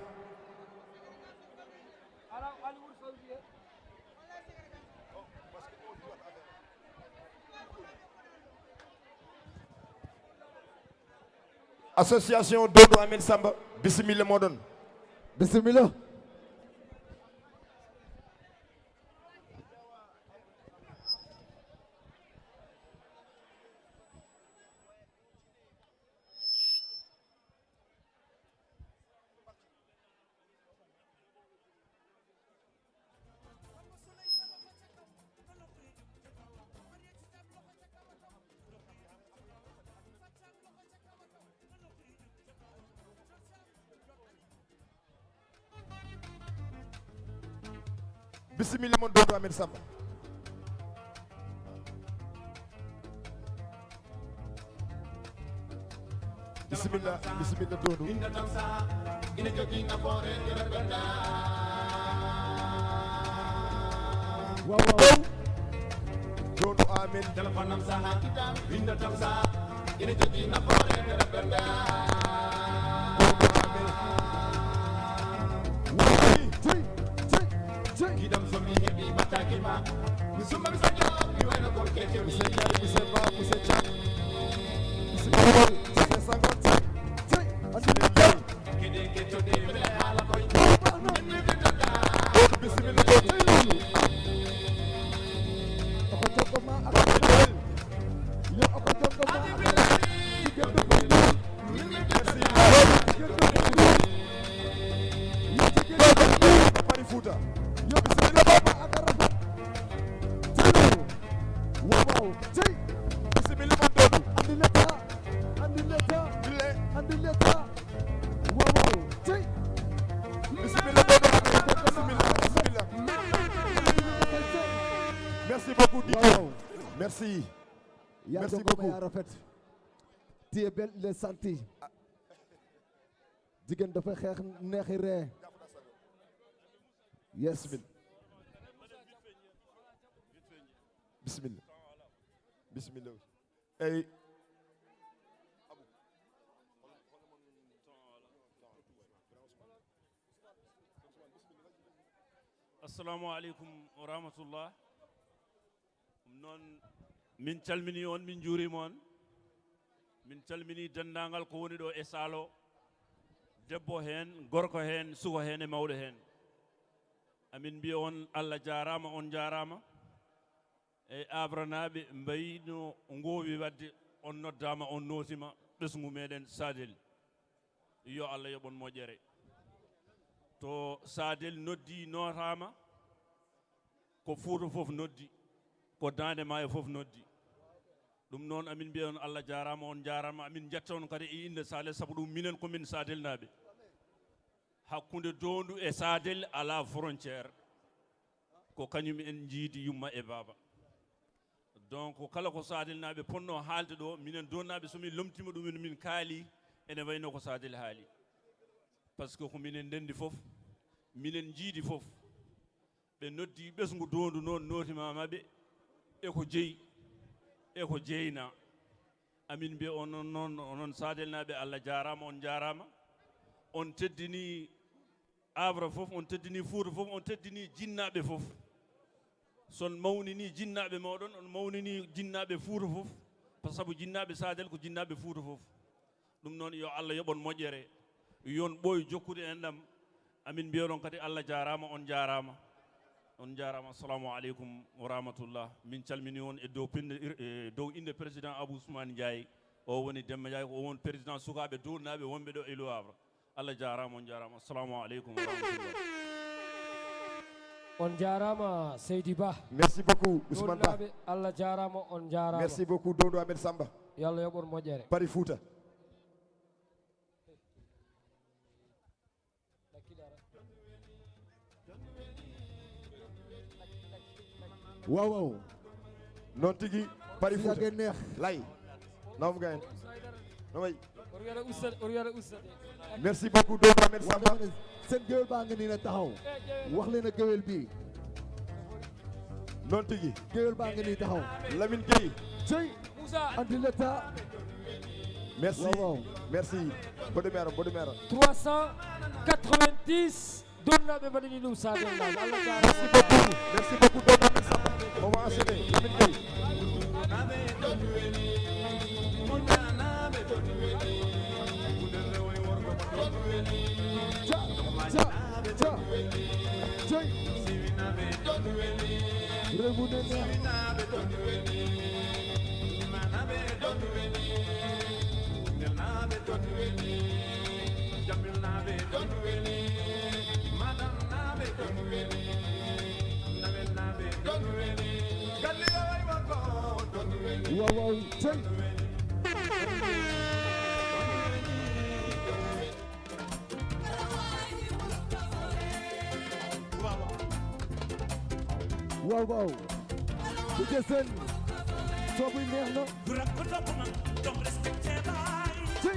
Association Dodo Amin Samba, bisimilla moɗon. Bisimilla. Bisimilla mon, Dodo Ahmed Samba. Bisimilla, bisimilla, Dodo. Ina jogii nafoore e nder ɓernde. Waaw, waaw. Dodo Ahmed. Telefonam saha kitam, windatam saha. Ina jogii nafoore e nder ɓernde. Dodo Ahmed. Waaw. Cey, cey, cey. Giɗam so mi heɓi battaki ma. Mi sumba mi saño, mi wayno gorkeejo mi. Monsieur Ndiaye, monsieur Ba, monsieur Thiam. Monsieur Senghor, cey, cey. Andi Bisimilla, Dodo. Merci. Dodo, Pari Fouta. Bisimilla, Dodo. Andi leta, andi leta, andi leta. Waaw, waaw, cey. Bisimilla, Dodo. Bisimilla, bisimilla. Merci beaucoup, D J. Waaw. Merci. Merci beaucoup. Yaa rafet. Tu es belle, il est senti. Jigéen dafa xeex neexi ree. Yes. Bisimilla. Bisimilla. Bisimilla. Eyyi. Assalamu aleykum wa rahmatullah. Ɗum noon, min calminii on, min njuuriima on. Min calminii denndaangal ko woni ɗo e saal o, debbo heen, gorko heen, suka heen e mawɗo heen. Amin mbiya on, Allah jaaraama, on njaaraama. E Abranaaɓe mbayi no ngoowi waɗde, on noddaama, on nootiima ɓesngu meɗen Sadel. Yo Allah yoɓ on moƴƴere. To Sadel noddi, nootaama, ko Fuuta fof noddi, ko Daande Maayo fof noddi. Ɗum noon, amin mbiya on Allah jaaraama, on njaaraama, amin njetta on kadi e innde Sadel, sabu ɗum minen ko min Sadelnaaɓe. Hakkunde Doondu e Sadel alaa frontière. Ko kañum en njiidi yumma e baaba. Donc, kala ko Sadelnaaɓe potnoo haalde ɗo, minen Doonnaaɓe, so min lomtiima ɗum, min kaali, ene wayno ko Sadel haali. Parce que ko minen ndenndi fof, minen njiidi fof. Ɓe noddi ɓesngu Doondu noon, nootimaama ɓe, e ko jeyi, e ko jeynaa. Amin mbiya on noon, noon, onon Sadelnaaɓe, Allah jaaraama, on njaaraama. On teddini Havre fof, on teddini Fuuta fof, on teddini jinnaaɓe fof. So on mawnini jinnaaɓe mooɗon, on mawnini jinnaaɓe Fuuta fof. Par sabu jinnaaɓe Sadel ko jinnaaɓe Fuuta fof. Ɗum noon, yo Allah yoɓ on moƴƴere, yo on ɓooy jokkude enɗam. Amin mbiya on kadi, Allah jaaraama, on njaaraama. On njaaraama. Assalamu aleykum wa rahmatullah. Min calminii on e dow pinde, e dow innde président Abou Ousmane Ndiaye. O woni Demba Ndiaye, ko o woni président sukaaɓe Doonnaaɓe wonɓe ɗo e Le Havre. Allah jaaraama, on njaaraama. Assalamu aleykum wa rahmatullah. On njaaraama, Seydi Ba. Merci beaucoup, Ousmane Ba. Doonnaaɓe, Allah jaaraama, on njaaraama. Merci beaucoup, Doondu Ahmed Samba. Yo Allah yoɓ on moƴƴere. Pari Fouta. Waaw, waaw. Noon tigi, Pari Fouta. Siyaake neex. Lay. Naam gayen. No way. Merci beaucoup, Dodo Ahmed Samba. Waaw, dama ne, seen géwél baa ngi nii na taxaw. Wax leen ak géwél bi. Noon tigi. Géwél baa ngi nii taxaw. Lamine Gueye. Cey. Anti l'État. Merci. Waaw, waaw. Merci. Mboɗo meero, mboɗo meero. Trois cent quatre-vingt-dix. Doonnaaɓe mbaɗani ɗum Sadio Ndao. Allah jaaraama. Merci beaucoup. Merci beaucoup, Dodo Ahmed Samba. On va enchaîner. Lamine Gueye. Ca, ca, ca. Joy. Remude neex. Waaw, waaw, cey. Waaw, waaw. DJ Sen, son bi neex na. Ci.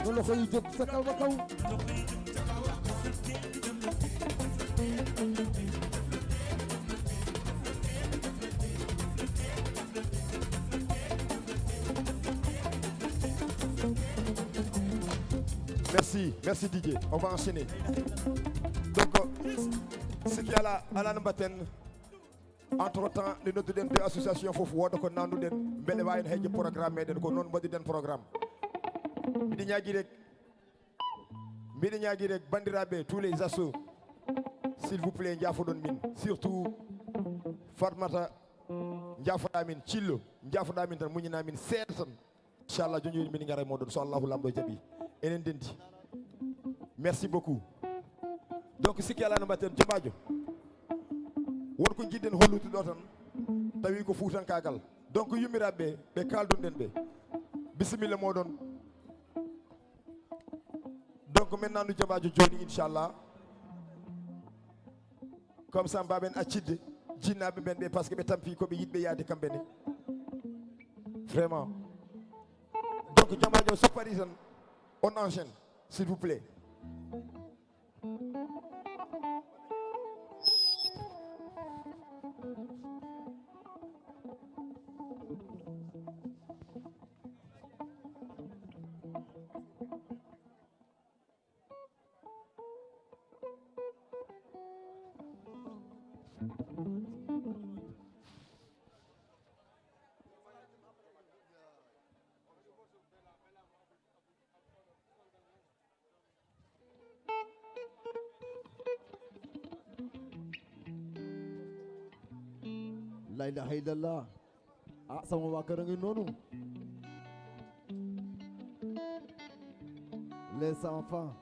No loxo yi jóg ca kaw ba kaw. Merci, merci D J. On va enchaîner. Donc, euh, ce qui est là, Alan Batten, entre-temps, nde nodduɗen deux associations fof, wooda ko nannuɗen, mbele waawen heƴde programme meɗen, ko noon mbaɗuɗen programme. Miɗo ñaagi rek, miɗo ñaagi rek, banndiraaɓe, tous les assos, s'il vous plaît, njaafoɗon min, surtout Fatmata, njaafoɗaa min, Cillo, njaafoɗaa min tan, muñanaa min seeɗa tan. Inchallah, jooni jooni min ngara e mooɗon, so Allahu Laamɗo jaɓi. Enen ndenndi. Merci beaucoup. Donc, sikki alaa no mbaɗten, Jombaajo. Won ko njiɗɗen hollude ɗo tan, tawi ko fuutankaagal. Donc, yummiraaɓe ɓe, ɓe kaaldunɗen ɓe. Bisimilla mooɗon. Donc, min nannu Jombaajo jooni, inchallah. Comme ça, mbawen accitde jinnaaɓe ɓen ɓe, parce que ɓe tampi ko ɓe yiɗɓe yaade kamɓe ne. Vraiment. Donc, Jombaajo, so parii tan, on enchaîne, s'il vous plaît. La ilaha illallah. Ah, sama waa kër a ngi noonu. Les enfants.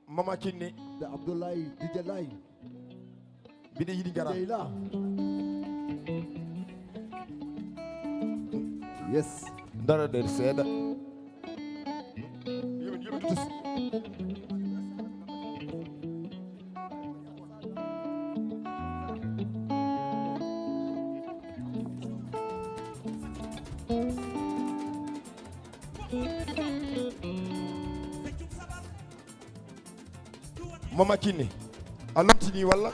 Mama Kinne. De Abdoulaye, D J Laye. Mbiɗa yiɗi ngara. D J la. Yes. Ndara ɗen seeɗa. Yumi, yumi tutus. Mama Kinne, a lomtini walla?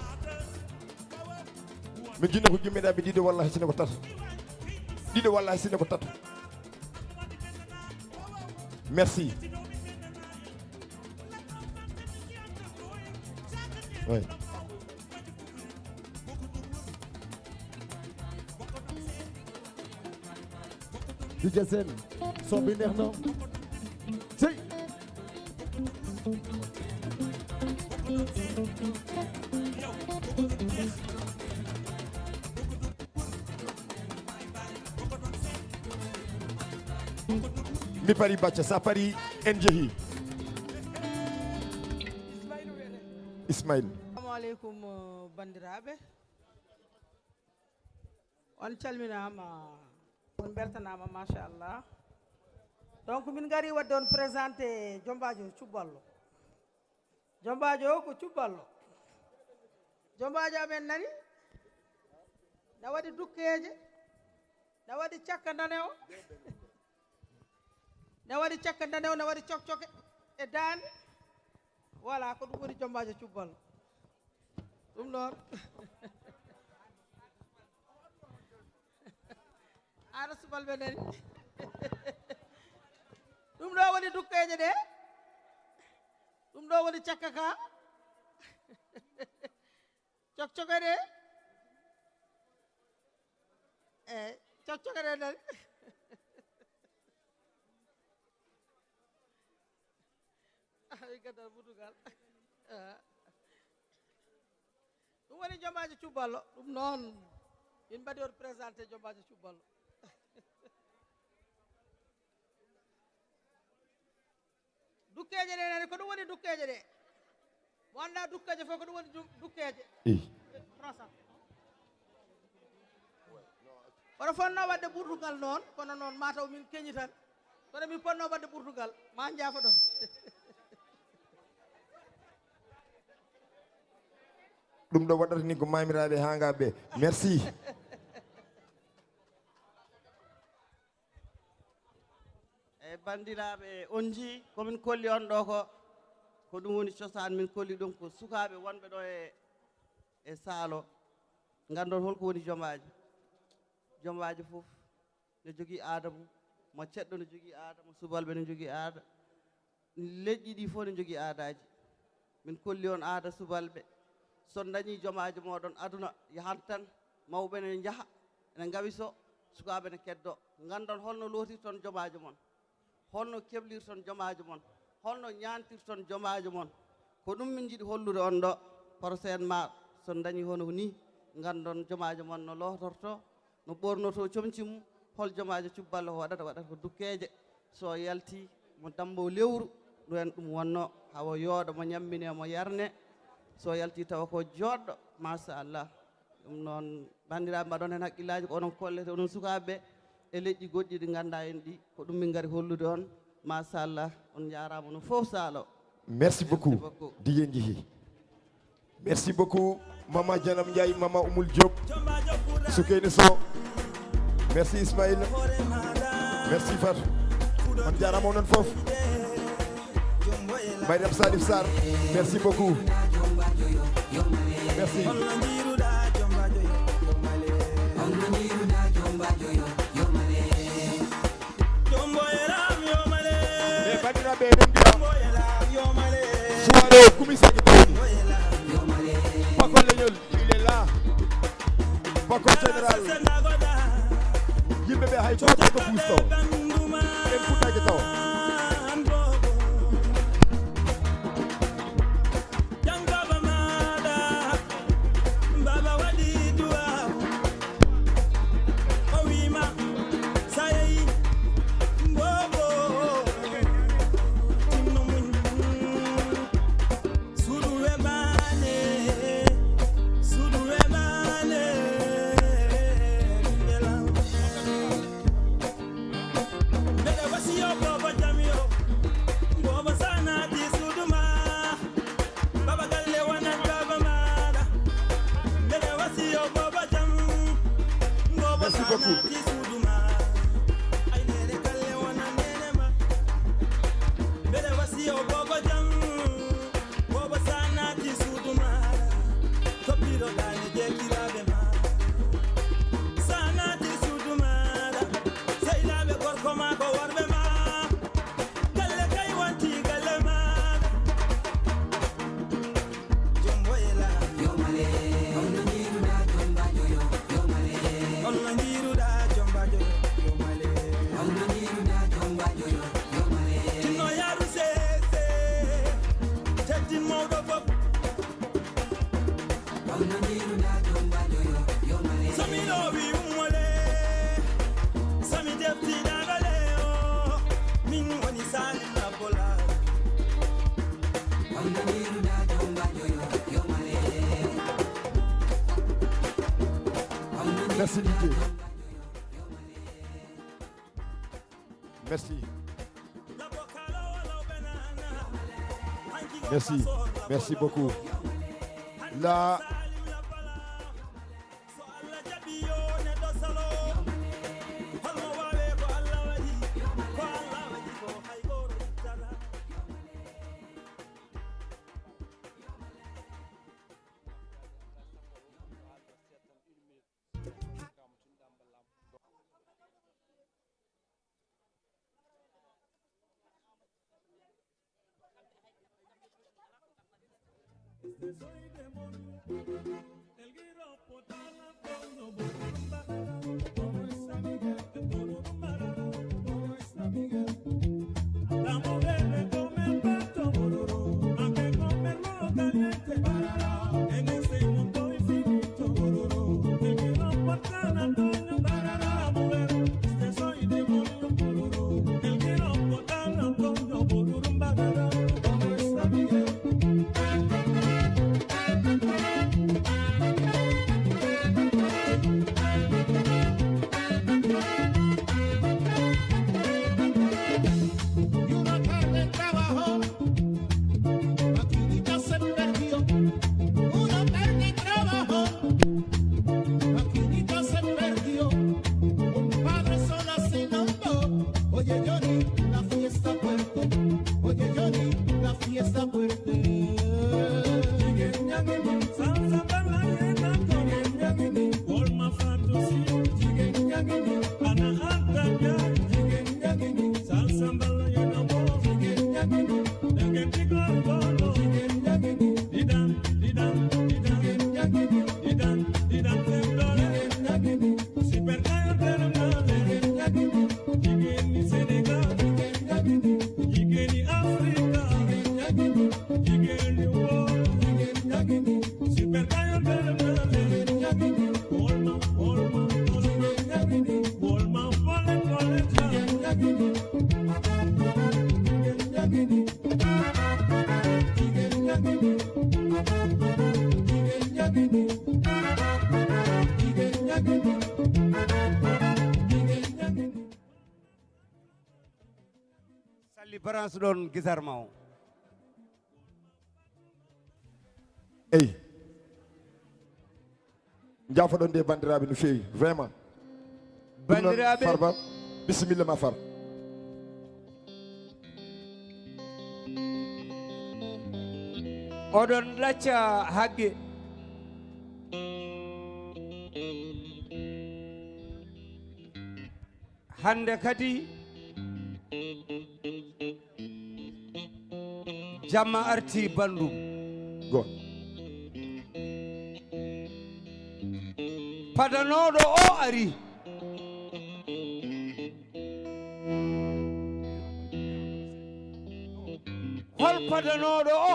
Mi jinno ko jummeɗaɓe ɗiɗo walla hay sinno ko tato. Ɗiɗo walla hay sinno ko tato. Merci. Oui. D J Sen, son bi neex na. Sey. Mi pari bacca, sa pari en jehi. Ismail. Assalamu aleykum, uh, banndiraaɓe. On calminaama, on mbeltanaama, machallah. Donc, min ngari waɗde on présenté Jombaajo Cubballo. Jombaajo o ko Cubballo. Jombaajo amen nani? Na waɗi dukkeeje, na waɗi cakka ndane o. Na waɗi cakka ndane o, na waɗi cokcoke e daande. Voilà, ko ɗum woni Jombaajo Cubballo. Ɗum noon. Aɗa subal ɓe nani. Ɗum ɗo woni dukkeeje ɗe. Ɗum ɗo woni cakka ka. Cokcokere. Eyi, cokcokere nan. Ay, gadal butugal. Ah. Ɗum woni jomaaji Cubballo. Ɗum noon, min mbaɗi on présenté jomaaji Cubballo. Dukkeeje ɗe nani, ko ɗum woni dukkeeje ɗe. Mo annda dukkeeje fof, ko ɗum woni du-, dukkeeje. Ih. Oɗo fotnoo waɗde ɓurtugal noon, kono noon mataw min keñi tan. Kono min potnoo waɗde ɓurtugal, ma njaafoɗon. Ɗum ɗo waɗata ni ko maamiraaɓe haangaaɓe. Merci. Eyi, banndiraaɓe, on njii ko min kolli on ɗo ko, ko ɗum woni cosaan, min kolli ɗum ko sukaaɓe wonɓe ɗo e, e saalo. Nganndon holko woni jomaajo. Jomaajo fof ne jogii aada mum, mo ceddo ne jogii aada, mo subalɓe ne jogii aada. Leƴƴi ɗi fof ne jogii aadaaji. Min kolli on aada subalɓe. So on ndañii jomaajo mooɗon, aduna yahat tan, mawɓe ne njaha, ene ngawi so, sukaaɓe ne keddo. Nganndon holno lootirton jomaajo mon, holno keblirton jomaajo mon, holno ñaantirton jomaajo mon. Ko ɗum min njiɗi hollude on ɗo, prochainement, so on ndañii hono ko nii, nganndon jomaajo mon no lootorto, no ɓornoto comci mum, hol jomaajo Cubballo ko waɗata, waɗata ko dukkeeje. So yalti mo dambo lewru, ɗum en ɗum wonno, hawo yooɗo mo ñammine mo yarne. So yalti tawa ko jooɗɗo, machallah. Ɗum noon, banndiraaɓe, mbaɗon heen hakkillaaji ko onon kollete, onon sukaaɓe, e leƴƴi goɗɗi ɗi nganndaa en ɗi, ko ɗum min ngari hollude on. Machallah, on njaaraama no fof saalo. Merci beaucoup. Diyen Jihi. Merci beaucoup, Mama Janam Ndiaye, Mama Oumoul Diop, Soukeyni Sow. Merci Ismaïl. Merci Fatou. On jaaraama onon fof. Mariam Salif Sarr, merci beaucoup. Merci. E banndiraaɓe, eɗen mbiya suwaare o kumi saki tawni. Bakol leñol, il est là. Bakol général. Yimɓe ɓe hay gooto ko puus taw. En fuɗɗaaki taw. Jangaba maɗa, baba waɗi du'a. O wiima, sa yehi, mbobo, tinno muñ. Suudu weɓaane, suudu weɓaane, ɓinngel am. Mbeɗa wasiyo boobo jam yo, boobo sa naati suudu ma. Baba galle wonat baba maɗa. Mbeɗa wasiyo booba jam. Booba sa naati suudu ma. Ay nene galle wonat nene ma. Mbeɗa wasiyo booba jam. Booba sa naati suudu ma. Toppiro dane jekiraɓe ma. Sa naati suudu ma. Seylaɓe gorko ma ko worɓe ma. Galle kay wonti galle maɗa. Jomboyela. Yomale. Holno jiiruɗa jombajo yo? Yomale. Holno jiiruɗa jombajo yo? Yomale. Holno jiiruɗa jombajo yo? Yomale. Tinno yaru sese. Teddin mawɗo fof. Sami lowi ummole, sami defti dagale o, min woni Salim Abbola. Merci D J. Merci. Merci. Merci beaucoup. La Una tarde de trabajo, Maquinita se perdió. Una tarde de trabajo, Maquinita se perdió. Un padre sola se nombró. Oye, Johnny, la fiesta fuerte. Oye, Johnny, la fiesta fuerte. Salli, branche ɗon guitare ma o. Eyi. Njaafoɗon de, banndiraaɓe, no feewi, vraiment. Ɗum noon, banndiraaɓe, Farba, bisimilla ma, Far. Oɗon ɗacca haqqe. Hannde kadi, jamma arti banndum. Go. Padanooɗo o ari. Hol padanooɗo o?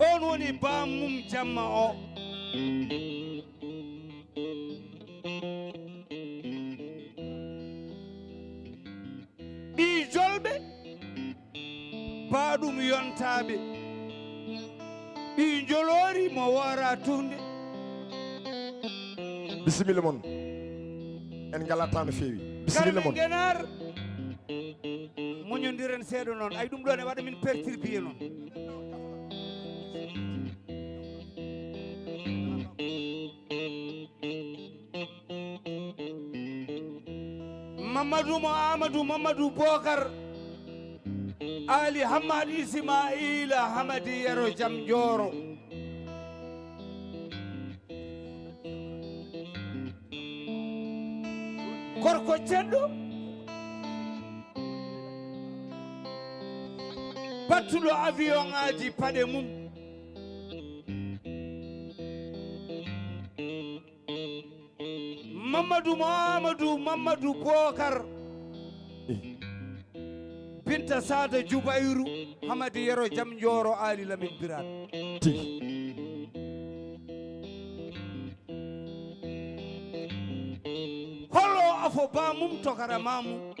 On woni bammum jamma o. Ɓii jolɓe, baaɗum yontaaɓe. Ɓii njoloori mo woora tuhnde. Bisimilla mon. En ngalaa temps no feewi. Bisimilla mon. Ngenaar. Muñondiren seeɗa noon. Ay, ɗum ɗo ne waɗa min perturbé noon. Mamadou mo Amadou, Mamadou Bokar, Ali Hamad Ismaila Hamadi Yero Jam Jooro. Gorko ceddo, battuɗo avion ŋaaji paɗe mum. Mamadou Mouhamadou Mamadou Bokar. Binta Sada Jubayru, Hamadi Yero Jam Jooro, Ali Lamin Birane. Ti. Holo afo ba mum tokara mamu.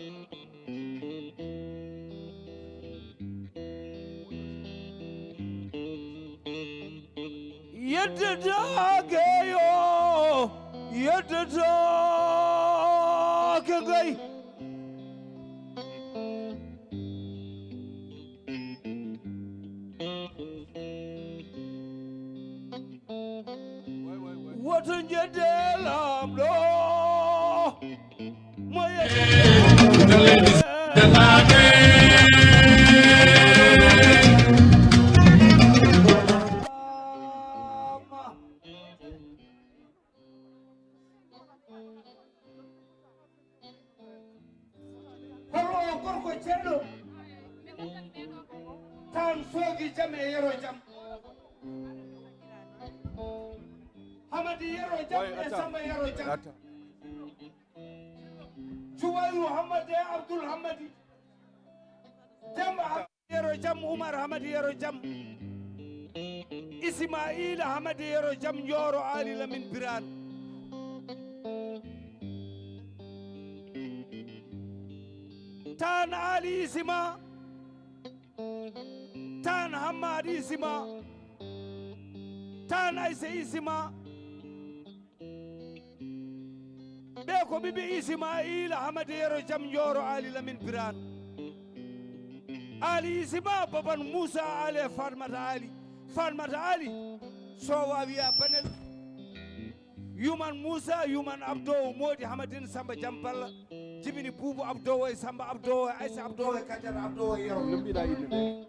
Yeddetaake yo, yeddetaake gay. Woto njedde Laamɗo. Hol o gorko ceerno? Soogi Jam e Yero Jam. Hamadi Yero Jam e Samba Yero Jam. Juwayru Hamadi e Abdul Hamadi. Demba Hamadi Yero Jam, Umar Hamadi Yero Jam. Ismaila Hamadi Yero Jam, Njooro Ali Lamin Biraan. Taan Ali Isima. Taan Hammaadi Isima. Taan Aysa Isima. Ɓe ko ɓiɓɓe Ismaila Hamadi Yero Jam, Njooro Ali Lamin Biraan. Ali Isima, baban Musa Ali e Fatmata Ali. Fatmata Ali, so wa wiya Banel. Yuman Musa, yuman Abdo, Modi Hamadin Samba Jam Balla. Jibini Bubu Abdo e Samba Abdo e Aisa Abdo e Kajar Abdo e Yero. No mbiɗa innude?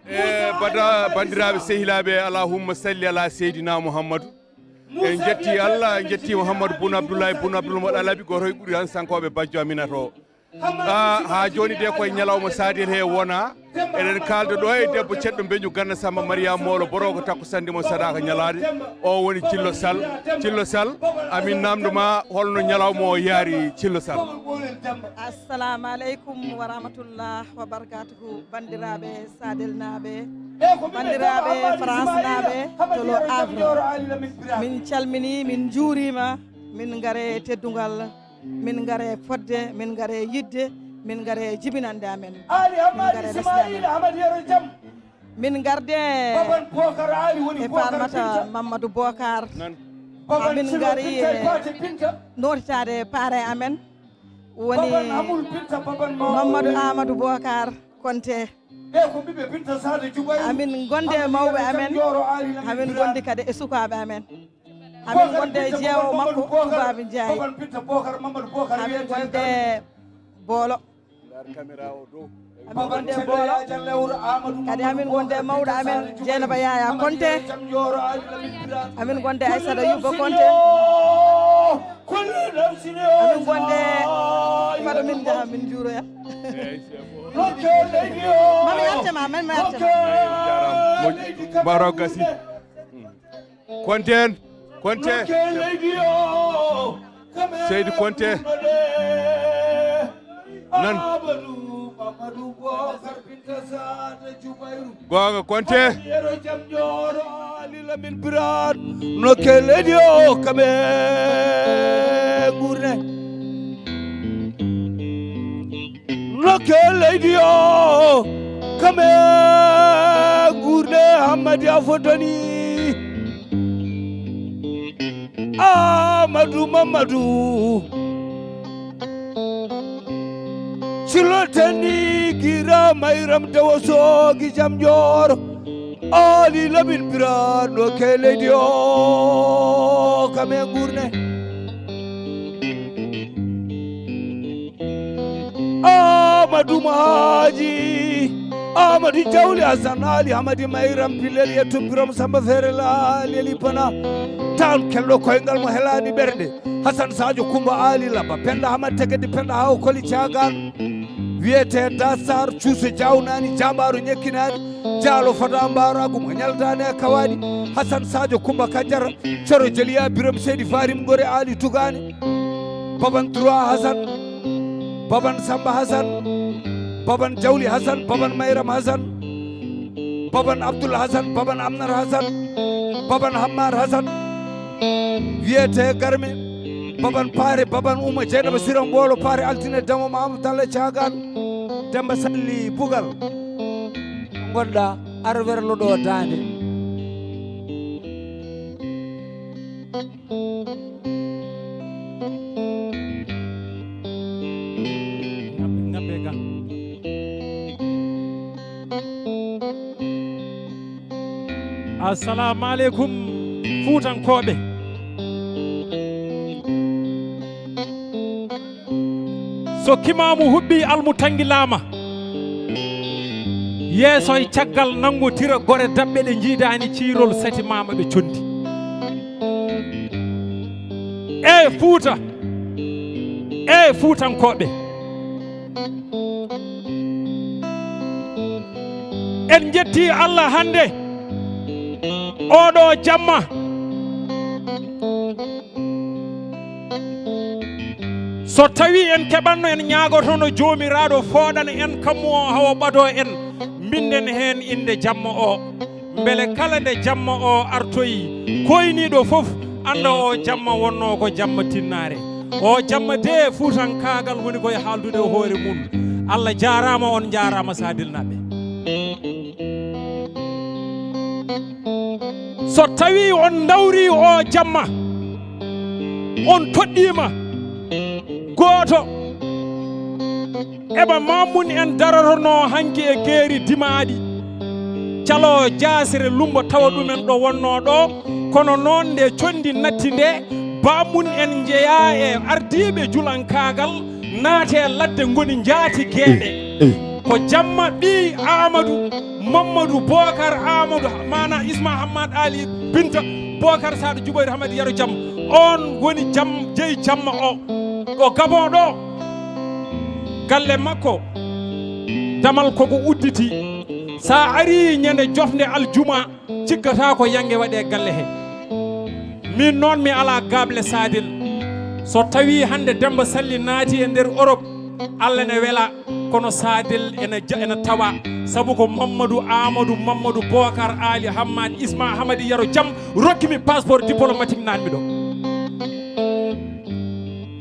E bada, bandiraɓe sehilaaɓe, allahumma salli ala seydina Muhammadu. En jetti Allah, en jetti Muhammadu bun Abdullahi bun Abdul Muɗalabi, goto e ɓuri hansankoɓe bajjo Aminata o. Ah, ha joni de koye ñalawma Sadel he wona. Eɗen kalda ɗo e debbo ceɗɗo Mbeñu Ganna Samba Mariama Mawlo Boro ko takko sandi mo sadaka ñalaade. O woni Cillo Sall. Cillo Sall, amin namdo ma holno ñalawma o yaari, Cillo Sall? Assalamu aleykum wa rahmatullah wa barakatuhu, bandiraɓe Sadelnaɓe, bandiraɓe Francenaaɓe to Le Havre. Min calmini, min juurima, min ngare teddungal, min ngare fodde, min ngare yidde, min ngare jibinande amen, min ngare resde amen. Min ngarde e Farmata Mamadou Bokar. Min ngari e notitade pare amen. Woni Mamadou Amadou Bokar Konte. Amin gonde e mawɓe amen. Amin gondi kadi e sukaaɓe amen. Amin gonde e jeewo makko, Tubaabi Njaay. Amin gonde Boolo. Amin gonde Boolo. Kadi amin gonde mawɗo amen, Jeynaba Yaya Konte. Amin gonde Aissata Yubba Konte. Amin gonde, fado min njaha, min juuroya. Mami acce ma, mami acce ma. Moƴƴi. Mbaro gasi. Konte en, Konte. Seydi Konte. Nan. Goonga, Konte. Ali Lamin Biraan, no ke leydi o, kame ngurne. No ke leydi o, kame ngurne, Hammadi a fotani. Amadou Mamadou. Cilotani gira Mayram Dawo Soogi Jam Joor. Ali Lamin Biraan, no ke leydi o, kame ngurne. Amadou Mahaji, Amadou Jawli Hasan Ali Hamadi Mayram Pilel Yettum Birom Samba Feere Laali Eli Pana. Tan kelɗo koyngal mo helaani ɓernde. Hasan Sadio Kumba Ali Laba, Penda Hamad Tegedi, Penda Haw Koli Cagan. Wiyete Dasar, Cuuso Jawnani, Jambaaro Ñekkinaani, Jaalo Fada Mbaaragu mo ñaldaani e kawaaɗi. Hasan Sadio Kumba Kajara, Coro Jeliya Birom Seydi Farim Ngore Ali Tugaani. Baban Trois Hasan, Baban Samba Hasan, Baban Jawli Hasan, Baban Mayram Hasan, Baban Abdul Hasan, Baban Amnar Hasan, Baban Hammar Hasan, wiyete Garme, Baban Paare, Baban Uma, Jeynaba Sira Mboolo, Paare Altine, Demo Mamadou Talla Cagan, Demba Salli Bugal, gonɗa ar werlo ɗo daande. Ngabbe, ngabbe ga. Assalamu aleykum, Fuutankooɓe. So kimaamu huɓɓi, almu tanngilaama. Yeeso e caggal nanngotira gore daɓɓe ɗe njiidaani ciirol sati maama ɓe condi. E Fuuta, e Fuutankooɓe. En njetti Allah hannde, oɗo jamma. So tawi en keɓanno, en ñaagotono Joomiraaɗo fooɗana en kammu o, hawo ɓado en, mbinden heen innde jamma o. Mbele kala nde jamma o artoyi, koyniiɗo fof annda o jamma wonno ko jamma tinnaare. O jamma de, fuutankaagal woni koye haaldude e hoore mum. Allah jaaraama, on njaaraama, Saadilnaaɓe. So tawi on ndawri o jamma, on toɗɗiima gooto, eɓa Mamun en darotono hanki e keeri dimaaɗi, calo jaasere lumbo tawa ɗumen ɗo wonno ɗo, kono noon nde condi natti nde, Bamun en njeyaa e ardiiɓe julankaagal, naate ladde ngoni njaati geeɗe. Ko jamma ɓii Amadou Mamadou Bokar Amadou, mana Isma Hammad Ali Binta Bokar Saɗo Jubayru Hamadi Yero Jam, on woni jam, jeyi jamma o ɗo Gabon ɗo. Galle makko, damal koko udditi. Sa ari ñande jofnde aljuma, cikkata ko yange waɗe galle he. Min noon mi ala gable Sadil. So tawi hande Demba Salli naati e nder Europe, Allah ne wela, kono Sadil ene ja-, ene tawa. Sabu ko Mamadou Amadou Mamadou Bokar Ali Hammad Isma Hamadi Yero Jam rokki mi passeport diplomatique nanmi ɗo.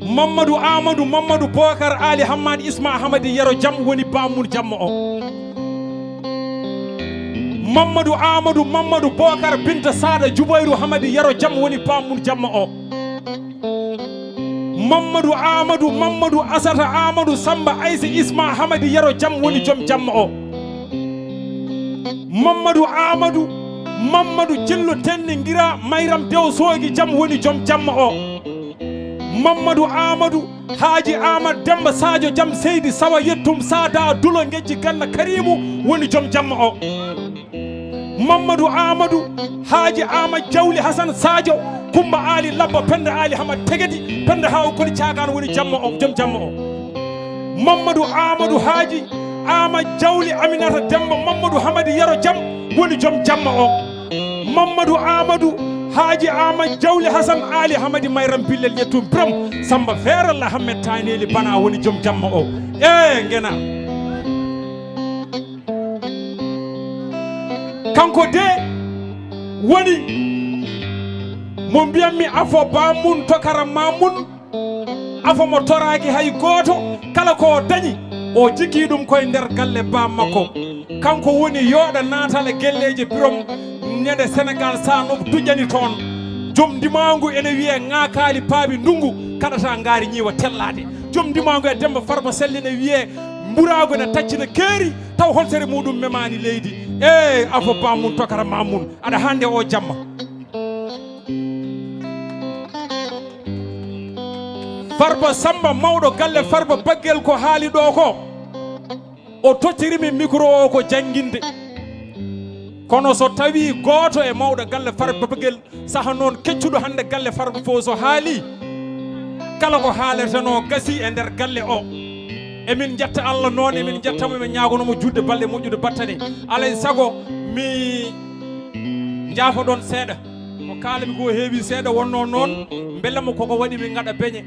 Mamadou Amadou Mamadou Bokar Ali Hammad Isma Hamadi Yero Jam woni bammun jamma o. Mamadou Amadou Mamadou Bokar Binta Sada Jubayru Hamadi Yero Jam woni bammun jamma o. Mamadou Amadou Mamadou Asata Amadou Samba Aysa Isma Hamadi Yero Jam woni jom jamma o. Mamadou Amadou Mamadou Cillo Tenni Ngira Mayram Dew Soogi Jam woni jom jamma o. Mamadou Amadou Haaji Amadou Demba Sadio Jam Seydi Sawa Yettum Sada Dulo Ngejji Ganna Karimu woni jom jamma o. Mamadou Amadou Haaji Amadou Jawli Hasan Sadio Kumba Ali Labba Penda Ali Hamad Tegedi Penda Haw Koli Cagan woni jamma o, jom jamma o. Mamadou Amadou Haaji Amadou Jawli Aminata Demba Mamadou Hamadi Yero Jam woni jom jamma o. Mamadou Amadou Haaji Amadou Jawli Hasan Ali Hamadi Mayram Billel Yettum Biram Samba Feeralla Hammed Taneli Bana woni jom jamma o. E ngena. Kanko de woni mo mbiyammi afo bammun tokara mamun, afo mo toraaki hay gooto, kala ko o dañi o jikki ɗum koye nder galle bam makko. Kanko woni yooɗa naatala gelleeje birom ñande Sénégal sa nob duƴani toon. Jom ndimaangu ene wiyee ŋaakaali paabi ndungu kaɗata ngaari ñiiwa tellaade. Jom ndimaangu e Demba Farba Sall ene wiyee mburaagu ene taccita keeri. Taw holtere muɗum memaani leydi. E afo bammun tokara mamun aɗa hande o jamma. Farba Samba mawɗo galle Farba Baggel ko haali ɗo ko, o tottirimi micro o ko janginde. Kono so tawi gooto e mawɗo galle Farba Baggel Saha noon keccuɗo hannde galle Farba fof so haali kala ko haaleteno gasi e nder galle o. Emin njetta Allah noon, emin njettamo, emin ñaagonomo juutde balɗe moƴƴude battane. Alay sago mi njaafoɗon seeɗa. Ko kaalami ko heewi seeɗa wonno noon, mbelamo koko waɗi mi ngaɗa beñe.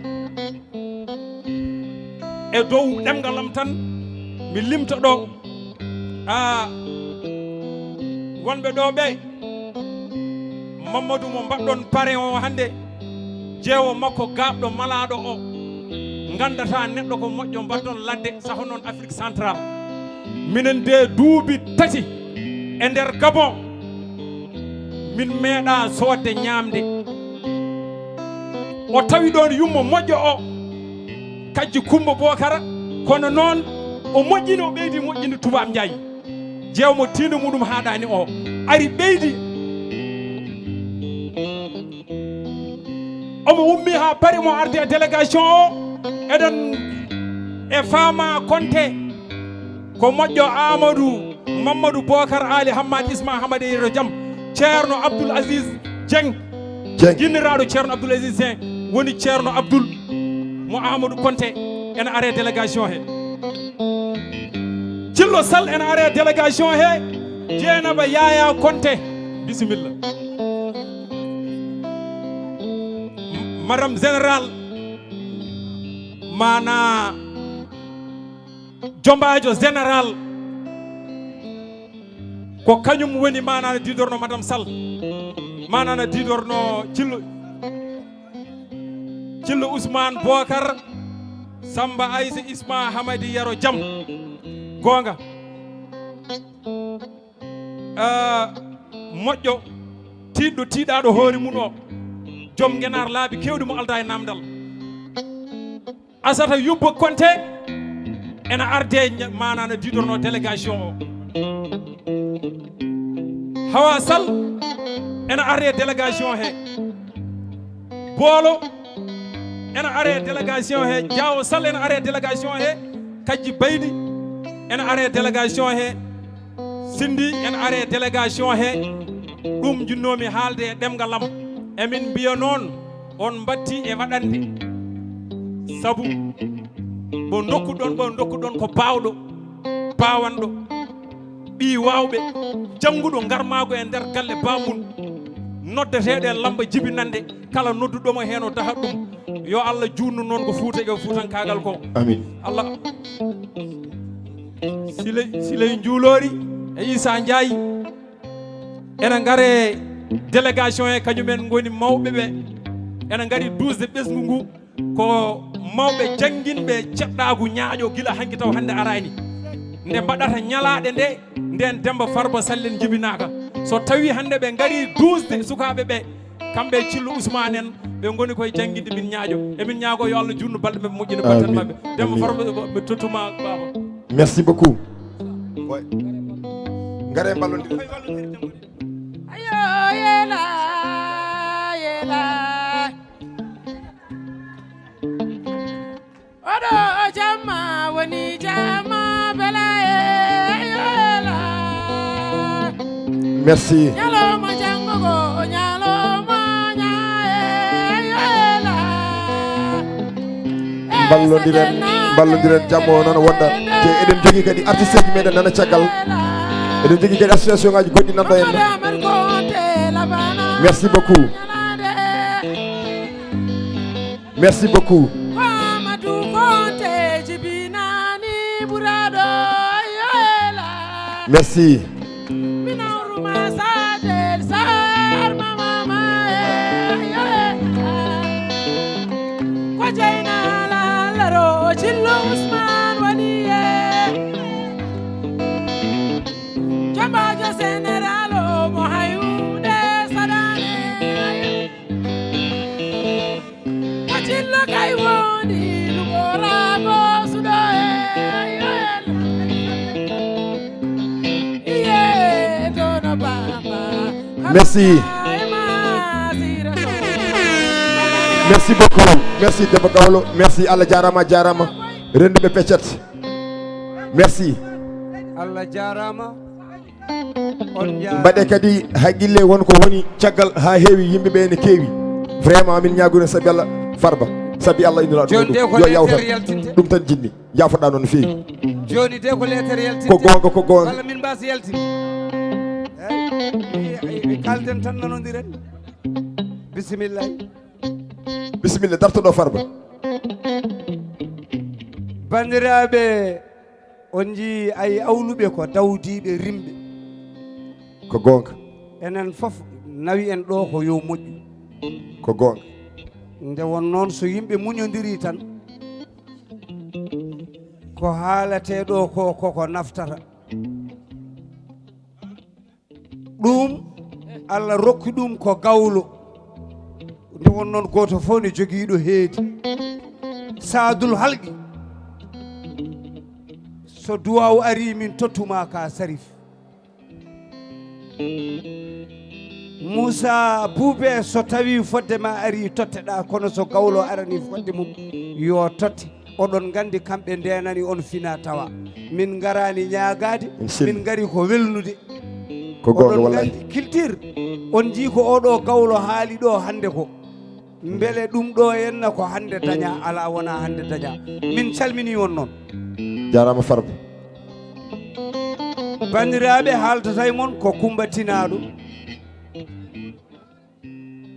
E dow ɗemngal am tan mi limta ɗo. A wonɓe ɗo ɓe Mamadou mo mbaɗɗon pare o hannde, jeewo makko gaaɓɗo malaaɗo o, ngandata neɗɗo ko moƴƴo mbaɗɗon ladde saho noon Afrique Central. Minen de duuɓi tati e nder Gabon min meeɗa soodde ñaamde. O tawi ɗoon yummo moƴƴo o, Kajji Kumba Bokara, kono noon o moƴƴini, o ɓeydi moƴƴinde Tubaab Njaay. Jeewmo tiinde muɗum haaɗaani o ari ɓeydi. Omo ummi haa Paris mo ardi e délégation o. Eɗen e faama Konte ko moƴƴo Amadou Mamadou Bokar Ali Hammad Isma Hamad e yeru jam. Ceerno Abdoul Aziz Dieng. Dieng. Jinniraaɗo Ceerno Abdoul Aziz Dieng woni Ceerno Abdoul mo Amadou Konte ene are délégation he. Cillo Sall ene are délégation he. Jeenaba Yaya Konte, bisimilla. Madame Général, mana Jombaajo Général, ko kañum woni mana no diidorno Madame Sall, mana no diidorno Cillo, Cillo Ousmane Bokar, Samba Aysa Isma Hamadi Yero Jam. Goonga. Ah, moƴƴo, tiiɗɗo, tiiɗaaɗo hoore mum o, joom ngenaar laabi keewɗi mo aldaa e naamndal. Asata Yubba Konte ena arde ña-, maana no diidorno délégation o. Hawa Sall ena arde délégation he. Boolo ena arde délégation he. Jaawo Sall ena arde délégation he. Kajji Baydi ena arde délégation he. Sindi ena arde délégation he. Ɗum njinnoomi haalde e ɗemngal am. Emin mbiya noon, on mbatti e waɗande. Sabu mo ndokkuɗon, mo ndokkuɗon ko baawɗo, baawanɗo, ɓii waawɓe, jannguɗo, ngarmaago e nder galle baamum, noddeteeɗo e lamba jibinande, kala nodduɗo mo heen o dahat ɗum. Yo Allah juutnu noon ko Fuuta e fuutankaagal ko. Amin. Allah. Siley, Siley Njuuloori e Issa Ndiaye. Ena ngare délégation he, kañumen ngoni mawɓe ɓe. Ena ngari duusde ɓesngu ngu. Ko mawɓe jannginɓe ceɗɗaagu ñaaƴo gila hanki taw hannde araani. Nde mbaɗata ñalaaɗe nde, nden Demba Farba Sall en jibinaaka. So tawi hannde ɓe ngari duusde sukaaɓe ɓe, kamɓe e Cillo Ousmane en, ɓe ngoni koye jannginde min ñaaƴo. Emin ñaagoo yo Allah juutnu balɗe maɓɓe, moƴƴina battal maɓɓe. Demba Farba, mi tottuma baaba. Merci beaucoup. Ouais. Ngare mballondiren. Ayo, yela, yela. Oɗo o jamma woni jamma bela e yola. Merci. Ñalawma janngo go, ñalawma ñaaye yola. Mballondiren, mballondiren jamma o noon wonda. Te eɗen jogii kadi artisteji meɗen nana caggal. Eɗen jogii kadi association ngaji goɗɗi nanɗo en. Merci beaucoup. Merci beaucoup. Amadou Konte jibinani buraɗo yoela. Merci. Minawruma sadel sar mamama yoela. Ko jeynala laro cillo Ousmane wani e. Jambajo général o mo hayude sadane. Acillo kay woni lugora ko suɗo e yoel. Iye dono baba. Merci. Merci beaucoup. Merci Demba Gawlo. Merci, Allah jarama, jarama. Renduɓe peccat. Merci. Allah jarama. On njaaraama. Mbaɗe kadi haqqille won ko woni caggal haa heewi, yimɓe ɓe ne keewi. Vraiment, min ñaaguno sabi Allah Farba, sabi Allah e Nulaaɗo. Jooni de ko yo yawtan. Leeter yaltinte. Ɗum tan jinmi. Jaafoɗaa noon no feewi. Jooni de ko leeter yaltinte. Ko goonga, ko goonga. Walla min mbaasa yaltinde. Eey, eey, eey, kalden tan nanondiren. Bisimilla. Bisimilla, darto ɗo Farba. Banndiraaɓe, on njii ay awluɓe ko dawdiiɓe rimɓe. Ko goonga. Enen fof nawi en ɗo ko yo moƴƴu. Ko goonga. Nde won noon so yimɓe muñondirii tan, ko haalatee ɗo ko, koko naftata. Ɗum Allah rokki ɗum ko gawlo. Nde won noon gooto fof ne jogiiɗo heedi. Saadul halqi. So duwaaw ari min tottuma ka sarif. Moussa Boubé, so tawi fodde ma ari totteɗa, kono so gawlo arani fodde mum yo totte. Oɗon nganndi kamɓe ndeenani on fina tawa. Min ngaraani ñaagaade, min ngari ko welnude. Ko goonga, wallahi. Oɗon nganndi culture, on njii ko oɗo gawlo haali ɗo hannde ko. Mbele ɗum ɗo henna ko hannde daña? Alaa, wona hannde daña. Min calmini on noon. Jaaraama Farba. Banndiraaɓe, haaldatay mon ko Kummba Tinaaɗo,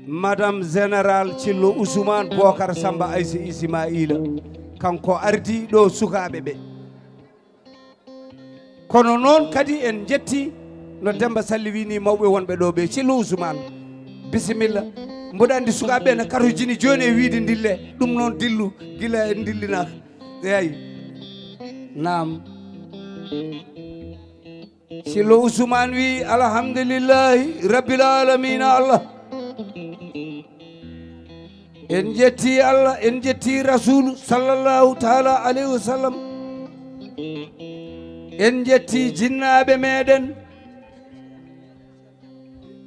Madame Général Cillo Ousmane Bokar Samba Aysa Ismaila, kanko ardii ɗo sukaaɓe ɓe. Kono noon kadi en njetti no Demba Sall wini mawɓe wonɓe ɗo ɓe. Cillo Ousmane, bisimilla. Mboɗo anndi sukaaɓe ɓe ne katojini jooni e wiide ndille, ɗum noon dillu gila en ndillinaaka. Eeyi. Naam. Cillo Ousmane wi, "Alhamdulillahi Rabbil Alamina Allah." En njetti Allah, en njetti Rasulu sallallahu taala alayhi wa sallam. En njetti jinnaaɓe meɗen.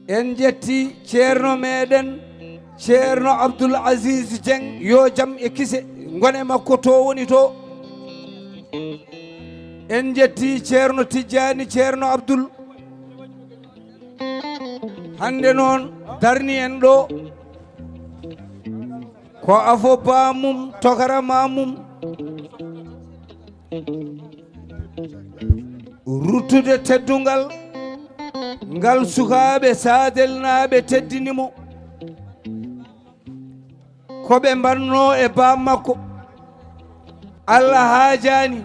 En njetti ceerno meɗen, Ceerno Abdoul Aziz Dieng, yo jam e kise ngone makko to woni to. En njetti Ceerno Tijjani, Ceerno Abdoul. Hannde noon darni en ɗo ko afo ba mum, tokara ma mum. Ruttude teddungal ngal sukaaɓe Sadelnaaɓe teddini mo. Ko ɓe mbanno e baam makko. Allah haajaani.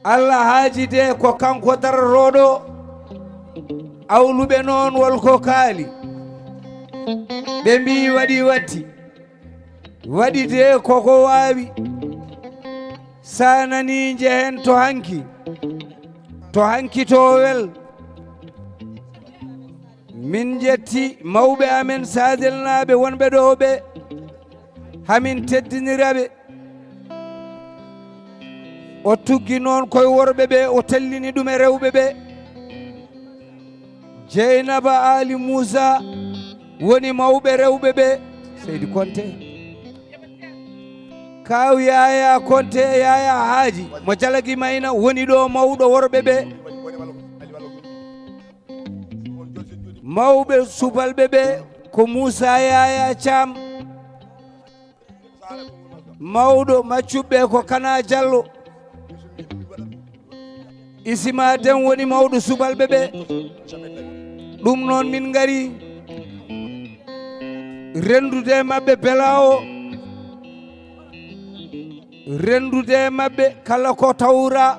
Allah haaji de ko kanko darorooɗo. Awluɓe noon wol ko kaali. Ɓe mbii waɗi watti. Waɗi de koko waawi. Sa nani njehen to hanki. To hanki to wel. Min njetti mawɓe amen Sadelnaaɓe wonɓe ɗo ɓe. Hamin teddinira ɓe. O tuggi noon koye worɓe ɓe, o tellini ɗum e rewɓe ɓe. Jeynaba Ali Muusa woni mawɓe rewɓe ɓe. Seydi Konte. Kaaw Yaya Konte, Yaya Haaji mo Jalagi Mayna woni ɗo mawɗo worɓe ɓe. Mawɓe subalɓe ɓe ko Muusa Yaya Caam. Mawɗo maccuɓe ko Kana Jallo. Isima Den woni mawɗo subalɓe ɓe. Ɗum noon min ngari renndude e maɓɓe belaawo, renndude e maɓɓe kala ko tawra.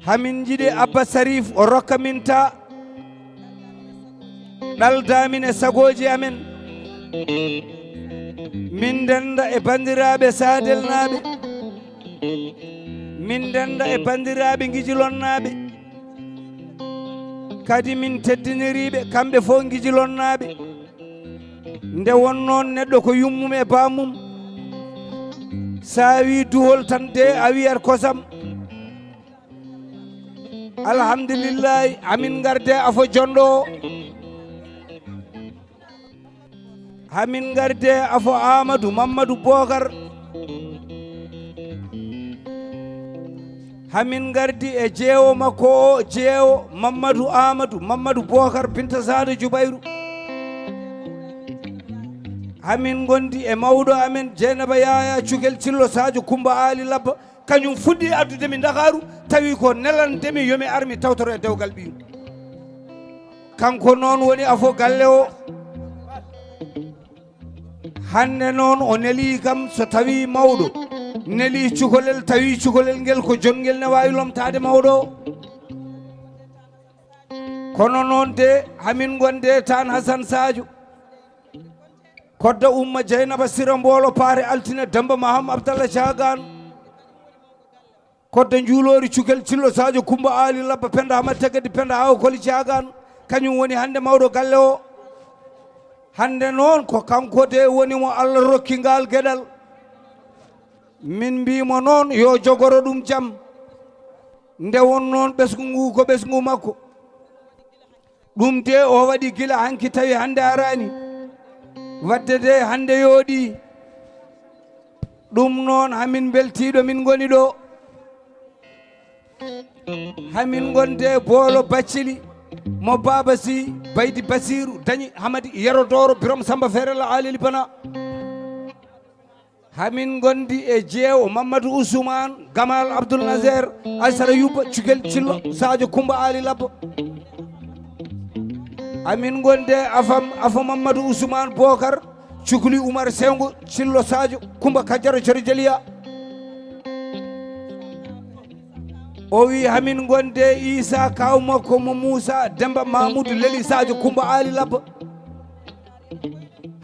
Hamin njiɗi Abba Sarif o rokka min ta. Ɗaldamin e sagooji amen. Min ndennda e banndiraaɓe Sadelnaaɓe. Min ndennda e banndiraaɓe Ngijilonnaaɓe. Kadi min teddiniriiɓe kamɓe fof Ngijilonnaaɓe. Nde won noon neɗɗo ko yummum e baamum. Sa wi duhol tan de a wiyat kosam. Alhamdulillahi, amin ngarde afo jonɗo. Hamin ngarde afo Amadou Mamadou Bokar. Hamin ngardi e jeewo makko o, jeewo Mamadou Amadou Mamadou Bokar Binta Sada Jubayru. Hamin ngondi e mawɗo amen Jeynaba Yaya Cukel Cillo Sadio Kumba Ali Labba. Kañum fuɗɗi addude mi Ndakaaru, tawi ko nelande mi yo mi ar mi tawtoro e dewgal ɓiyum. Kanko noon woni afo galle o. Hannde noon o neli kam so tawi mawɗo neli cukalel, tawi cukalel ngel ko jongel ne waawi lomtaade mawɗo o. Kono noon de hamin gonde tan Hasan Sadio. Kodda Umma Jeynaba Sira Mboolo Paare Altine Demba Maham Abdallah Cagan. Kodda Njuuloori Cukel Cillo Sadio Kumba Ali Labba Penda Hamad Tagadi Penda Awa Koli Cagan. Kañum woni hannde mawɗo galle o. Hannde noon ko kanko de woni mo Allah rokki ngal geɗal. Min mbiimo noon yo jogoro ɗum jam. Nde won noon ɓesngu ngu ko ɓesngu makko. Ɗum de o waɗi gila hanki tawi hannde araani. Wadde de hannde yooɗi. Ɗum noon hamin mbeltiiɗo min ngoni ɗo. Hamin gonde boolo baccili mo Baaba Si Baydi Basiiru dañi Hamadi Yero Dooro Birom Samba Feerela Alili Bana. Hamin ngondi e jeewo Mamadou Ousmane, Gamal Abdoul Nazer, Aysata Yubba, Cukel Cillo, Sadio Kumba Ali Labbo. Hamin ngondi e afam, afo Mamadou Ousmane Bokar, Cukli Oumar Sengo, Cillo Sadio, Kumba Kajjaro Coro Jeliya. O wi hamin ngondi e Issa kaw makko mo Moussa, Demba Mamoudou Leli, Sadio Kumba Ali Labbo.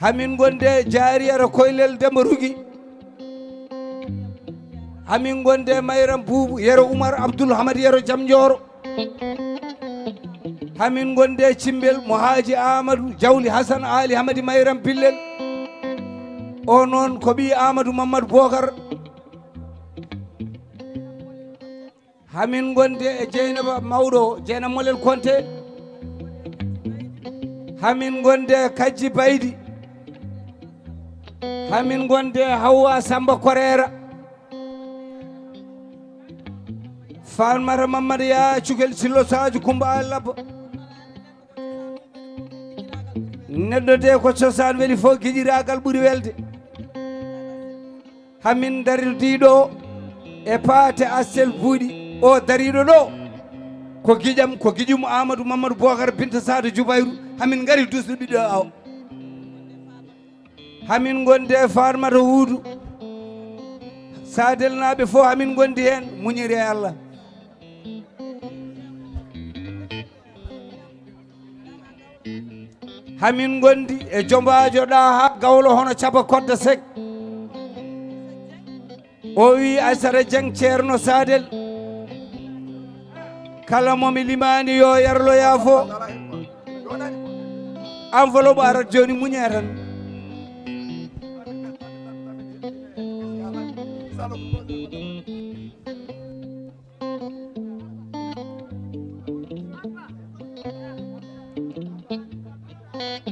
Hamin ngondi e Jaari Yero Koylel Demba Rugi. Hamin ngondi e Mayram Buubu Yero Oumar Abdoul Hamad Yero Jam Jooro. Hamin ngondi e Cimbel mo Haaji Amadou Jawli Hasan Ali Hamadi Mayram Billel. O noon ko ɓii Amadou Mamadou Bokar. Hamin ngondi e Jeynaba mawɗo, Jeynaba Molel Konte. Hamin ngondi e Kajji Baydi. Hamin ngondi e Hawwa Samba Koreera. Falmata Mamadou Ya Cukel Cillo Sadio Kumba Ali Labbo. Neɗɗo de ko cosaan weli fof, giƴiraagal ɓuri welde. Hamin daridiiɗo e paate Astel Buuɗi, o dariiɗo ɗo ko giƴam, ko giƴum Amadou Mamadou Bokar Binta Sadio Jubayru. Hamin ngari dusde ɓiɗɗo awo. Hamin ngondi e Farmata Huudu. Sadelnaaɓe fof hamin ngondi heen, muñiri e Allah. Hamin ngondi e jombaajo ɗa haa gawlo hono Caba Kodda Sek. O wi Aysata Jeng Ceerno Sadel. Kala mo mi limaani yo yarlo yaafo. Enveloppe arat jooni, muñe tan.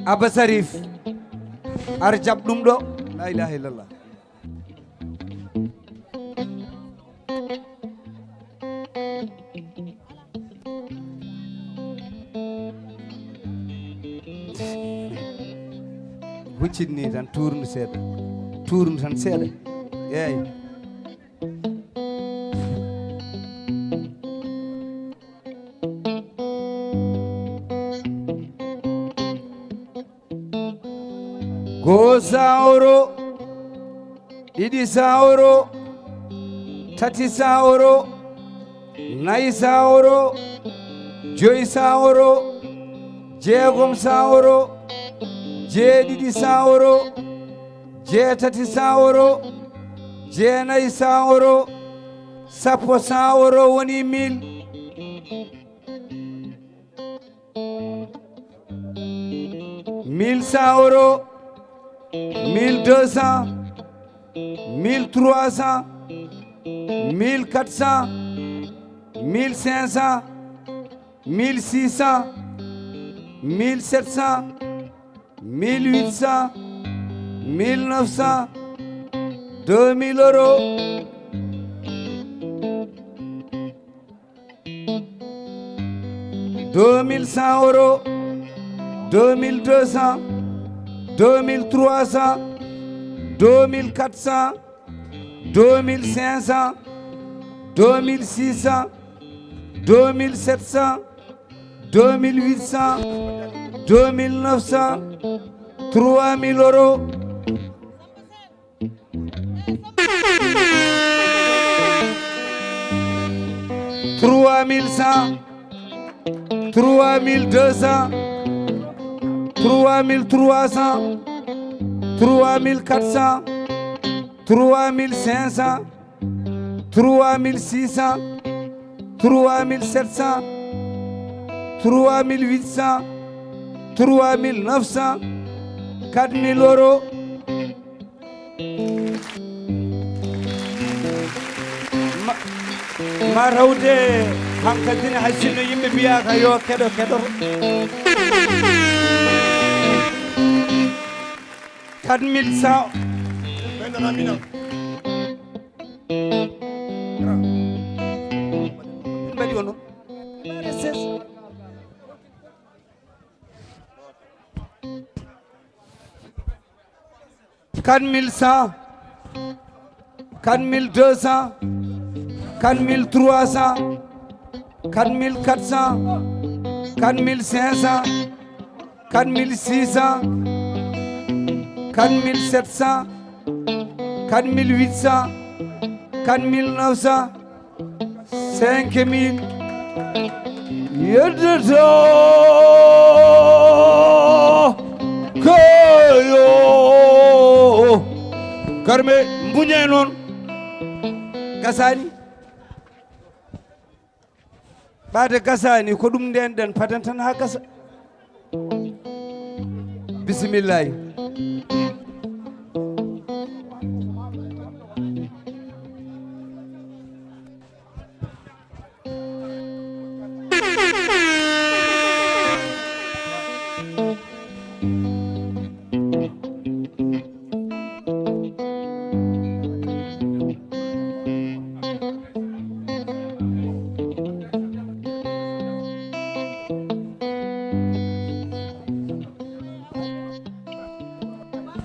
Abba Sarif, ar jaɓ ɗum ɗo. La ilaha illallah. Huccit ni tan, tuurnu seeɗa. Tuurnu tan seeɗa. Eeyi. Goo cent euro, ɗiɗi cent euro, tati cent euro, nayi cent euro, joyi cent euro, jeegom cent euro, jeeɗiɗi cent euro, jeetati cent euro, jeenayi cent euro, sappo cent euro woni mille. Mille cent euro, mille deux cents, mille trois cents, mille quatre cents, mille cinq cents, mille six cents, mille sept cents, mille huit cents, mille neuf cents, deux mille euros. Deux mille cent euros, deux mille deux cents, deux mille trois cents, deux mille quatre cents, deux mille cinq cents, deux mille six cents, deux mille sept cents, deux mille huit cents, deux mille neuf cents, trois mille euros. Trois mille cent, trois mille deux cents, trois mille trois cents, trois mille quatre cents, trois mille cinq cents, trois mille six cents, trois mille sept cents, trois mille huit cents, trois mille neuf cents, quatre mille euros. Ma, ma tawde hankadine, hay sinno yimɓe mbiyaaka yo keɗo, keɗoto. Quatre mille cent. Mbaɗi on ɗon. Quatre mille cent. Quatre mille deux cents, quatre mille trois cents, quatre mille quatre cents, quatre mille cinq cents, quatre mille six cents, quatre mille sept cents, quatre mille huit cents, quatre mille neuf cents, cinq mille. Yeddoto koyo. Garme mbuñe noon. Gasani. Ɓaade gasani, ko ɗum nden ɗen paden tan haa gasa. Bisimillahi.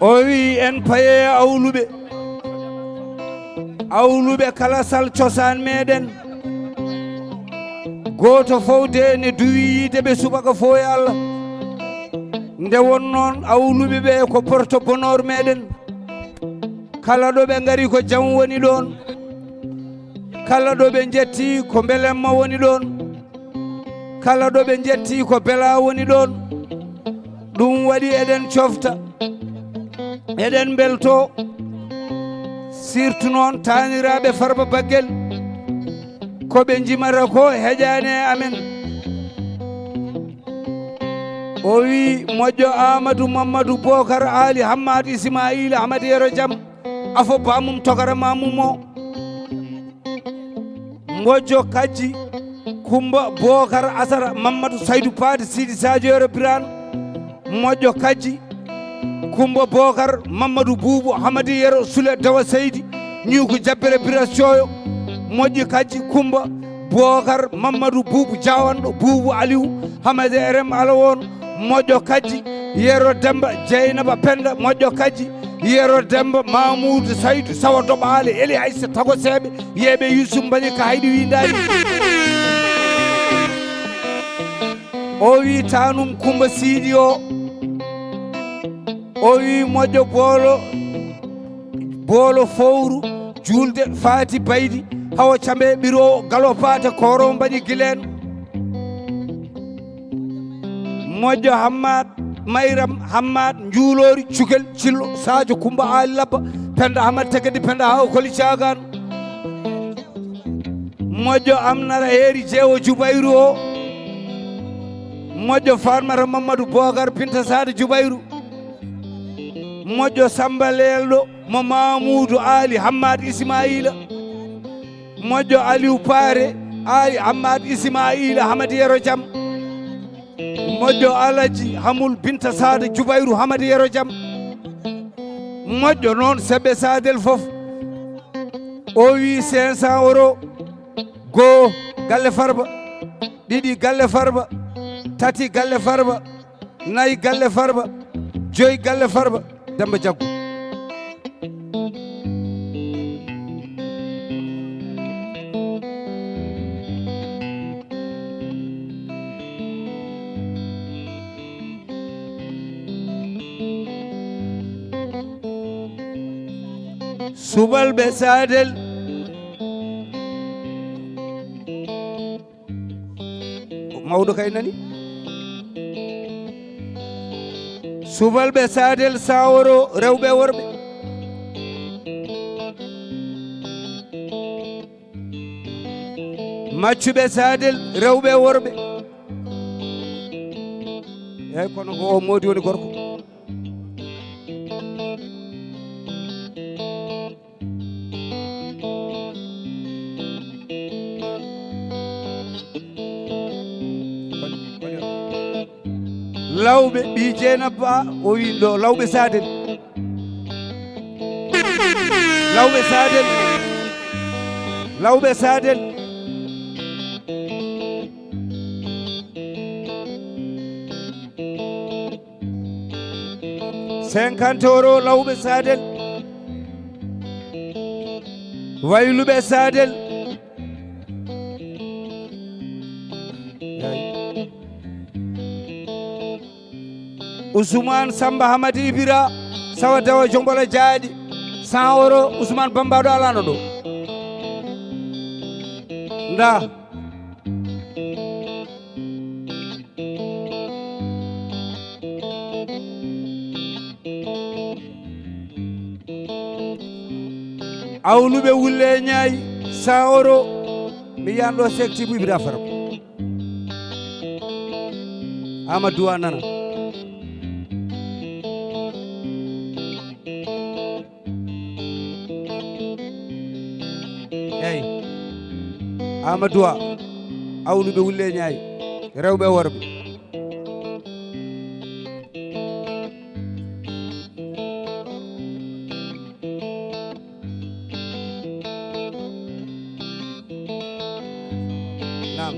O wi en paye awluɓe, awluɓe kala sal cosaan meɗen. Gooto fof de ne duwi yiide ɓe subaka fof e Allah. Nde won noon awluɓe ɓe ko porte bonheur meɗen. Kala ɗo ɓe ngari ko jam woni ɗoon. Kala ɗo ɓe njetti ko mbelemma woni ɗoon. Kala ɗo ɓe njetti ko bela woni ɗoon. Ɗum waɗi eɗen cofta, eɗen mbelto, surtout noon taaniraaɓe Farba Baggel. Ko ɓe njimata ko heƴaani e amen. O wi moƴƴo Amadou Mamadou Bokar Ali Hammad Ismaila Hamad Yero Jam. Afo bamum togara mamum o. Moƴƴo Kajji Kumba Bokar Asara Mamadou Saydou Paade Sidi Sadio Yero Birane. Moƴƴo Kajji Kumba Bokar Mamadou Buubu Hamadi Yero Sule Dawa Seydi Ñuuku Jabbere Bira Coyo. Moƴƴi Kajji Kumba Bokar Mamadou Buubu Jawanɗo Buubu Aliou Hamadi R M Alawon. Moƴƴo Kajji Yero Demba Jeynaba Penda. Moƴƴo Kajji Yero Demba Mamoudou Saydou Sawa Doɓaale Eli Aysa Tago Seeɓe Yeeɓe Yusuf Mbañi ka hayɗi windaani. O wi tanum Kumba Siidi o. O wi moƴƴo boolo, boolo fowru, julde faati baydi, hawa cambe ɓiro galo paate koro mbaɗi gilen. Moƴƴo Hammad, Mayram Hammad, njuulori, cukel, cillo, Sadio Kumba Ali Labba, Penda Hamad Tekedi, Penda Hawa Koli Cagan. Moƴƴo Amnara Heeri Jeewo Jubayru o. Moƴƴo Farmata Mamadou Bogar Binta Sada Jubayru. Moƴƴo Samba Leelɗo mo Mamoudou Ali Hammad Ismaila. Moƴƴo Aliou Paare Ali Hammad Ismaila Hamad Yero Jam. Moƴƴo Alaji Hamul Binta Sada Jubayru Hamad Yero Jam. Moƴƴo noon Sebe Sadel fof. O wi cinq cents euros. Goo, galle Farba. Ɗiɗi, galle Farba. Tati, galle Farba. Nayi, galle Farba. Joyi, galle Farba. Demba Jaggu. Subalɓe Sadel. Ko mawɗo kay nani. Subalɓe Sadel Saworo, rewɓe e worɓe. Maccuɓe Sadel, rewɓe e worɓe. Eyyi, kono ko o moodi woni gorko. Lawɓe, ɓii Jeynaba, o wi ɗo, lawɓe Sadel. Lawɓe Sadel. Lawɓe Sadel. Cinquante euros, lawɓe Sadel. Wayluɓe Sadel. Yaay. Ousmane Samba Hamadi Ibira, Sawa Dawa Jombola Jaaɗi, cent euro, Ousmane Bambaɗo alano ɗo. Nda. Awluɓe Wulle Ñaay, cent euro. Mi yiyan ɗo sekti bu Ibra Faram. Amadou a nana. Eyi. Amadou a. Awluɓe Wulle Ñaay. Rewɓe e worɓe. Naam.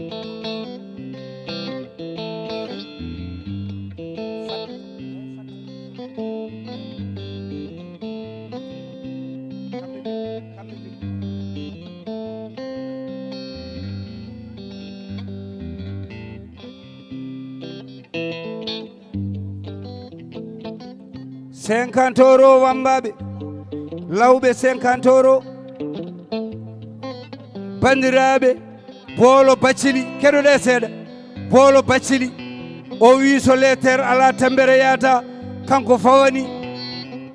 Cinquante euro wammbaaɓe, lawɓe cinquante euro, banndiraaɓe, Boolo Baccili, keɗoɗee seeɗa. Boolo Baccili, o wii so leeter alaa tammbere yaata, kanko fawani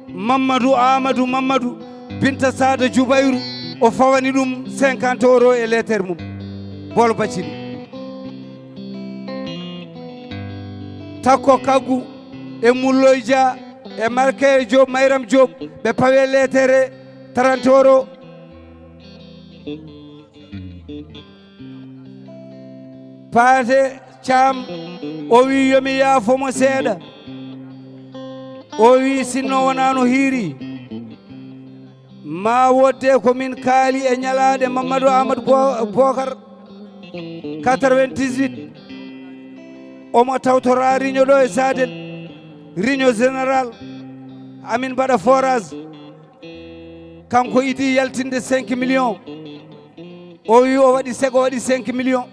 Mammadu Aamadu Mammadu Binta Saada Jubayru, o fawani ɗum cinquante euro e leeter mum. Boolo Baccili. Takko Kaggu e Mulloy Dia e Marke Diop, Mayram Diop, ɓe pawe leetere trente euro. Paate Caam, o wi yo mi yaafo mo seeɗa. O wi sinno wonaa no hiiri. Ma wodde ko min kaali e ñalaaɗe Mamadou Amadou Bo-, Bokar quatre-vingt-dix-huit. Omo tawtora riño ɗo e Sadel. Riño général. Amin mbaɗa forage. Kanko idi yaltinde cinq millions. O wi o waɗi sego, o waɗi cinq millions.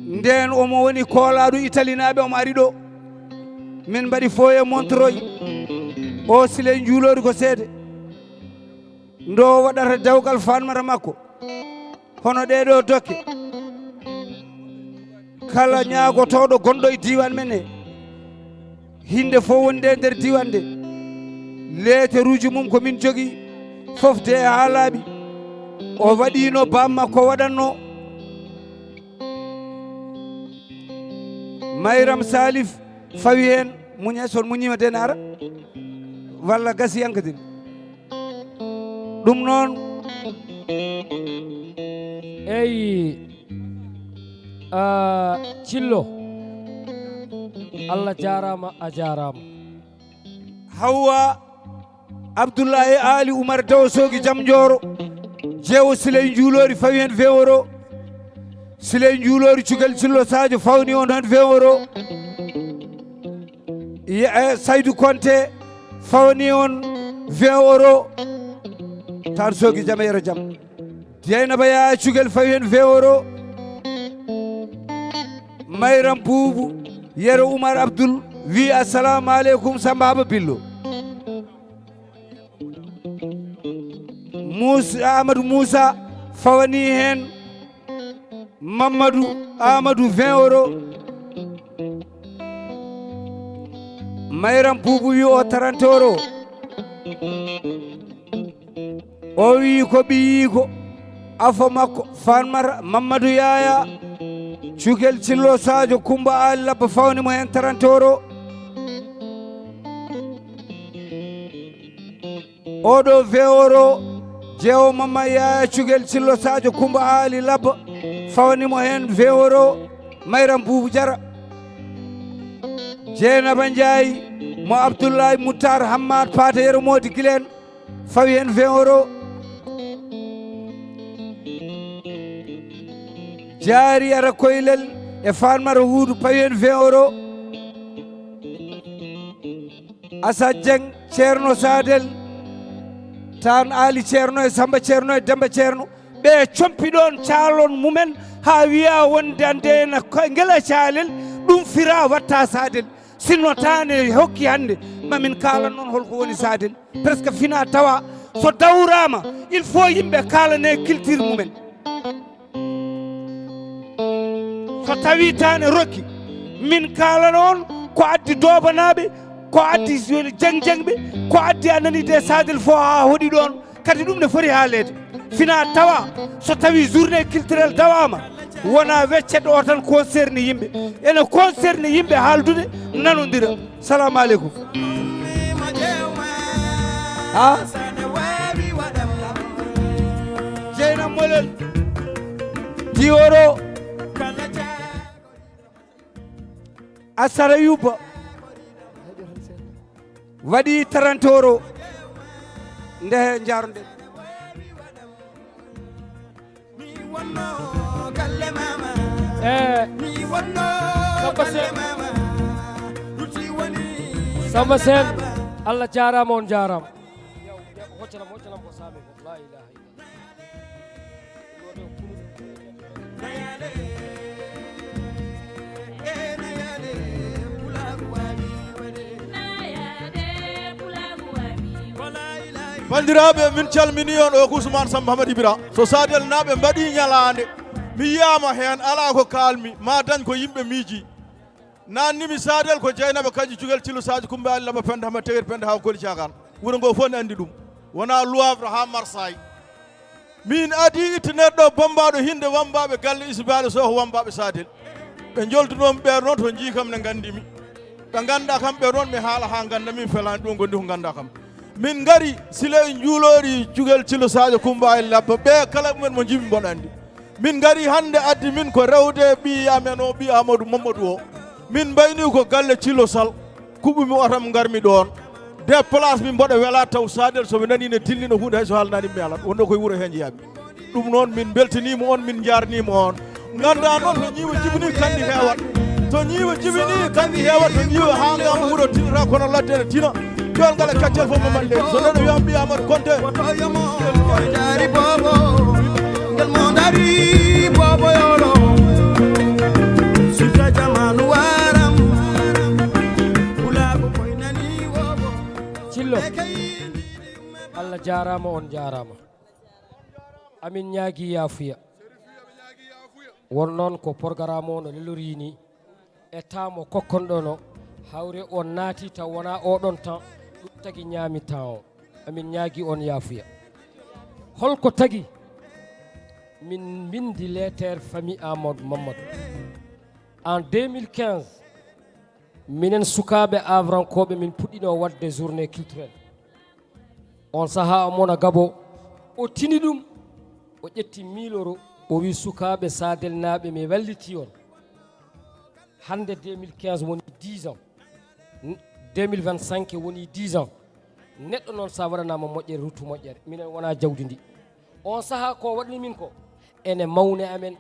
Nden omo woni koolaaɗo Italinaaɓe, omo ari ɗo. Min mbaɗi foye Montreuil. O Siley Njuulori ko seede. Ndo waɗata dewgal fanmata makko. Hono ɗee ɗoo dokke. Kala ñaagotooɗo gonɗo e diiwaan men he. Hinde fof wonde e nder diiwaan nde. Leeteruuji mum ko min jogii, fof de haa laaɓi. O waɗiino baam makko waɗatnoo. Mayram Salif fawi heen, muñe, so on muñiima de ne ara, walla gasi hankadin. Ɗum noon. Eyi, ah, Cillo, Allah jaaraama, a jaaraama. Hawwa Abdullahi Ali Umar Dawo Soogi Jam Jooro, jeewo Siley Njuuloori fawi heen vingt euro. Siley Njuuloori Cukel Cillo Sadio fawni on heen vingt euro. Ye-, eh, Saydu Konte fawni on vingt euro. Tan Soogi Jam e Yero Jam. Dieynaba Yaya Cukel fawi heen vingt euro. Mayram Buubu, Yero Umar Abdul wi, "Assalamu aleykum, Samba Haba Billo." Mus-, Amadou Moussa fawani heen Mamadou Amadou vingt euro. Mayram Buubu wi o trente euro. O wi ko ɓiyiiko, afo makko, Fatmata Mamadou Yaya, Cukel Cillo Sadio Kumba Ali Labba fawni mo heen trente euro. Oɗo vingt euro, jeewo Mama Yaya Cukel Cillo Sadio Kumba Ali Labba fawni mo heen vingt euro, Mayram Buubu Jara. Jeynaba Ndiaye mo Abdoulaye Moutar Hammad Paate Yero Modi Gilen, fawi heen vingt euro. Jaari ara koylel e Fatmata Huudu, pawi heen vingt euro. Asa Dieng, Ceerno Sadel, Tan Aali Ceerno e Samba Ceerno e Demba Ceerno, ɓe compi ɗoon caalon mumen, haa wiya wonde ande ena ko-, ngela caalel, ɗum fira watta saadel. Sinno tan e hokki hannde, ma min kaalan noon holko woni saadel. Presque fina tawa so dawrama, il faut yimɓe kaalane culture mumen. So tawi tan e rokki, min kaalana on ko addi Doobanaɓe, ko addi Jeng Jengɓe, ko addi a nani de Sadel fo ha hoɗi ɗon. Kadi ɗum ne foti haaleede. Fina tawa so tawi journée culturelle dawama, wona weccet o tan concerné yimɓe. Ene concerné yimɓe haaldude, nanodira. Salamu aleykum. Ha? Jeynam Molel. Diworo. Asara Yuba. Waɗi trente euro. Nde he njaarnde. Eh, Samba Sène. Samba Sène, Allah jaaraama, on jaaraama. Hoccanam, hoccanam ko saami ko. La ilaha illallah. Banndiraaɓe, min calminii on, o ko Ousmane Samba Hamadi Bira. So Sadelnaaɓe mbaɗii ñalaande, mi yiyaama heen, alaa ko kaalmi, ma dañ ko yimɓe miiji. Naannimi Sadel ko Jeynaba Kañji, Cugel Cillo, Sadio Kumba Ali, Laba Penda, Hama Tegel Penda, haa Koli Caagaan. Wuro ngoo fof ne anndi ɗum. Wonaa Loivre haa Marsaay. Min adii itti neɗɗo bammbaaɗo hinnde wammbaaɓe galle Isbaali Soh wammbaaɓe Sadel. Ɓe njoldunomi ɓee noon to njii kam ne nganndi mi. Ɓe nganndaa kam ɓee noon mi haala haa ngannda min felaani ɗum ngonndi ko nganndaa kam. Min ngari sila e njuuloori Cugel Cillo Sadio Kumba e Labba ɓe kala mumen mo njimi mboɗo anndi. Min ngari hannde addi min ko rewde ɓii amen o, ɓii Amadou Mamadou o. Min mbayni ko galle Cillo Sal. Kuɓɓumi otam ngarmi ɗoon. Déplace mi mboɗo wela taw Sadel so mi nani ne dillino huunde hay so haalnani mi alat. Wonno koye wuro heen jeyaami. Ɗum noon min mbeltaniima on, min njaarniima on. Nganndaa noon to ñiiwa jibini kandi heewat. To ñiiwa jibini kandi heewat, to ñiiwa haalama wuro tinata kono ladde ne tina. Jool ngal e kaccel fof mo mande. So neɗɗo wiyama ɓiya Amadou Konte. Woto yomo jaari bobo, ngel mo dari bobo yolo. Sifta jamanu waram, pulaku koy nani wobo. Cillo. Allah jaaraama, on jaaraama. Amin ñaagi yaafuya. Won noon ko programme o no lelorii ni, e temps mo kokkonɗon o, hawre on naati taw wonaa oɗon temps, ɗum tagi ñaami temps o. Amin ñaagi on yaafuya. Holko tagi min mbindi leeteer famille Amadou Mamadou? En deux mille quinze, minen sukaaɓe Havrankooɓe min puɗɗino waɗde journée culturelle. On sahaa Mona Gabo, o tini ɗum, o ƴetti mille euro, o wi sukaaɓe Sadelnaaɓe mi walliti on. Hannde deux mille quinze woni dix ans. N-, deux mille vingt-cinq woni dix ans. Neɗɗo noon sa waɗanaama moƴƴere, ruttu moƴƴere. Minen wona jawdi ndi. On sahaa ko waɗani min ko, ene mawni amen.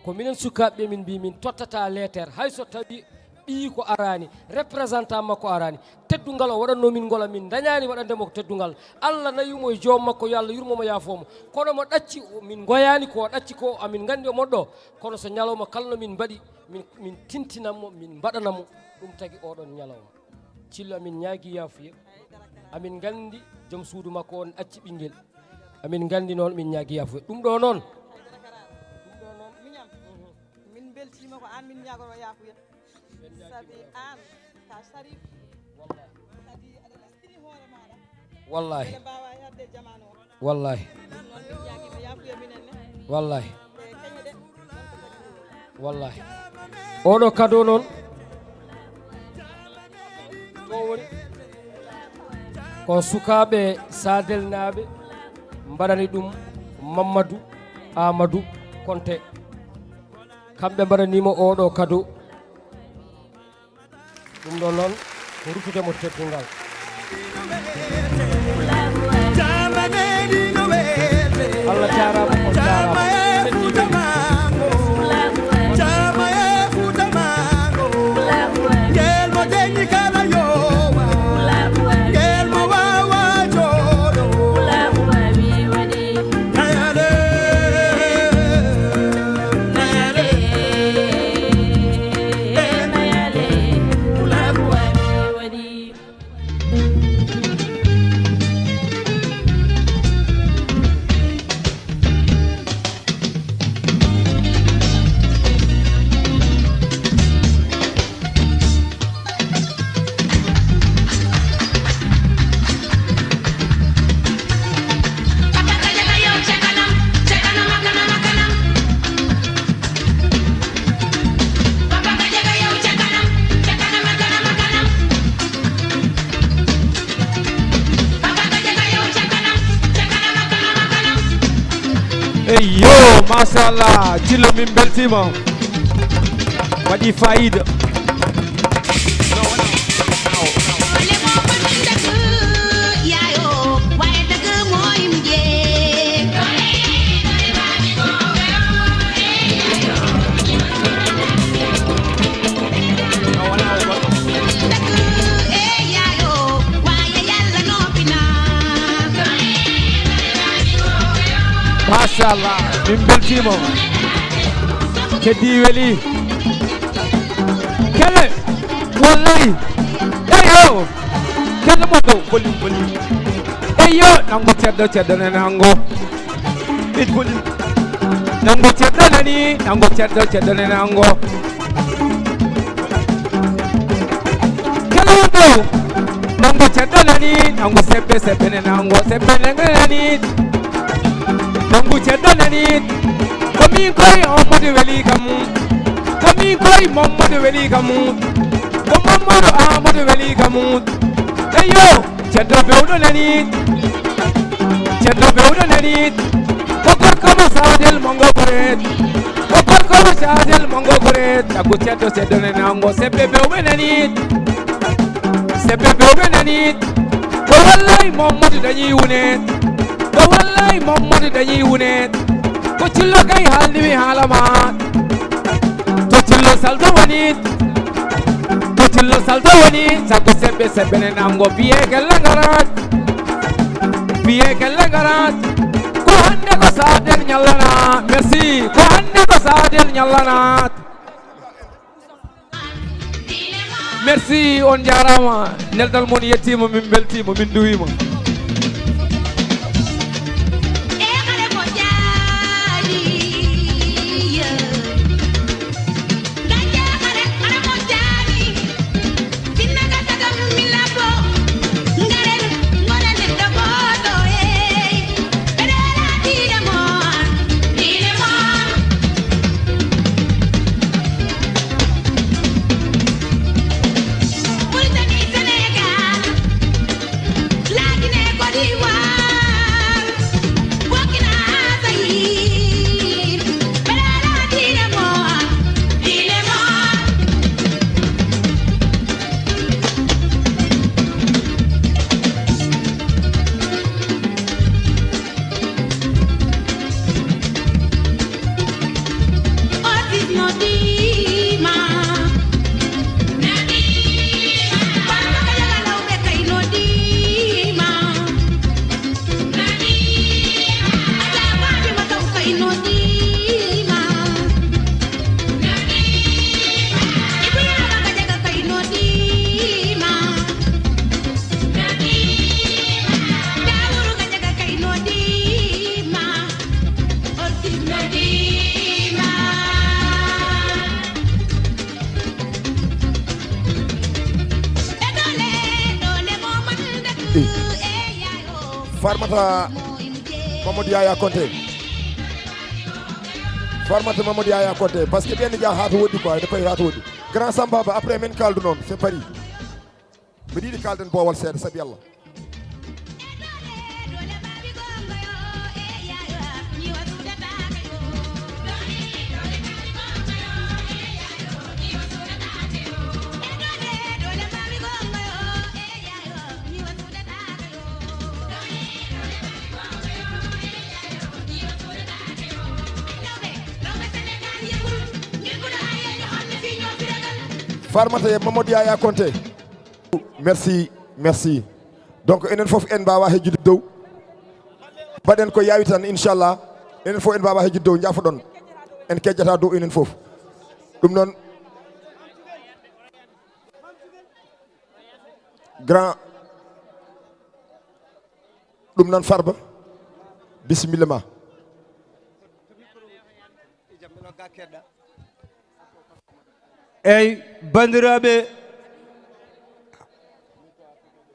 Ko minen sukaaɓe ɓe min mbi min tottata leeter, hay so tawi ɓiyi ko araani, représentant makko araani. Teddungal o waɗatno min ngol, min ndañaani waɗande mo ko teddungal. Allah nawi mo e joom makko, yo Allah yurmo mo, yaafoo mo. Kono mo ɗacci, o, min ngoyaani ko o ɗacci ko, amin nganndi o moɗɗo. Kono so ñalawma kala no min mbaɗi, min, min tintinan mo, min mbaɗana mo. Ɗum tagi oɗon ñalawma. Cillo, amin ñaagi yaafuya. Amin nganndi joom suudu makko on acci ɓinngel. Amin nganndi noon, min ñaagi yaafuya. Ɗum ɗo noon. Ɗum ɗo noon. Miñam. Min mbeltiima ko aan min ñaagoro yaafuya. Sabi aan ka Sharif. Kadi aɗa lestini hoore maaɗa. Wallahi. Mbele mbaawa heɓde jamaanu o. Wallahi. Ɗum noon min ñaagiima yaafuya minen ne. Wallahi. E keñe ɗe. Wallahi. Oɗo kado noon. Ɗo woni ko sukaaɓe Sadelnaaɓe mbaɗani ɗum Mamadou Amadou Konte. Kamɓe mbaɗaniima oɗo kado. Ɗum ɗo noon ko ruttude mo teddungal. Allah jaaraama, on jaaraama. Eyo, machallah, Cillo, min beltima. Waɗi fayida. Machallah, min beltima. Keddi weli. Kele, wallahi. Eyo. Kele mo ɗo, boli, boli. Eyo, nango ceddo, ceddo ne nango. It boli. Nango ceddo nani, nango ceddo, ceddo ne nango. Kala ɗo, nangu ceddo nani, nangu sebbe, sebbe ne nango, sebbe ne nani. Nangu ceddo nani, ko min koy Amadou weli kam. Ko min koy Mamadou weli kam. Ko Mamadou Amadou weli kam. Eyo, ceddo bewɗo nani. Ceddo bewɗo nani. Ko gorko mo Sadel Mongo Koret. Ko gorko mo Sadel Mongo Koret. Tagu ceddo, ceddo ne nango. Sebbe bewɓe nani. Sebbe bewɓe nani. Ko wallay Mamadou dañi wune. Ko wallay Mamadou dañi wune. Ko Cillo kay haalni mi haala ma. To Cillo Salto woni. To Cillo Salto woni. Sago sebbe, sebbe ne nango. Biye gelle ngarat. Biye gelle ngarat. Ko hannde ko Sadel ñallana. Merci. Ko hannde ko Sadel ñallana. Merci, on jaaraama. Neldal mon yettiima, min mbeltiima, min nduwiima. Farmata Mamadou Yaya Konte. Farmata Mamadou Yaya Konte. Parce que ɓen jaa haa to woɗɗi quoi, ene fayi haa to woɗɗi. Grand Samba Ba, après min kaldu noon, c'est Paris. Mbiɗa yiɗi kalden boowal seeɗa, sabi Allah. Farmata e Mamadou Yaya Konte. Merci, merci. Donc, enen fof en mbaawa hejjude dow. Mbaɗen ko yaawi tan, inchallah. Enen fof en mbaawa hejjude dow, njaafoɗon. En kejjata dow enen fof. Ɗum noon, grand, ɗum noon Farba, bisimilla ma. Eyi, banndiraaɓe,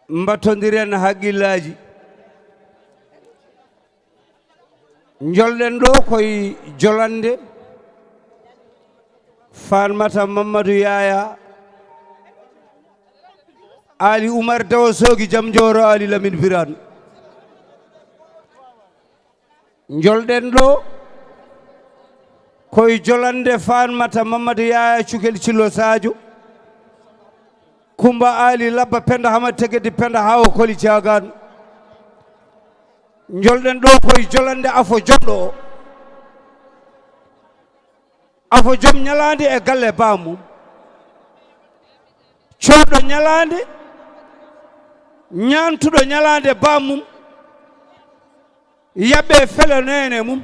mbattondiren haqqillaaji. Njolɗen ɗo koye jolande Farmata Mamadou Yaya, Aali Umar Dawa Soogi, Jam Jooro, Aali Lamin Biraan. Njolɗen ɗo Koye jolande Fatmata Mamadou Yaya Cukel Cillo Sadio, Kumba Ali Labba Penda Hama Tegedi Penda Hawa Koli Cagan. Jolɗen ɗo koye jolande afo joɗɗo o. Afo joom ñalaande e galle bamum. Cooɗo ñalaande, ñaantuɗo ñalaande bamum. Yaɓe fele neene mum.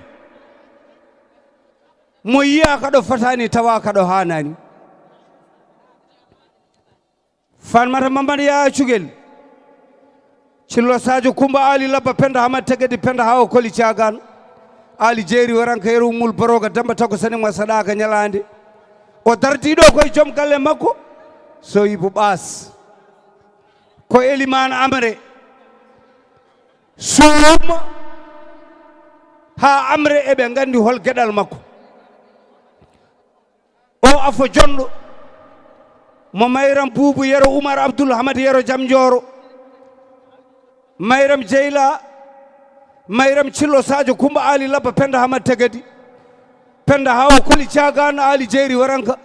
Mo yiyaaka ɗo fotaani, tawaaka ɗo haanaani. Fatmata Mamadou Yaya Cukel Cillo Sadio, Kumba Ali Labba Penda Hama Tegedi Penda Hawa Koli Cagan. Ali Jeeri Waranka Yero Ummul Baroga Demba Takko Sani mo saɗaaka ñalaande. O dartii ɗo koye joom galle makko, Soyibu Ɓaas. Ko Elimaan Amre. Suuma haa Amre eɓe nganndi hol geɗal makko. O afo jonɗo mo Mayram Buubu Yero Umar Abdul Hamad Yero Jam Njooro. Mayram Jeyla, Mayram Cillo Sadio Kumba Ali Labba Penda Hamad Tegedi. Penda Hawa Koli Cagan Ali Jeeri Waranka.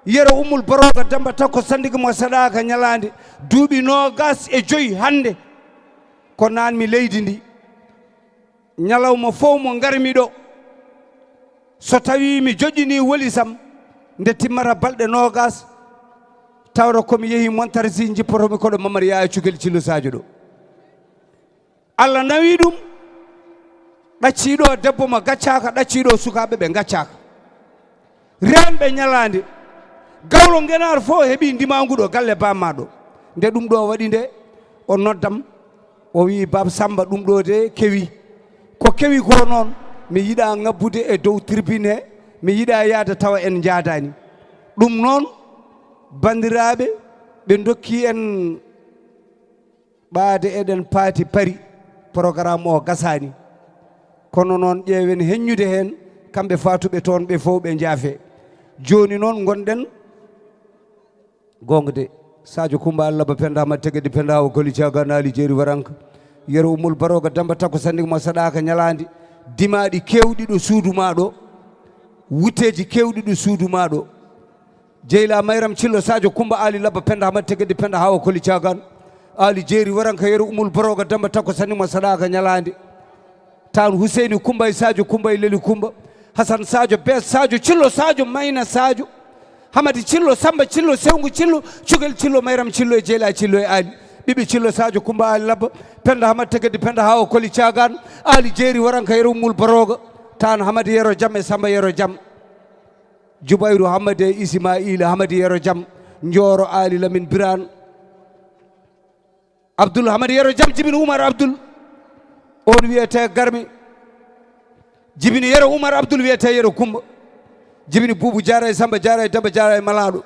Yero Ummul Baroga Demba Takko Sandigi mo saɗaaka ñalaande. Duuɓi noogas e joyi hannde ko naan mi leydi ndi. Ñalawma fof mo ngarmi ɗo, so tawii mi joƴƴinii wolisam, nde timmata balɗe noogas, tawata ko mi yehii montagne si jippotomi koɗo Mamadu Yaya Cukel Cillo Sadio ɗo. Allah nawii ɗum, ɗaccii ɗo debbo mo gaccaaka, ɗaccii ɗo sukaaɓe ɓe ngaccaaka. Reenɓe ñalaande, gawlo Ngenaar fof heɓii ndimaangu ɗo galle bammaɗo. Nde ɗum ɗo waɗi nde, o noddam, o wii, "Baaba Samba, ɗum ɗo de kewi. Ko kewi ko noon, mi yiɗaa ŋabbude e dow tribune he, mi yiɗaa yahde tawa en njaadaani." Ɗum noon, banndiraaɓe, ɓe ndokki en ɓaade eɗen paati Pari, programme o gasaani. Kono noon, ƴeewen heññude heen, kamɓe faatuɓe toon ɓe fof ɓe njaafe. Jooni noon, ngonɗen goonga de. Sadio Kumba Allah Ba Penda Hamad Tegedi Penda Hawa Koli Cagan Ali Jeeri Waranka. Yero Ummul Baroga Demba Takko Sandigi mo saɗaaka ñalaande. Dimaaɗi keewɗi ɗo suudu maa ɗo. Wutteeji keewɗi ɗo suudu maa ɗo. Jeyla Mayram Cillo Sadio Kumba Ali Labba Penda Hamad Tegedi Penda Hawa Koli Cagan. Ali Jeeri Waranka Yero Ummul Baroga Demba Takko Sandigi mo saɗaaka ñalaande. Taan Huseyni Kumba e Sadio Kumba e Leli Kumba. Hasan Sadio, Bees Sadio, Cillo Sadio, Mayna Sadio. Hamadi Cillo, Samba Cillo, Sewngu Cillo, Cugel Cillo, Mayram Cillo e Jeyla Cillo e Ali. Ɓiɓɓe Cillo Sadio Kumba Ali Labba, Penda Hamad Tegedi Penda Hawa Koli Cagan, Ali Jeeri Waranka Yero Ummul Baroga, Taan Hamadi Yero Jam e Samba Yero Jam. Jubayru Hamadi e Ismaila Hamadi Yero Jam, Njooro Ali Lamin Biraan. Abdul Hamad Yero Jam jibini Umar Abdul. On wiyete Garmi. Jibini Yero Umar Abdul wiyete Yero Kumba. Jibini Buubu Jaara e Samba Jaara e Daba Jaara e Malaaɗo.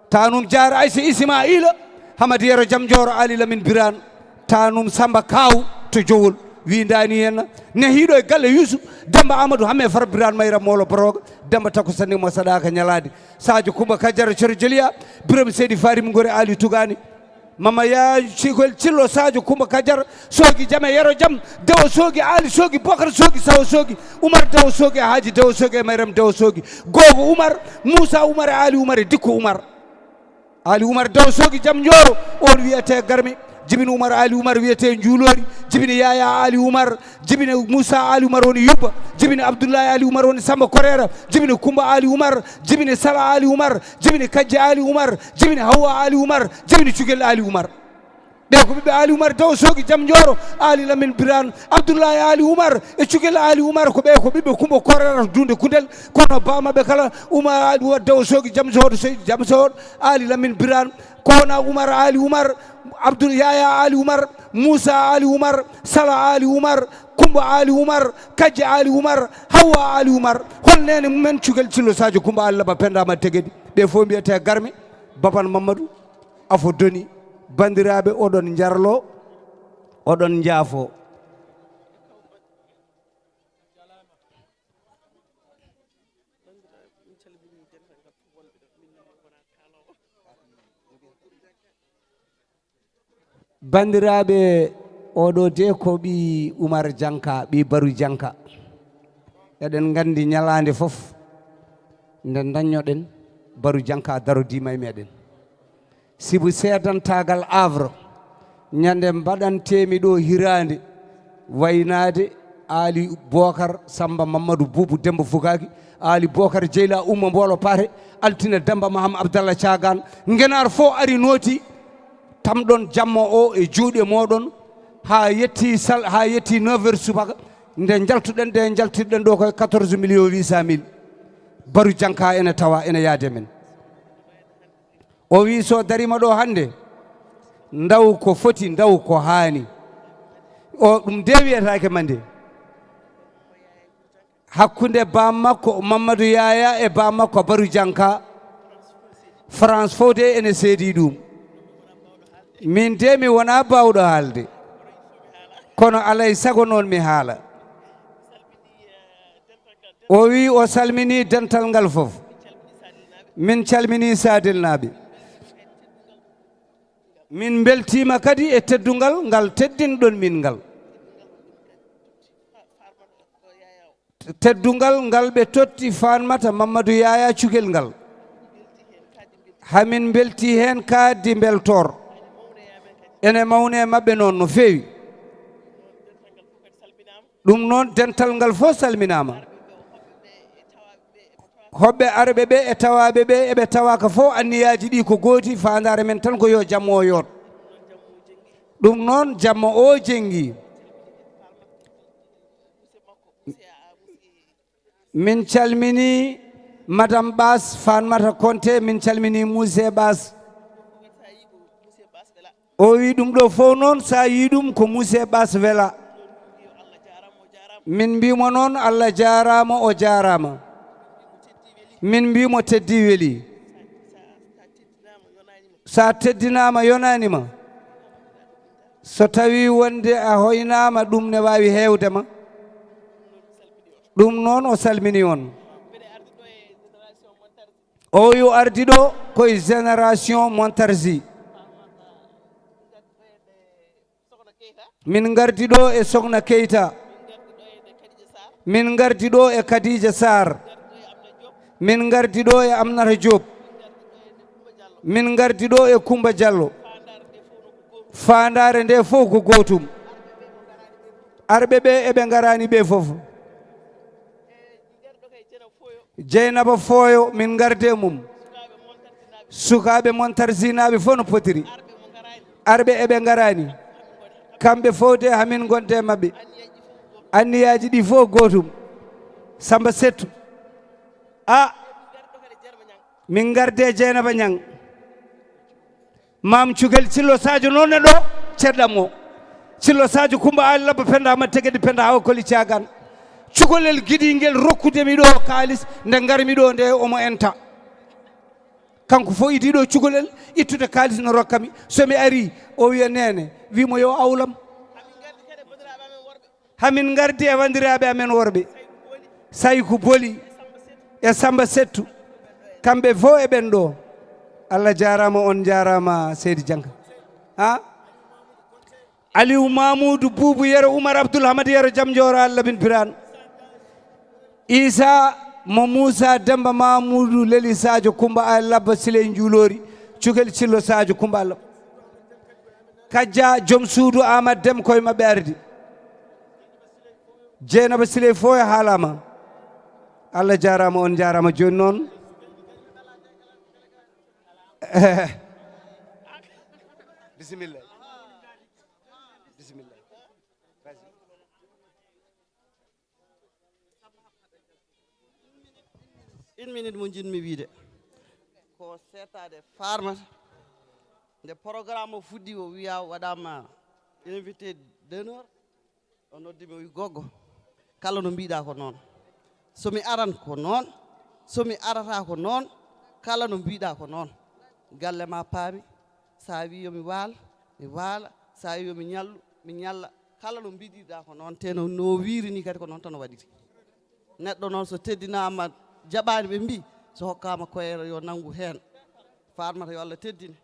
Tanum Jaara Aysa Ismaila. Hamad Yero Jam Jooro Ali Lamin Biraan. Tanum Samba Kaaw to Jowol. Windani en. Nehiiɗo e galle Yuusu. Demba Amadou Hamme Far Biraan Mayra Moolo Boroga. Demba Takko Sandi mo saɗaaka ñalaade. Sadio Kumba Kajara Coro Joliya. Birom Seydi Farim Ngore Ali Tugani. Mama Yaa Cikol Cillo Sadio Kumba Kajar, Soogi Jam e Yero Jam, Dewo Soogi, Ali Soogi, Bokar Soogi, Sawo Soogi, Umar Dewo Soogi, Haaji Dewo Soogi e Mayram Dewo Soogi, Googo Umar, Muusa Umar e Ali Umar e Dikko Umar. Ali Umar Dewo Soogi Jam Njooro, on wiyete Garmi, jibini Umar Ali Umar wiyete Njuuloori, jibini Yaya Ali Umar, jibini Muusa Ali Umar woni Yubba, jibini Abdullahi Ali Umar woni Samba Koreera, jibini Kumba Ali Umar, jibini Sala Ali Umar, jibini Kajji Ali Umar, jibini Hawwa Ali Umar, jibini Cugel Ali Umar. Ɓe ko ɓiɓɓe Ali Umar Daw Soogi Jam Njooro, Ali Lamin Biraan, Abdullahi Ali Umar, e Cugel Ali Umar, ko ɓe ko ɓiɓɓe Kumba Koreera to Duunde Kundel, kono ba maɓɓe kala, Umar Ali Umar Daw Soogi Jam Soodo, Sey-, Jam Soodo, Ali Lamin Biraan, Kowna Umar Ali Umar, Abdul Yaya Ali Umar, Muusa Ali Umar, Sala Ali Umar, Kumba Ali Umar, Kajji Ali Umar, Hawwa Ali Umar, hol neene mumen Cugel Cillo Sadio Kumba Ali Laba Penda Amad Tegedi, ɓe fof mbiyete Garmi, Baban Mamadou, Afo Doni, banndiraaɓe oɗon njarlo, oɗon njaafo. Banndiraaɓe, oɗo de ko ɓii Umar Janka, ɓii Baru Janka. Eɗen nganndi ñalaande fof, Nde dañnoɗen Baru Janka darodiima e meɗen. Sibu seedantaagal Havre, ñande mbaɗanteemi ɗo hiraande, waynaade Aali Bookar Samba Mamadou Buubu Demba Fukaaki, Aali Bookar Jeyla Umma Mboolo Paate, Altine Demba Maham Abdallah Caagaan, Ngenaar fof ari nooti, tamɗon jamma o e juuɗe mooɗon, haa yetti sal-, haa yetti neuf heures subaka, nde njaltuɗen, nde njaltirɗen ɗo koye quatorze millions huit cent mille. Baru Janka ene tawa, ene yaade men. O wi, so darima ɗo hannde, ndaw ko foti, ndaw ko haani. O, ɗum de wiyetaake ma nde. Hakkunde bammakko Mamadou Yaya e bammakko Baru Janka, France fof de ene seedi ɗum. Min de mi wona bawɗo haalde, kono alay sago noon mi haala. O wi o salmini dental ngal fof. Min calmini Sadilnaaɓe. Min mbeltiima kadi e teddungal ngal teddinɗon min ngal. Teddungal ngal ɓe totti Fatmata Mamadou Yaya Cukel ngal. Hamin mbelti heen kaaddi mbeltoor. Ene mawni e maɓɓe noon no feewi. Ɗum noon, dental ngal fof salminaama. Hoɓɓe arɓe ɓe e tawaaɓe ɓe, eɓe tawaaka fof, anniyaaji ɗi ko gooti, faandaare men tan ko yo jamma o yoot. Ɗum noon, jamma o jenngi. Min calmini Madame Baas, Fatmata Konte, min calmini Muse Baas. O wi ɗum ɗo fof noon, so a yii ɗum ko Muse Baas Wela. Min mbimo noon, Allah jaaraama, o jaaraama. Min mbimo teddi weli. So a teddinaama, yonaani ma. So tawi wonde a hoynaama, ɗum ne waawi heewde ma. Ɗum noon, o salmini on. O yo ardi ɗo koye génération Montarsi. Min ngardi ɗo e Sokna Keita. Min ngardi ɗo e Khadija Sarr. Min ngardi ɗo e Amnata Diop. Min ngardi ɗo e Kumba Diallo. Faandaare nde fof ko gootum. Arɓe ɓe eɓe ngaraani ɓe fof. Jeynaba Fooyo, min ngarde mum. Sukaaɓe Montarsinaaɓe fof no potiri. Arɓe eɓe ngaraani. Kamɓe fof de hamin gonde maɓɓe. Anniyaaji ɗi fof gootum. Samba Settu. A, min ngarde Jeynaba Ñang. Maam Cukel Cillo Sadio noon ne ɗo, ceerɗam o. Cillo Sadio Kumba Ali Labba Penda Ahmad Tegedi Penda Hawa Koli Caagan. Cukalel giɗi ngel rokkude mi ɗo kaalis, nde ngar mi ɗo nde omo enta. Kanko fof idi ɗo cukalel, ittude kaalis no rokka mi. So mi ari, o wiya, "Neene," wi mo, "Yo awlam." Hamin ngardi e wanndiraaɓe amen worɓe, Sayku Boli e Samba Settu, kamɓe fof e ɓen ɗo. Allah jaaraama, on njaaraama, Seydi Janka. Ha? Aliou Mamoudou Boubou Yero Oumar Abdoul Hamad Yero Jam Jooro Allah bin Birane. Isa mo Moussa Demba Mamoudou Leli Sadio Kumba Ali Labba Siley Njuulori, Cukel Cillo Sadio Kumba Ali Labba. Kajja joom suudu Aamadu Dem koye maɓɓe ardi. Jeynaba Siley fof e haalaama. Allah jaaraama, on njaaraama. Jooni noon. Bisimilla. Bisimilla. Vas-y. Une minute mo njiɗmi wiide. Ko seetaade Farmata. Nde programme o fuɗɗi, o wiya waɗaama invité d'honneur. O noddi mi, o wi, "Goggo, kala no mbiɗa ko noon. So mi aran ko noon, so mi arata ko noon, kala no mbiɗa ko noon. Galle ma paami, sa wi yo mi waal, mi waala, sa wi yo mi ñallu, mi ñalla. Kala no mbiɗirɗa ko noon." Te no, no wiiri ni kadi ko noon tan o waɗiri. Neɗɗo noon so teddinaama, jaɓaani, ɓe mbi so hokkaama koyre yo nanngu heen. Farmata yo Allah teddine.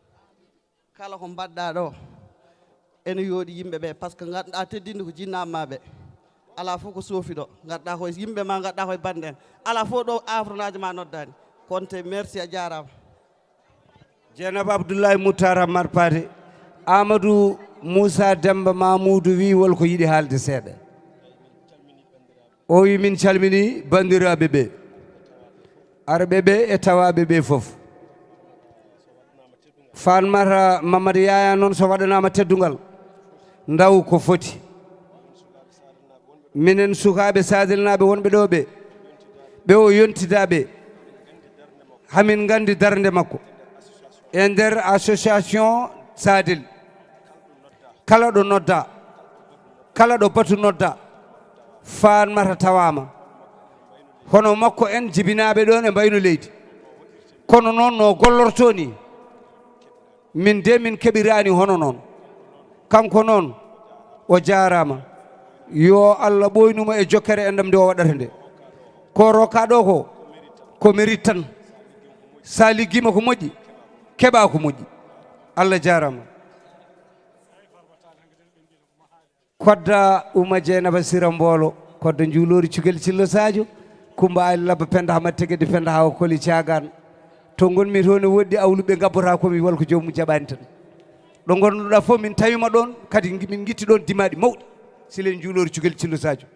Kala ko mbaɗɗa ɗo ene yooɗi yimɓe ɓe, par ce que ngarɗa teddinde ko jinnaɓe ma ɓe. Ala fof ko soofi ɗo. Ngarɗa koye yimɓe ma, ngarɗa koye bande en. Ala fof ɗo afronaajo ma noddaani. Konte, merci, a jaaraama. Dieynaba Abdoulaye Moutar Hammat Paté. Amadou Moussa Demba Mamoudou wi wol ko yiɗi haalde seeɗa. O wi min calmini banndiraaɓe ɓe, arɓe ɓe e tawaaɓe ɓe fof. Fatmata Mamadou Yaya noon so waɗanaama teddungal, ndaw ko foti. Minen sukaaɓe Sadelnaaɓe wonɓe ɗo ɓe, ɓe o yontidaaɓe, hamin nganndi darnde makko e nder association Sadel. Kala ɗo nodda, kala ɗo batu nodda, Fatmata tawaama. Hono makko en jibinaaɓe ɗoon e mbayno leydi. Kono noon no gollortoo ni, min de min keɓiraani hono noon. Kanko noon, o jaaraama. Yo Allah ɓooynu mo e jokkere enɗam nde o waɗata nde. Ko rokkaa ɗo ko, ko mérite tan. So a liggiima ko moƴƴi, keɓaa ko moƴƴi. Allah jaaraama. Kodda Ouma Dieynaba Sira Mboolo, kodda njuuloori Cukeli Cillo Sadio, Kumba Ali Labba Penda Hamad Tegedi Penda Hawa Koli Caagaan. To ngonmi to ne woɗɗi awluɓe ngabbota ko mi wal ko joomum jaɓaani tan. Ɗo ngonnoɗaa fof min tawima ɗoon, kadi ngi-, min ngitti ɗoon dimaaɗi mawɗi. Sile njuuloori Cukeli Cillo Sadio.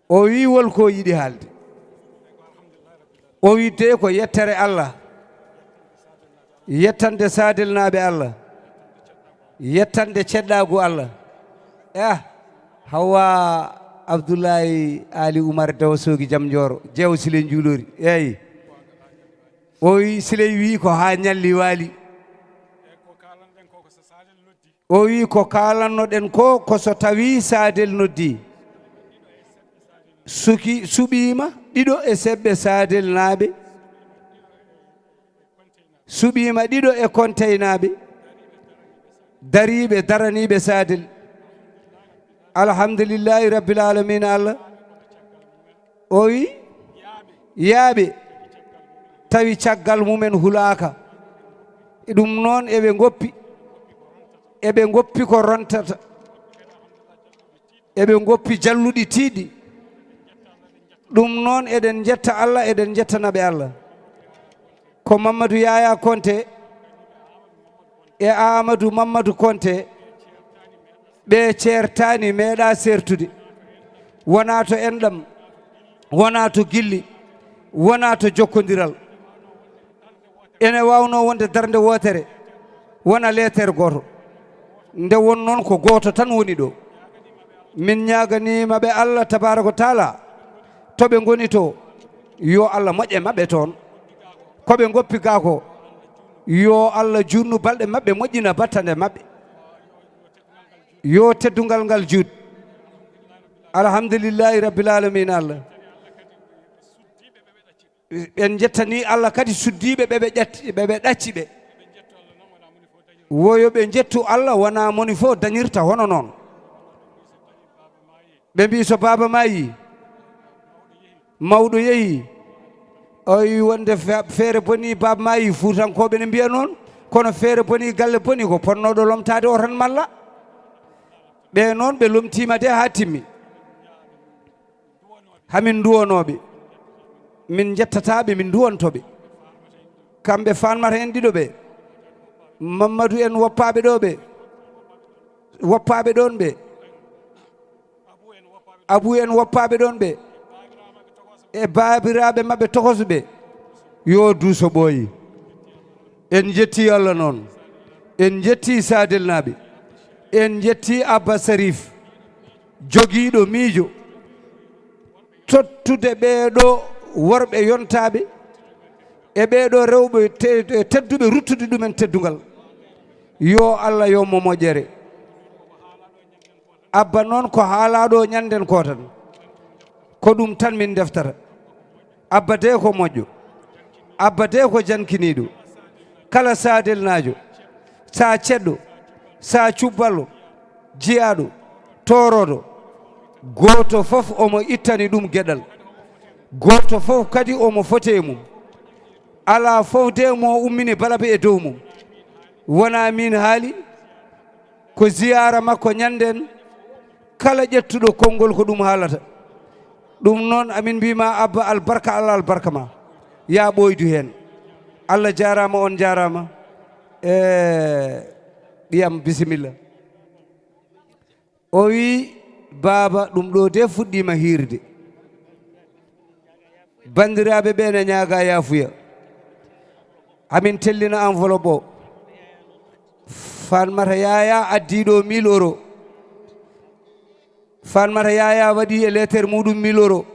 O wi wol ko yiɗi haalde. O wi de ko yettere Allah. Yettande Sadelnaaɓe Allah. Yettande ceɗɗaagu Allah. Eh, Hawa Abdoulaye Ali Oumar Dawa Soogi Jam Njooro. Jeewo Sile njuuloori. Eeyi. O wi Siley wi ko haa ñalli waali. O wi ko kaalannoɗen ko, ko so tawi Sadel noddi. Suki, suɓiima ɗiɗo e seɓɓe Sadelnaaɓe. Suɓiima ɗiɗo e Konteynaaɓe. Dariiɓe, daraniiɓe Sadel. Alhamdulillahi Rabbil Alamina Allah. O wi, yaaɓe, tawi caggal mumen hulaaka. Ɗum noon eɓe ngoppi, eɓe ngoppi ko rontata. Eɓe ngoppi jalluɗi tiiɗɗi. Ɗum noon eɗen njetta Allah, eɗen njettanaɓe Allah. Ko Mamadou Yaya Konte e Amadou Mamadou Konte, ɓe ceertaani, meeɗa seertude. Wonaa to enɗam, wonaa to gilli, wonaa to jokkondiral. Ene waawno wonde darnde wootere, wona leeter gooto. Nde won noon ko gooto tan woni ɗo. Min ñaaganiima ɓe Allah tabaaraka wa taala, to ɓe ngoni to, yo Allah moƴƴe maɓɓe toon. Ko ɓe ngoppi gaa ko, yo Allah juutnu balɗe maɓɓe, moƴƴina battande maɓɓe. Yo teddungal ngal juut. Alhamdulillahi Rabbil Alamina Allah. En njettani Allah kadi suddiiɓe ɓe ɓe ƴatti, ɓe ɓe ɗacci ɓe. Wo yo ɓe njettu Allah, wonaa moni fof dañirta hono noon. Ɓe mbii so baaba maayi, mawɗo yehi, o wi wonde fe-, feere boni baaba maayi, Fuutankooɓe ne mbiya noon, kono feere boni galle boni ko potnooɗo lomtaade o tan malla. Ɓe noon ɓe lomtiima de haa timmi. Hamin nduwonooɓe, min njettataa ɓe, min nduwonto ɓe. Kamɓe Fatmata en ɗiɗo ɓe, Mamadou en woppaaɓe ɗo ɓe, woppaaɓe ɗoon ɓe, Abou en woppaaɓe ɗoon ɓe, e baabiraaɓe maɓɓe tokoso ɓe, yo duuso ɓooyi. En njettii Allah noon, en njettii Sadelnaaɓe, en njettii Abba Sarif, jogiiɗo miijo, tottude ɓee ɗo worɓe yontaaɓe e ɓee ɗo rewɓe te-, tedduɓe, ruttude ɗumen teddungal. Yo Allah yo mo moƴƴere. Abba noon ko haalaaɗo ñannden ko tan, ko ɗum tan min ndeftata. Abba de ko moƴƴo. Abba de ko jankiniiɗo. Kala Sadelnaajo, sa ceddo, sa cubballo, jiyaaɗo, tooroodo, gooto fof omo ittani ɗum geɗal. Gooto fof kadi omo foti e mum. Alaa fof de mo ummini balabe e dow mum. Wonaa min haali, ko ziyaara makko ñannden, kala ƴettuɗo konngol ko ɗum haalata. Ɗum noon, amin mbiima Abba, albarka Allah, albarka ma. Yaa ɓooydu heen. Allah jaaraama, on njaaraama. E ɓiyam, bisimilla. O wi, "Baaba, ɗum ɗo de fuɗɗiima hiirde." Banndiraaɓe ɓe ne ñaaga yaafuya. Amin tellina enveloppe o. Fatmata Yaya addi ɗo mille euro. Fatmata Yaya waɗi e leeter muɗum mille euro.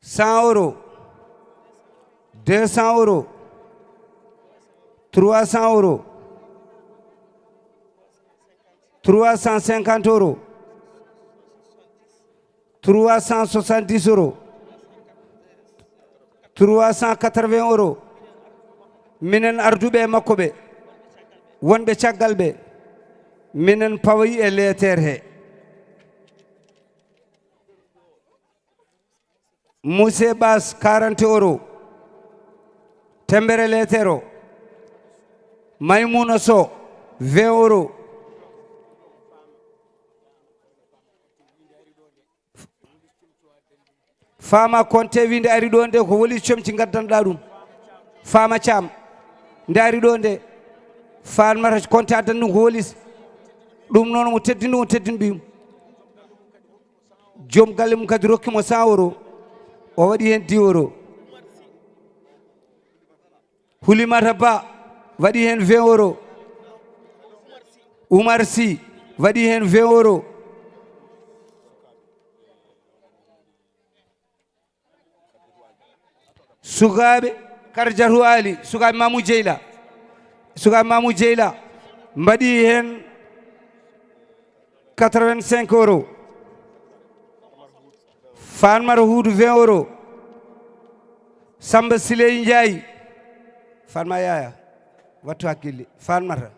Cent euros, deux cents euros, trois cents euros, trois cent cinquante euros, trois cent soixante-dix euros, trois cent quatre-vingts euros. Minen arduɓe e makko ɓe, wonɓe caggal ɓe, minen pawoyi e leeter he. Mousse Bass, quarante euros. Tembere leeter o. Maimouna Sow, vingt euros. Fama Konte winde ari ɗo nde ko woli comci gaddanɗa ɗum. Fama Thiam. Nde ari ɗo nde. Fatmata Konte addan ɗum ko wolis. Ɗum noon mo teddin ɗum, o teddin ɓiyum. Joom galle mum kadi rokki mo cent euros. O waɗi heen dix euros. Hulimata Ba waɗi heen vingt euros. Oumar Sy waɗi heen vingt euros. Sukaaɓe, Karjatu Ali, sukaaɓe Mamou Dieyla. Sukaaɓe Mamou Dieyla mbaɗi heen quatre-vingt-cinq euros. Fatmata Huudu, vingt euros. Samba Siley Ndiaye. Fatma Yaya, wattu hakkille. Fatmata.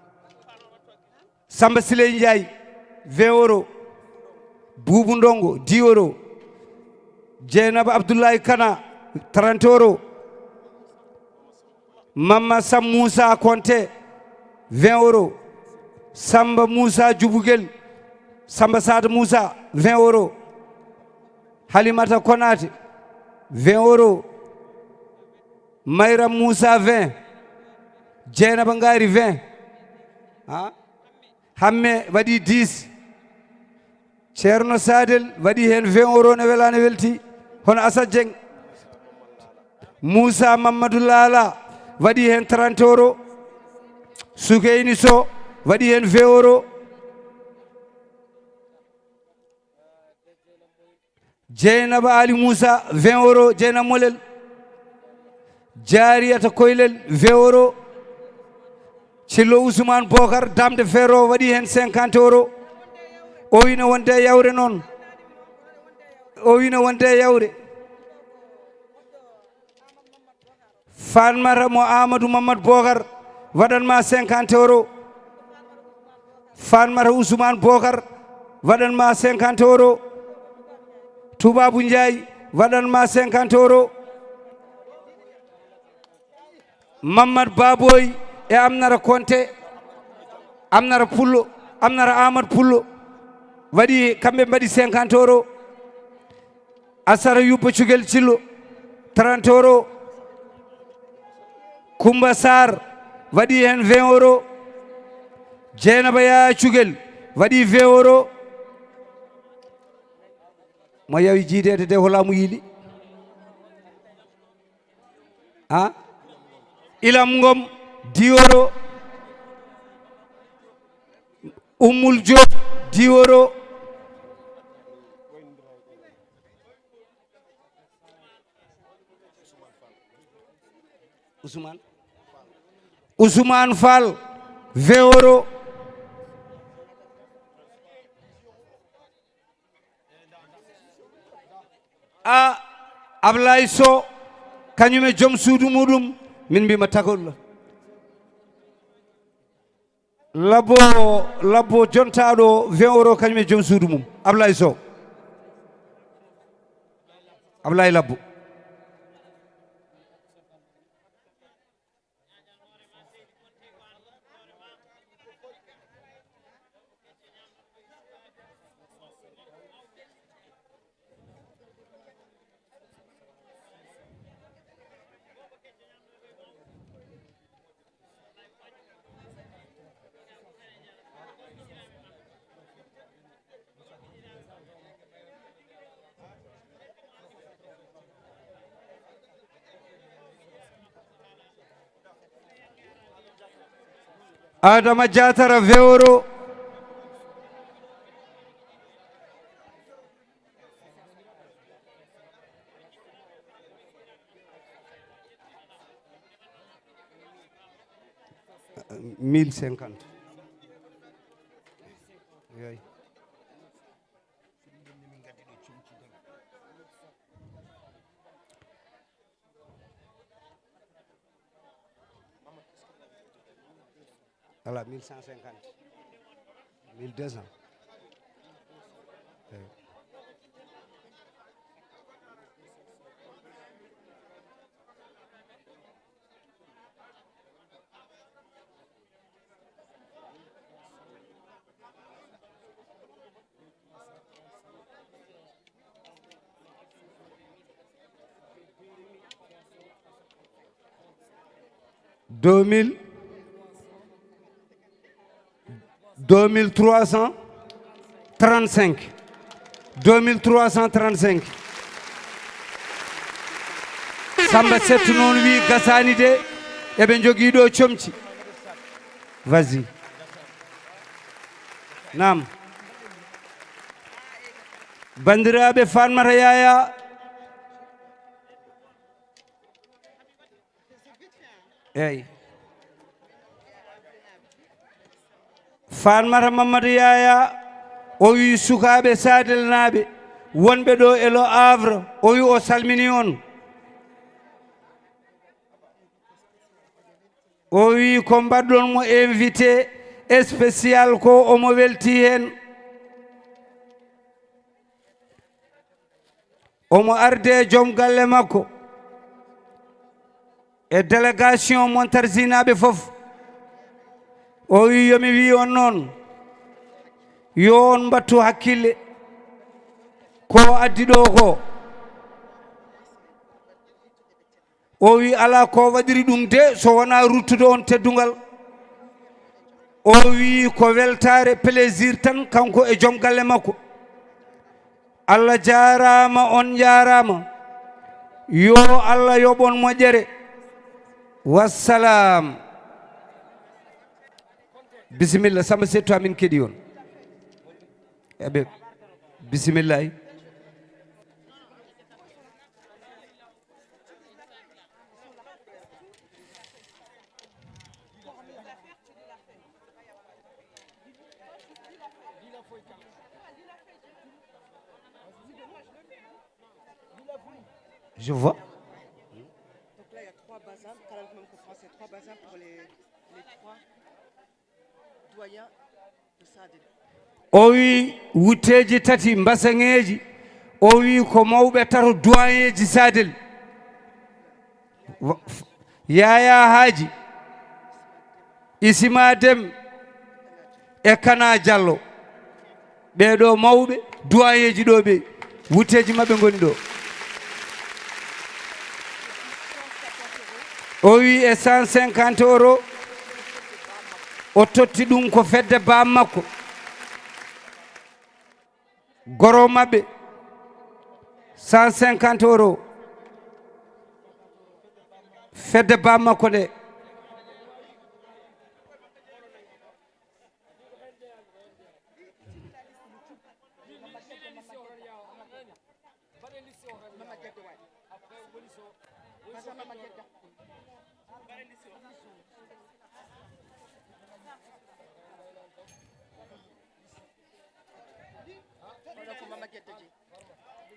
Samba Siley Ndiaye, vingt euros. Boubou Ndongo, dix euros. Dieynaba Abdoulaye Kana, trente euros. Mamma Sam Moussa Konte, vingt euros. Samba Moussa Djoubouguel, Samba Sada Moussa, vingt euros. Halimata Konate, vingt euros. Mayram Moussa, vingt. Dieynaba Ngari, vingt. Ha? Hamme waɗi dix. Ceerno Sadel waɗi heen vingt euros, ne wela, ne welti. Hono Asad Dieng. Moussa Mamadou Lala waɗi heen trente euros. Soukeyni Sow waɗi heen vingt euros. Dieynaba Ali Moussa, vingt euros, Dieynaba Molel. Jariyata Koylel, vingt euros. Cillo Ousmane Bokar, Dame de Fer o waɗi heen cinquante euros. O wi ne wonde e yawre noon. O wi ne wonde e yawre. Fatmata mo Amadou Mamadou Bokar, waɗan ma cinquante euros. Fatmata Ousmane Bokar, waɗan ma cinquante euros. Toubabou Ndiaye, waɗan ma cinquante euros. Mamadou Baboy e Amnara Konte, Amnara Pullo, Amnara Amadou Pullo, waɗi, kamɓe mbaɗi cinquante euros. Asara Yubba Cugel Cillo, trente euros. Kumba Sarr waɗi heen vingt euros. Dieynaba Yaya Cugel waɗi vingt euros. Mo yawi jiideede de, holaa mo yiili? Ha? Ilam Ngom, dix euros. Ummul Diop, dix euros. Ousmane. Ousmane Fall, vingt euros. A, Ablaye Sow, kañum e joom suudu muɗum, min mbima tagol. Labbo, labbo jontaaɗo vingt euros, kañum e joom suudu mum, Ablaye Sow. Ablaye Labbo. Adama Diatara, vingt euros. Mille cinquante. Eey. Voilà, mille cent cinquante. Mille deux cents. Eey. Deux mille, deux mille trois cent trente-cinq. Deux mille trois cent trente-cinq. Samba Settu noon wi gasani de, eɓe jogii ɗo comci. Vas-y. Naam. Banndiraaɓe, Fatmata Yaya. Eey. Fatmata Mamadou Yaya, o wi sukaaɓe Sadelnaaɓe wonɓe ɗo e Le Havre, o wi o salmini on. O wi ko mbaɗɗon mo invité spécial ko, omo welti heen. Omo arde joom galle makko e délégation Montargis-naaɓe fof. O wi yo mi wi on noon, yo on mbattu hakkille ko addi ɗo ko. O wi alaa ko waɗiri ɗum de so wonaa ruttude on teddungal. O wi ko weltaare, plaisir tan, kanko e joom galle makko. Allah jaaraama, on njaaraama. Yo Allah yoɓ on moƴƴere. Wassalam. Bisimilla, Samba Settu, amin keɗi on. Eɓe, bisimilla. Je vois. Donc là, il y a trois bassins, quand même, faut penser trois bassins pour les, les trois doyens de Sadel. O wi wutteeji tati mbasaŋeeji, o wi ko mawɓe tato doyenji Sadel. Wa-, f-, Yaya Haaji, Isima Dem e Kana Diallo. Ɓee ɗo mawɓe, doyenji ɗo ɓe, wutteeji maɓɓe ngoni ɗo. O wi e cent cinquante euros, o totti ɗum ko fedde baam makko. Goro maɓɓe, cent cinquante euros. Fedde baam makko nde.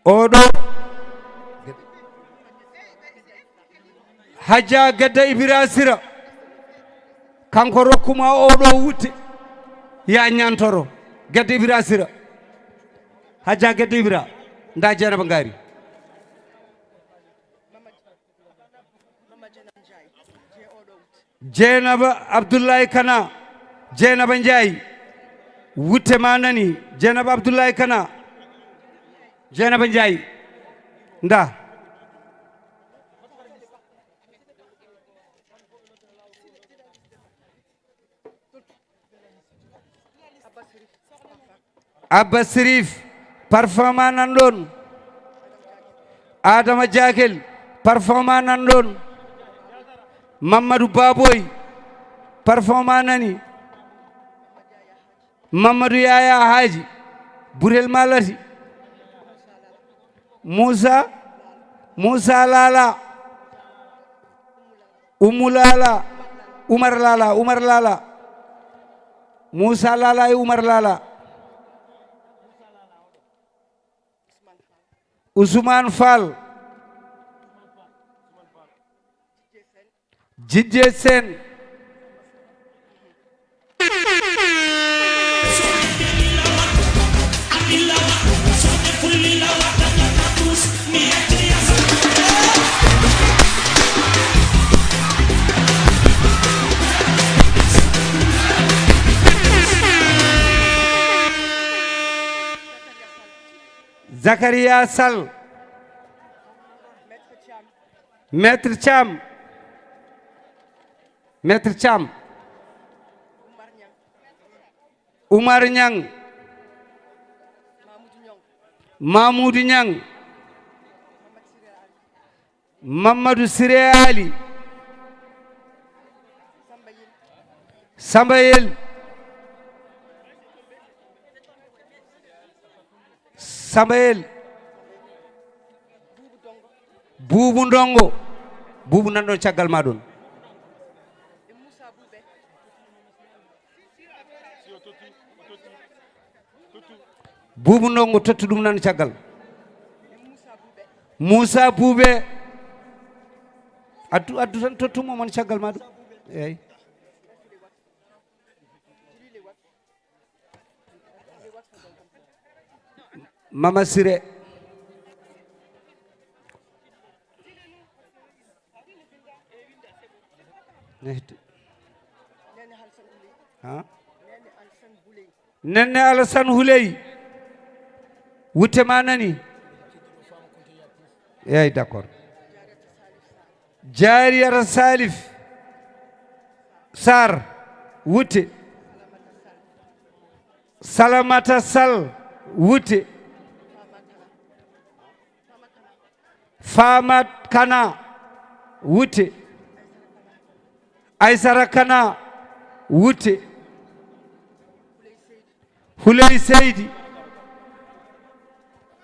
Oɗo Hajja Gedda Ibira Sira, kanko rokkuma oɗo wutte. Ya ñantoro. Gedde Ibra Sira. Hajja Gedde Ibra. Nda Jeynaba Ngari. Jeynaba Abdullahi Kana. Jeynaba Njaay. Wutte ma nani. Jeynaba Abdullahi Kana. Jeynaba Njaay. Nda. Abba Sirif, parfum ma nan ɗon. Adama Jakel, parfum ma nan ɗon. Mamadou Baboy, parfum ma nani. Mamadou Yaya Haji, Burel Malati. Moussa, Moussa Lala. Ummu Lala, Umar Lala, Umar Lala. Moussa Lala e Umar Lala. Ousmane Fall. Jidje Sen. Zakaria Sall. Maître Thiam. Maître Thiam. Oumar Niang. Mamoudou Niang. Mamadou Siré Ali. Sambayel. Sambayel. Buubu Ndongo. Buubu nan ɗon caggal ma ɗon. Buubu Ndongo, tottu ɗum nan caggal. Moussa Boubé. Addu, addu tan, tottu mo mon caggal ma ɗum. Eyyi. Mama Siré. Nehdi. Ha? Nenne Alassane Houley. Wutte ma nani? Eyyi, d'accord. Jariyata Salif Sarr. Wutte. Salamata Sall. Wutte. Famat Kana. Wutte. Aysara Kana. Wutte. Huley Seydi.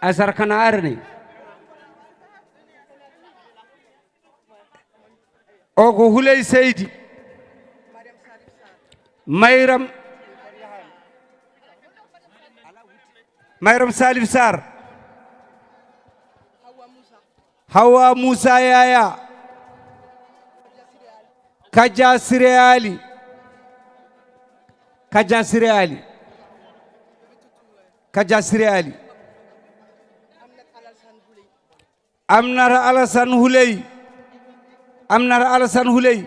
Aysara Kana arani. O ko Huley Seydi. Mayram. Mayram Salif Sarr. Hawa Moussa Yaya. Kaja Siré Ali. Kaja Siré Ali. Kaja Siré Ali. Amnata Alassane Houley. Amnata Alassane Houley.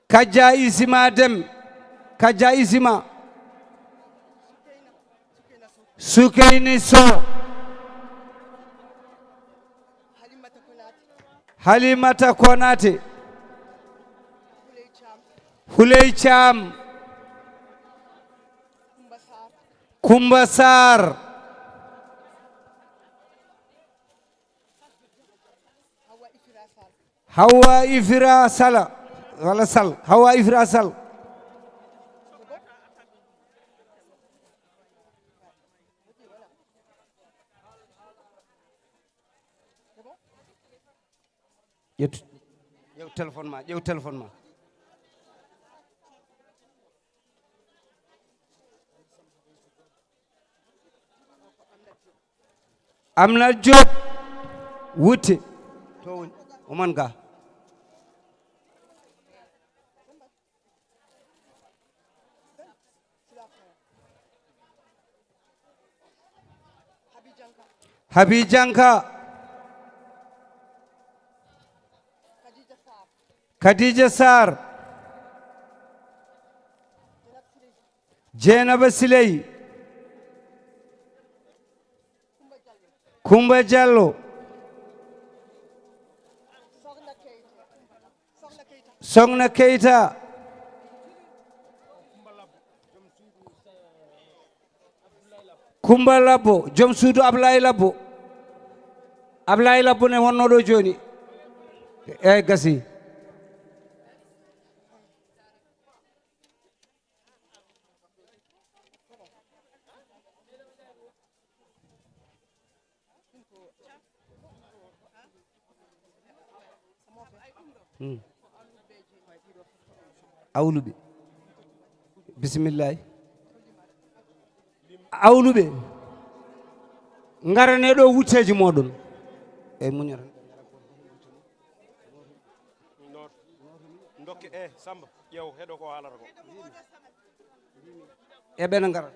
Kaja Isima Dem. Kaja Isima. Sukeyni Sow. Halimata Konate. Huley Caam. Kumba Sarr. Hawa Ifira Sala. Wala Sal. Hawa Ifira Sal. Ƴew, ƴew téléphone ma, ƴew téléphone ma. Amna Diop. Wutte. To woni. Oman ga. Habi Janka. Khadija Sarr. Jeynaba Siley. Kumba Diallo. Sogna Keita. Kumba Labbo, joom suudu Ablaye Labbo. Ablaye Labbo ne wonno ɗo jooni. Eyyi, gasi. Hmm. Awluɓe. Bisimillahi. Awluɓe. Ngarane ɗo wutteeji moɗon. Eyyi, muñal tan. Dokke, eh, Samba, ƴeew, heɗo ko haalata ko. E ɓen ngara.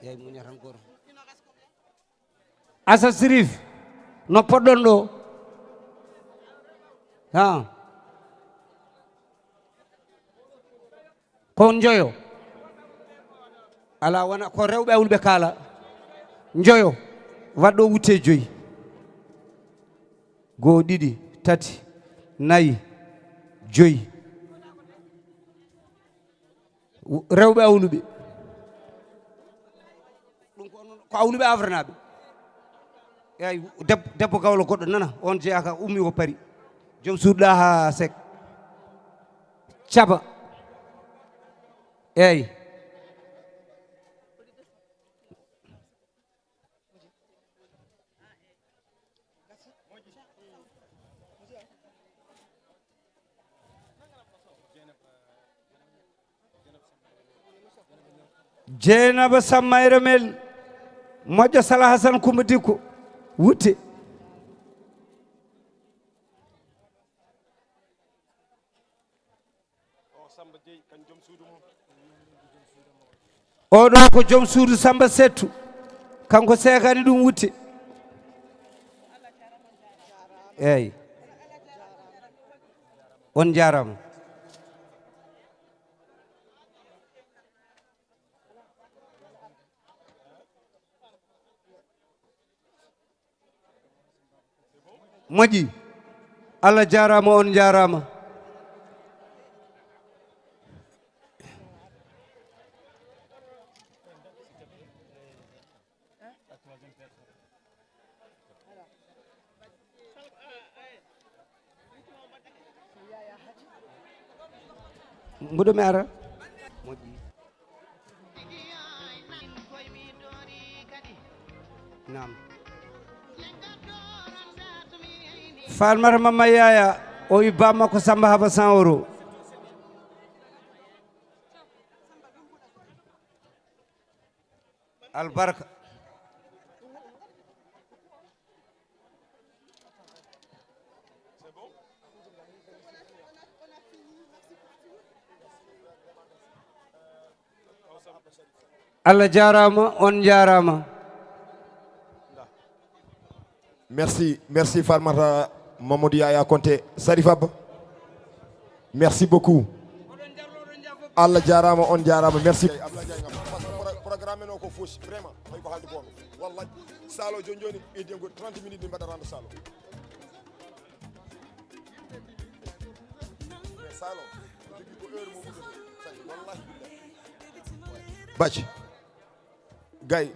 Eyyi, muñal tan, goto. Asa Sirif, no poɗɗon ɗo? Ha. Ko on njoyo? Ala, wona ko rewɓe awluɓe kaala. Njoyo. Waɗɗo wutte joyi. Goo, ɗiɗi, tati, nayi, joyi. Rewɓe awluɓe. Ɗum ko, ko awluɓe afranaaɓe. Eyyi, deb-, debbo gawlo goɗɗo nana, on jeyaa ka ummi ko Paris. Joom suudu Ɗaha Seck. Caba. Eyyi. Jeynaba Sammayra Mel, moƴƴo Sala Hasan Kumba Dikko, wutte. Oɗo ko joom suudu Samba Settu, kanko seekani ɗum wutte. Eyyi. On njaaraama. Moƴƴi. Allah jaaraama, on njaaraama. Mbuɗo mi ara. Moƴƴi. Naam. Falmata Mama Yaya, o wi bamma ko Samba Haba cent euros. Albarka. Allah jaaraama, on njaaraama. Merci, merci Farmata Mamadou Yaya Konté Sarif Abba. Merci beaucoup. Allah jaaraama, on njaaraama. Merci. Abdoulaye Ndiaye Ngam. Parce que pro-, programme men o ko fausse, vraiment. Tawi ko haalde ko on. Wallahi. Salo joni joni, ɓeydi en ko trente minutes, min mbaɗa rendre Salo. Mais Salo, ko jogui ko heure mo wuddata. Wallahi billahi. Bathie. Gaye,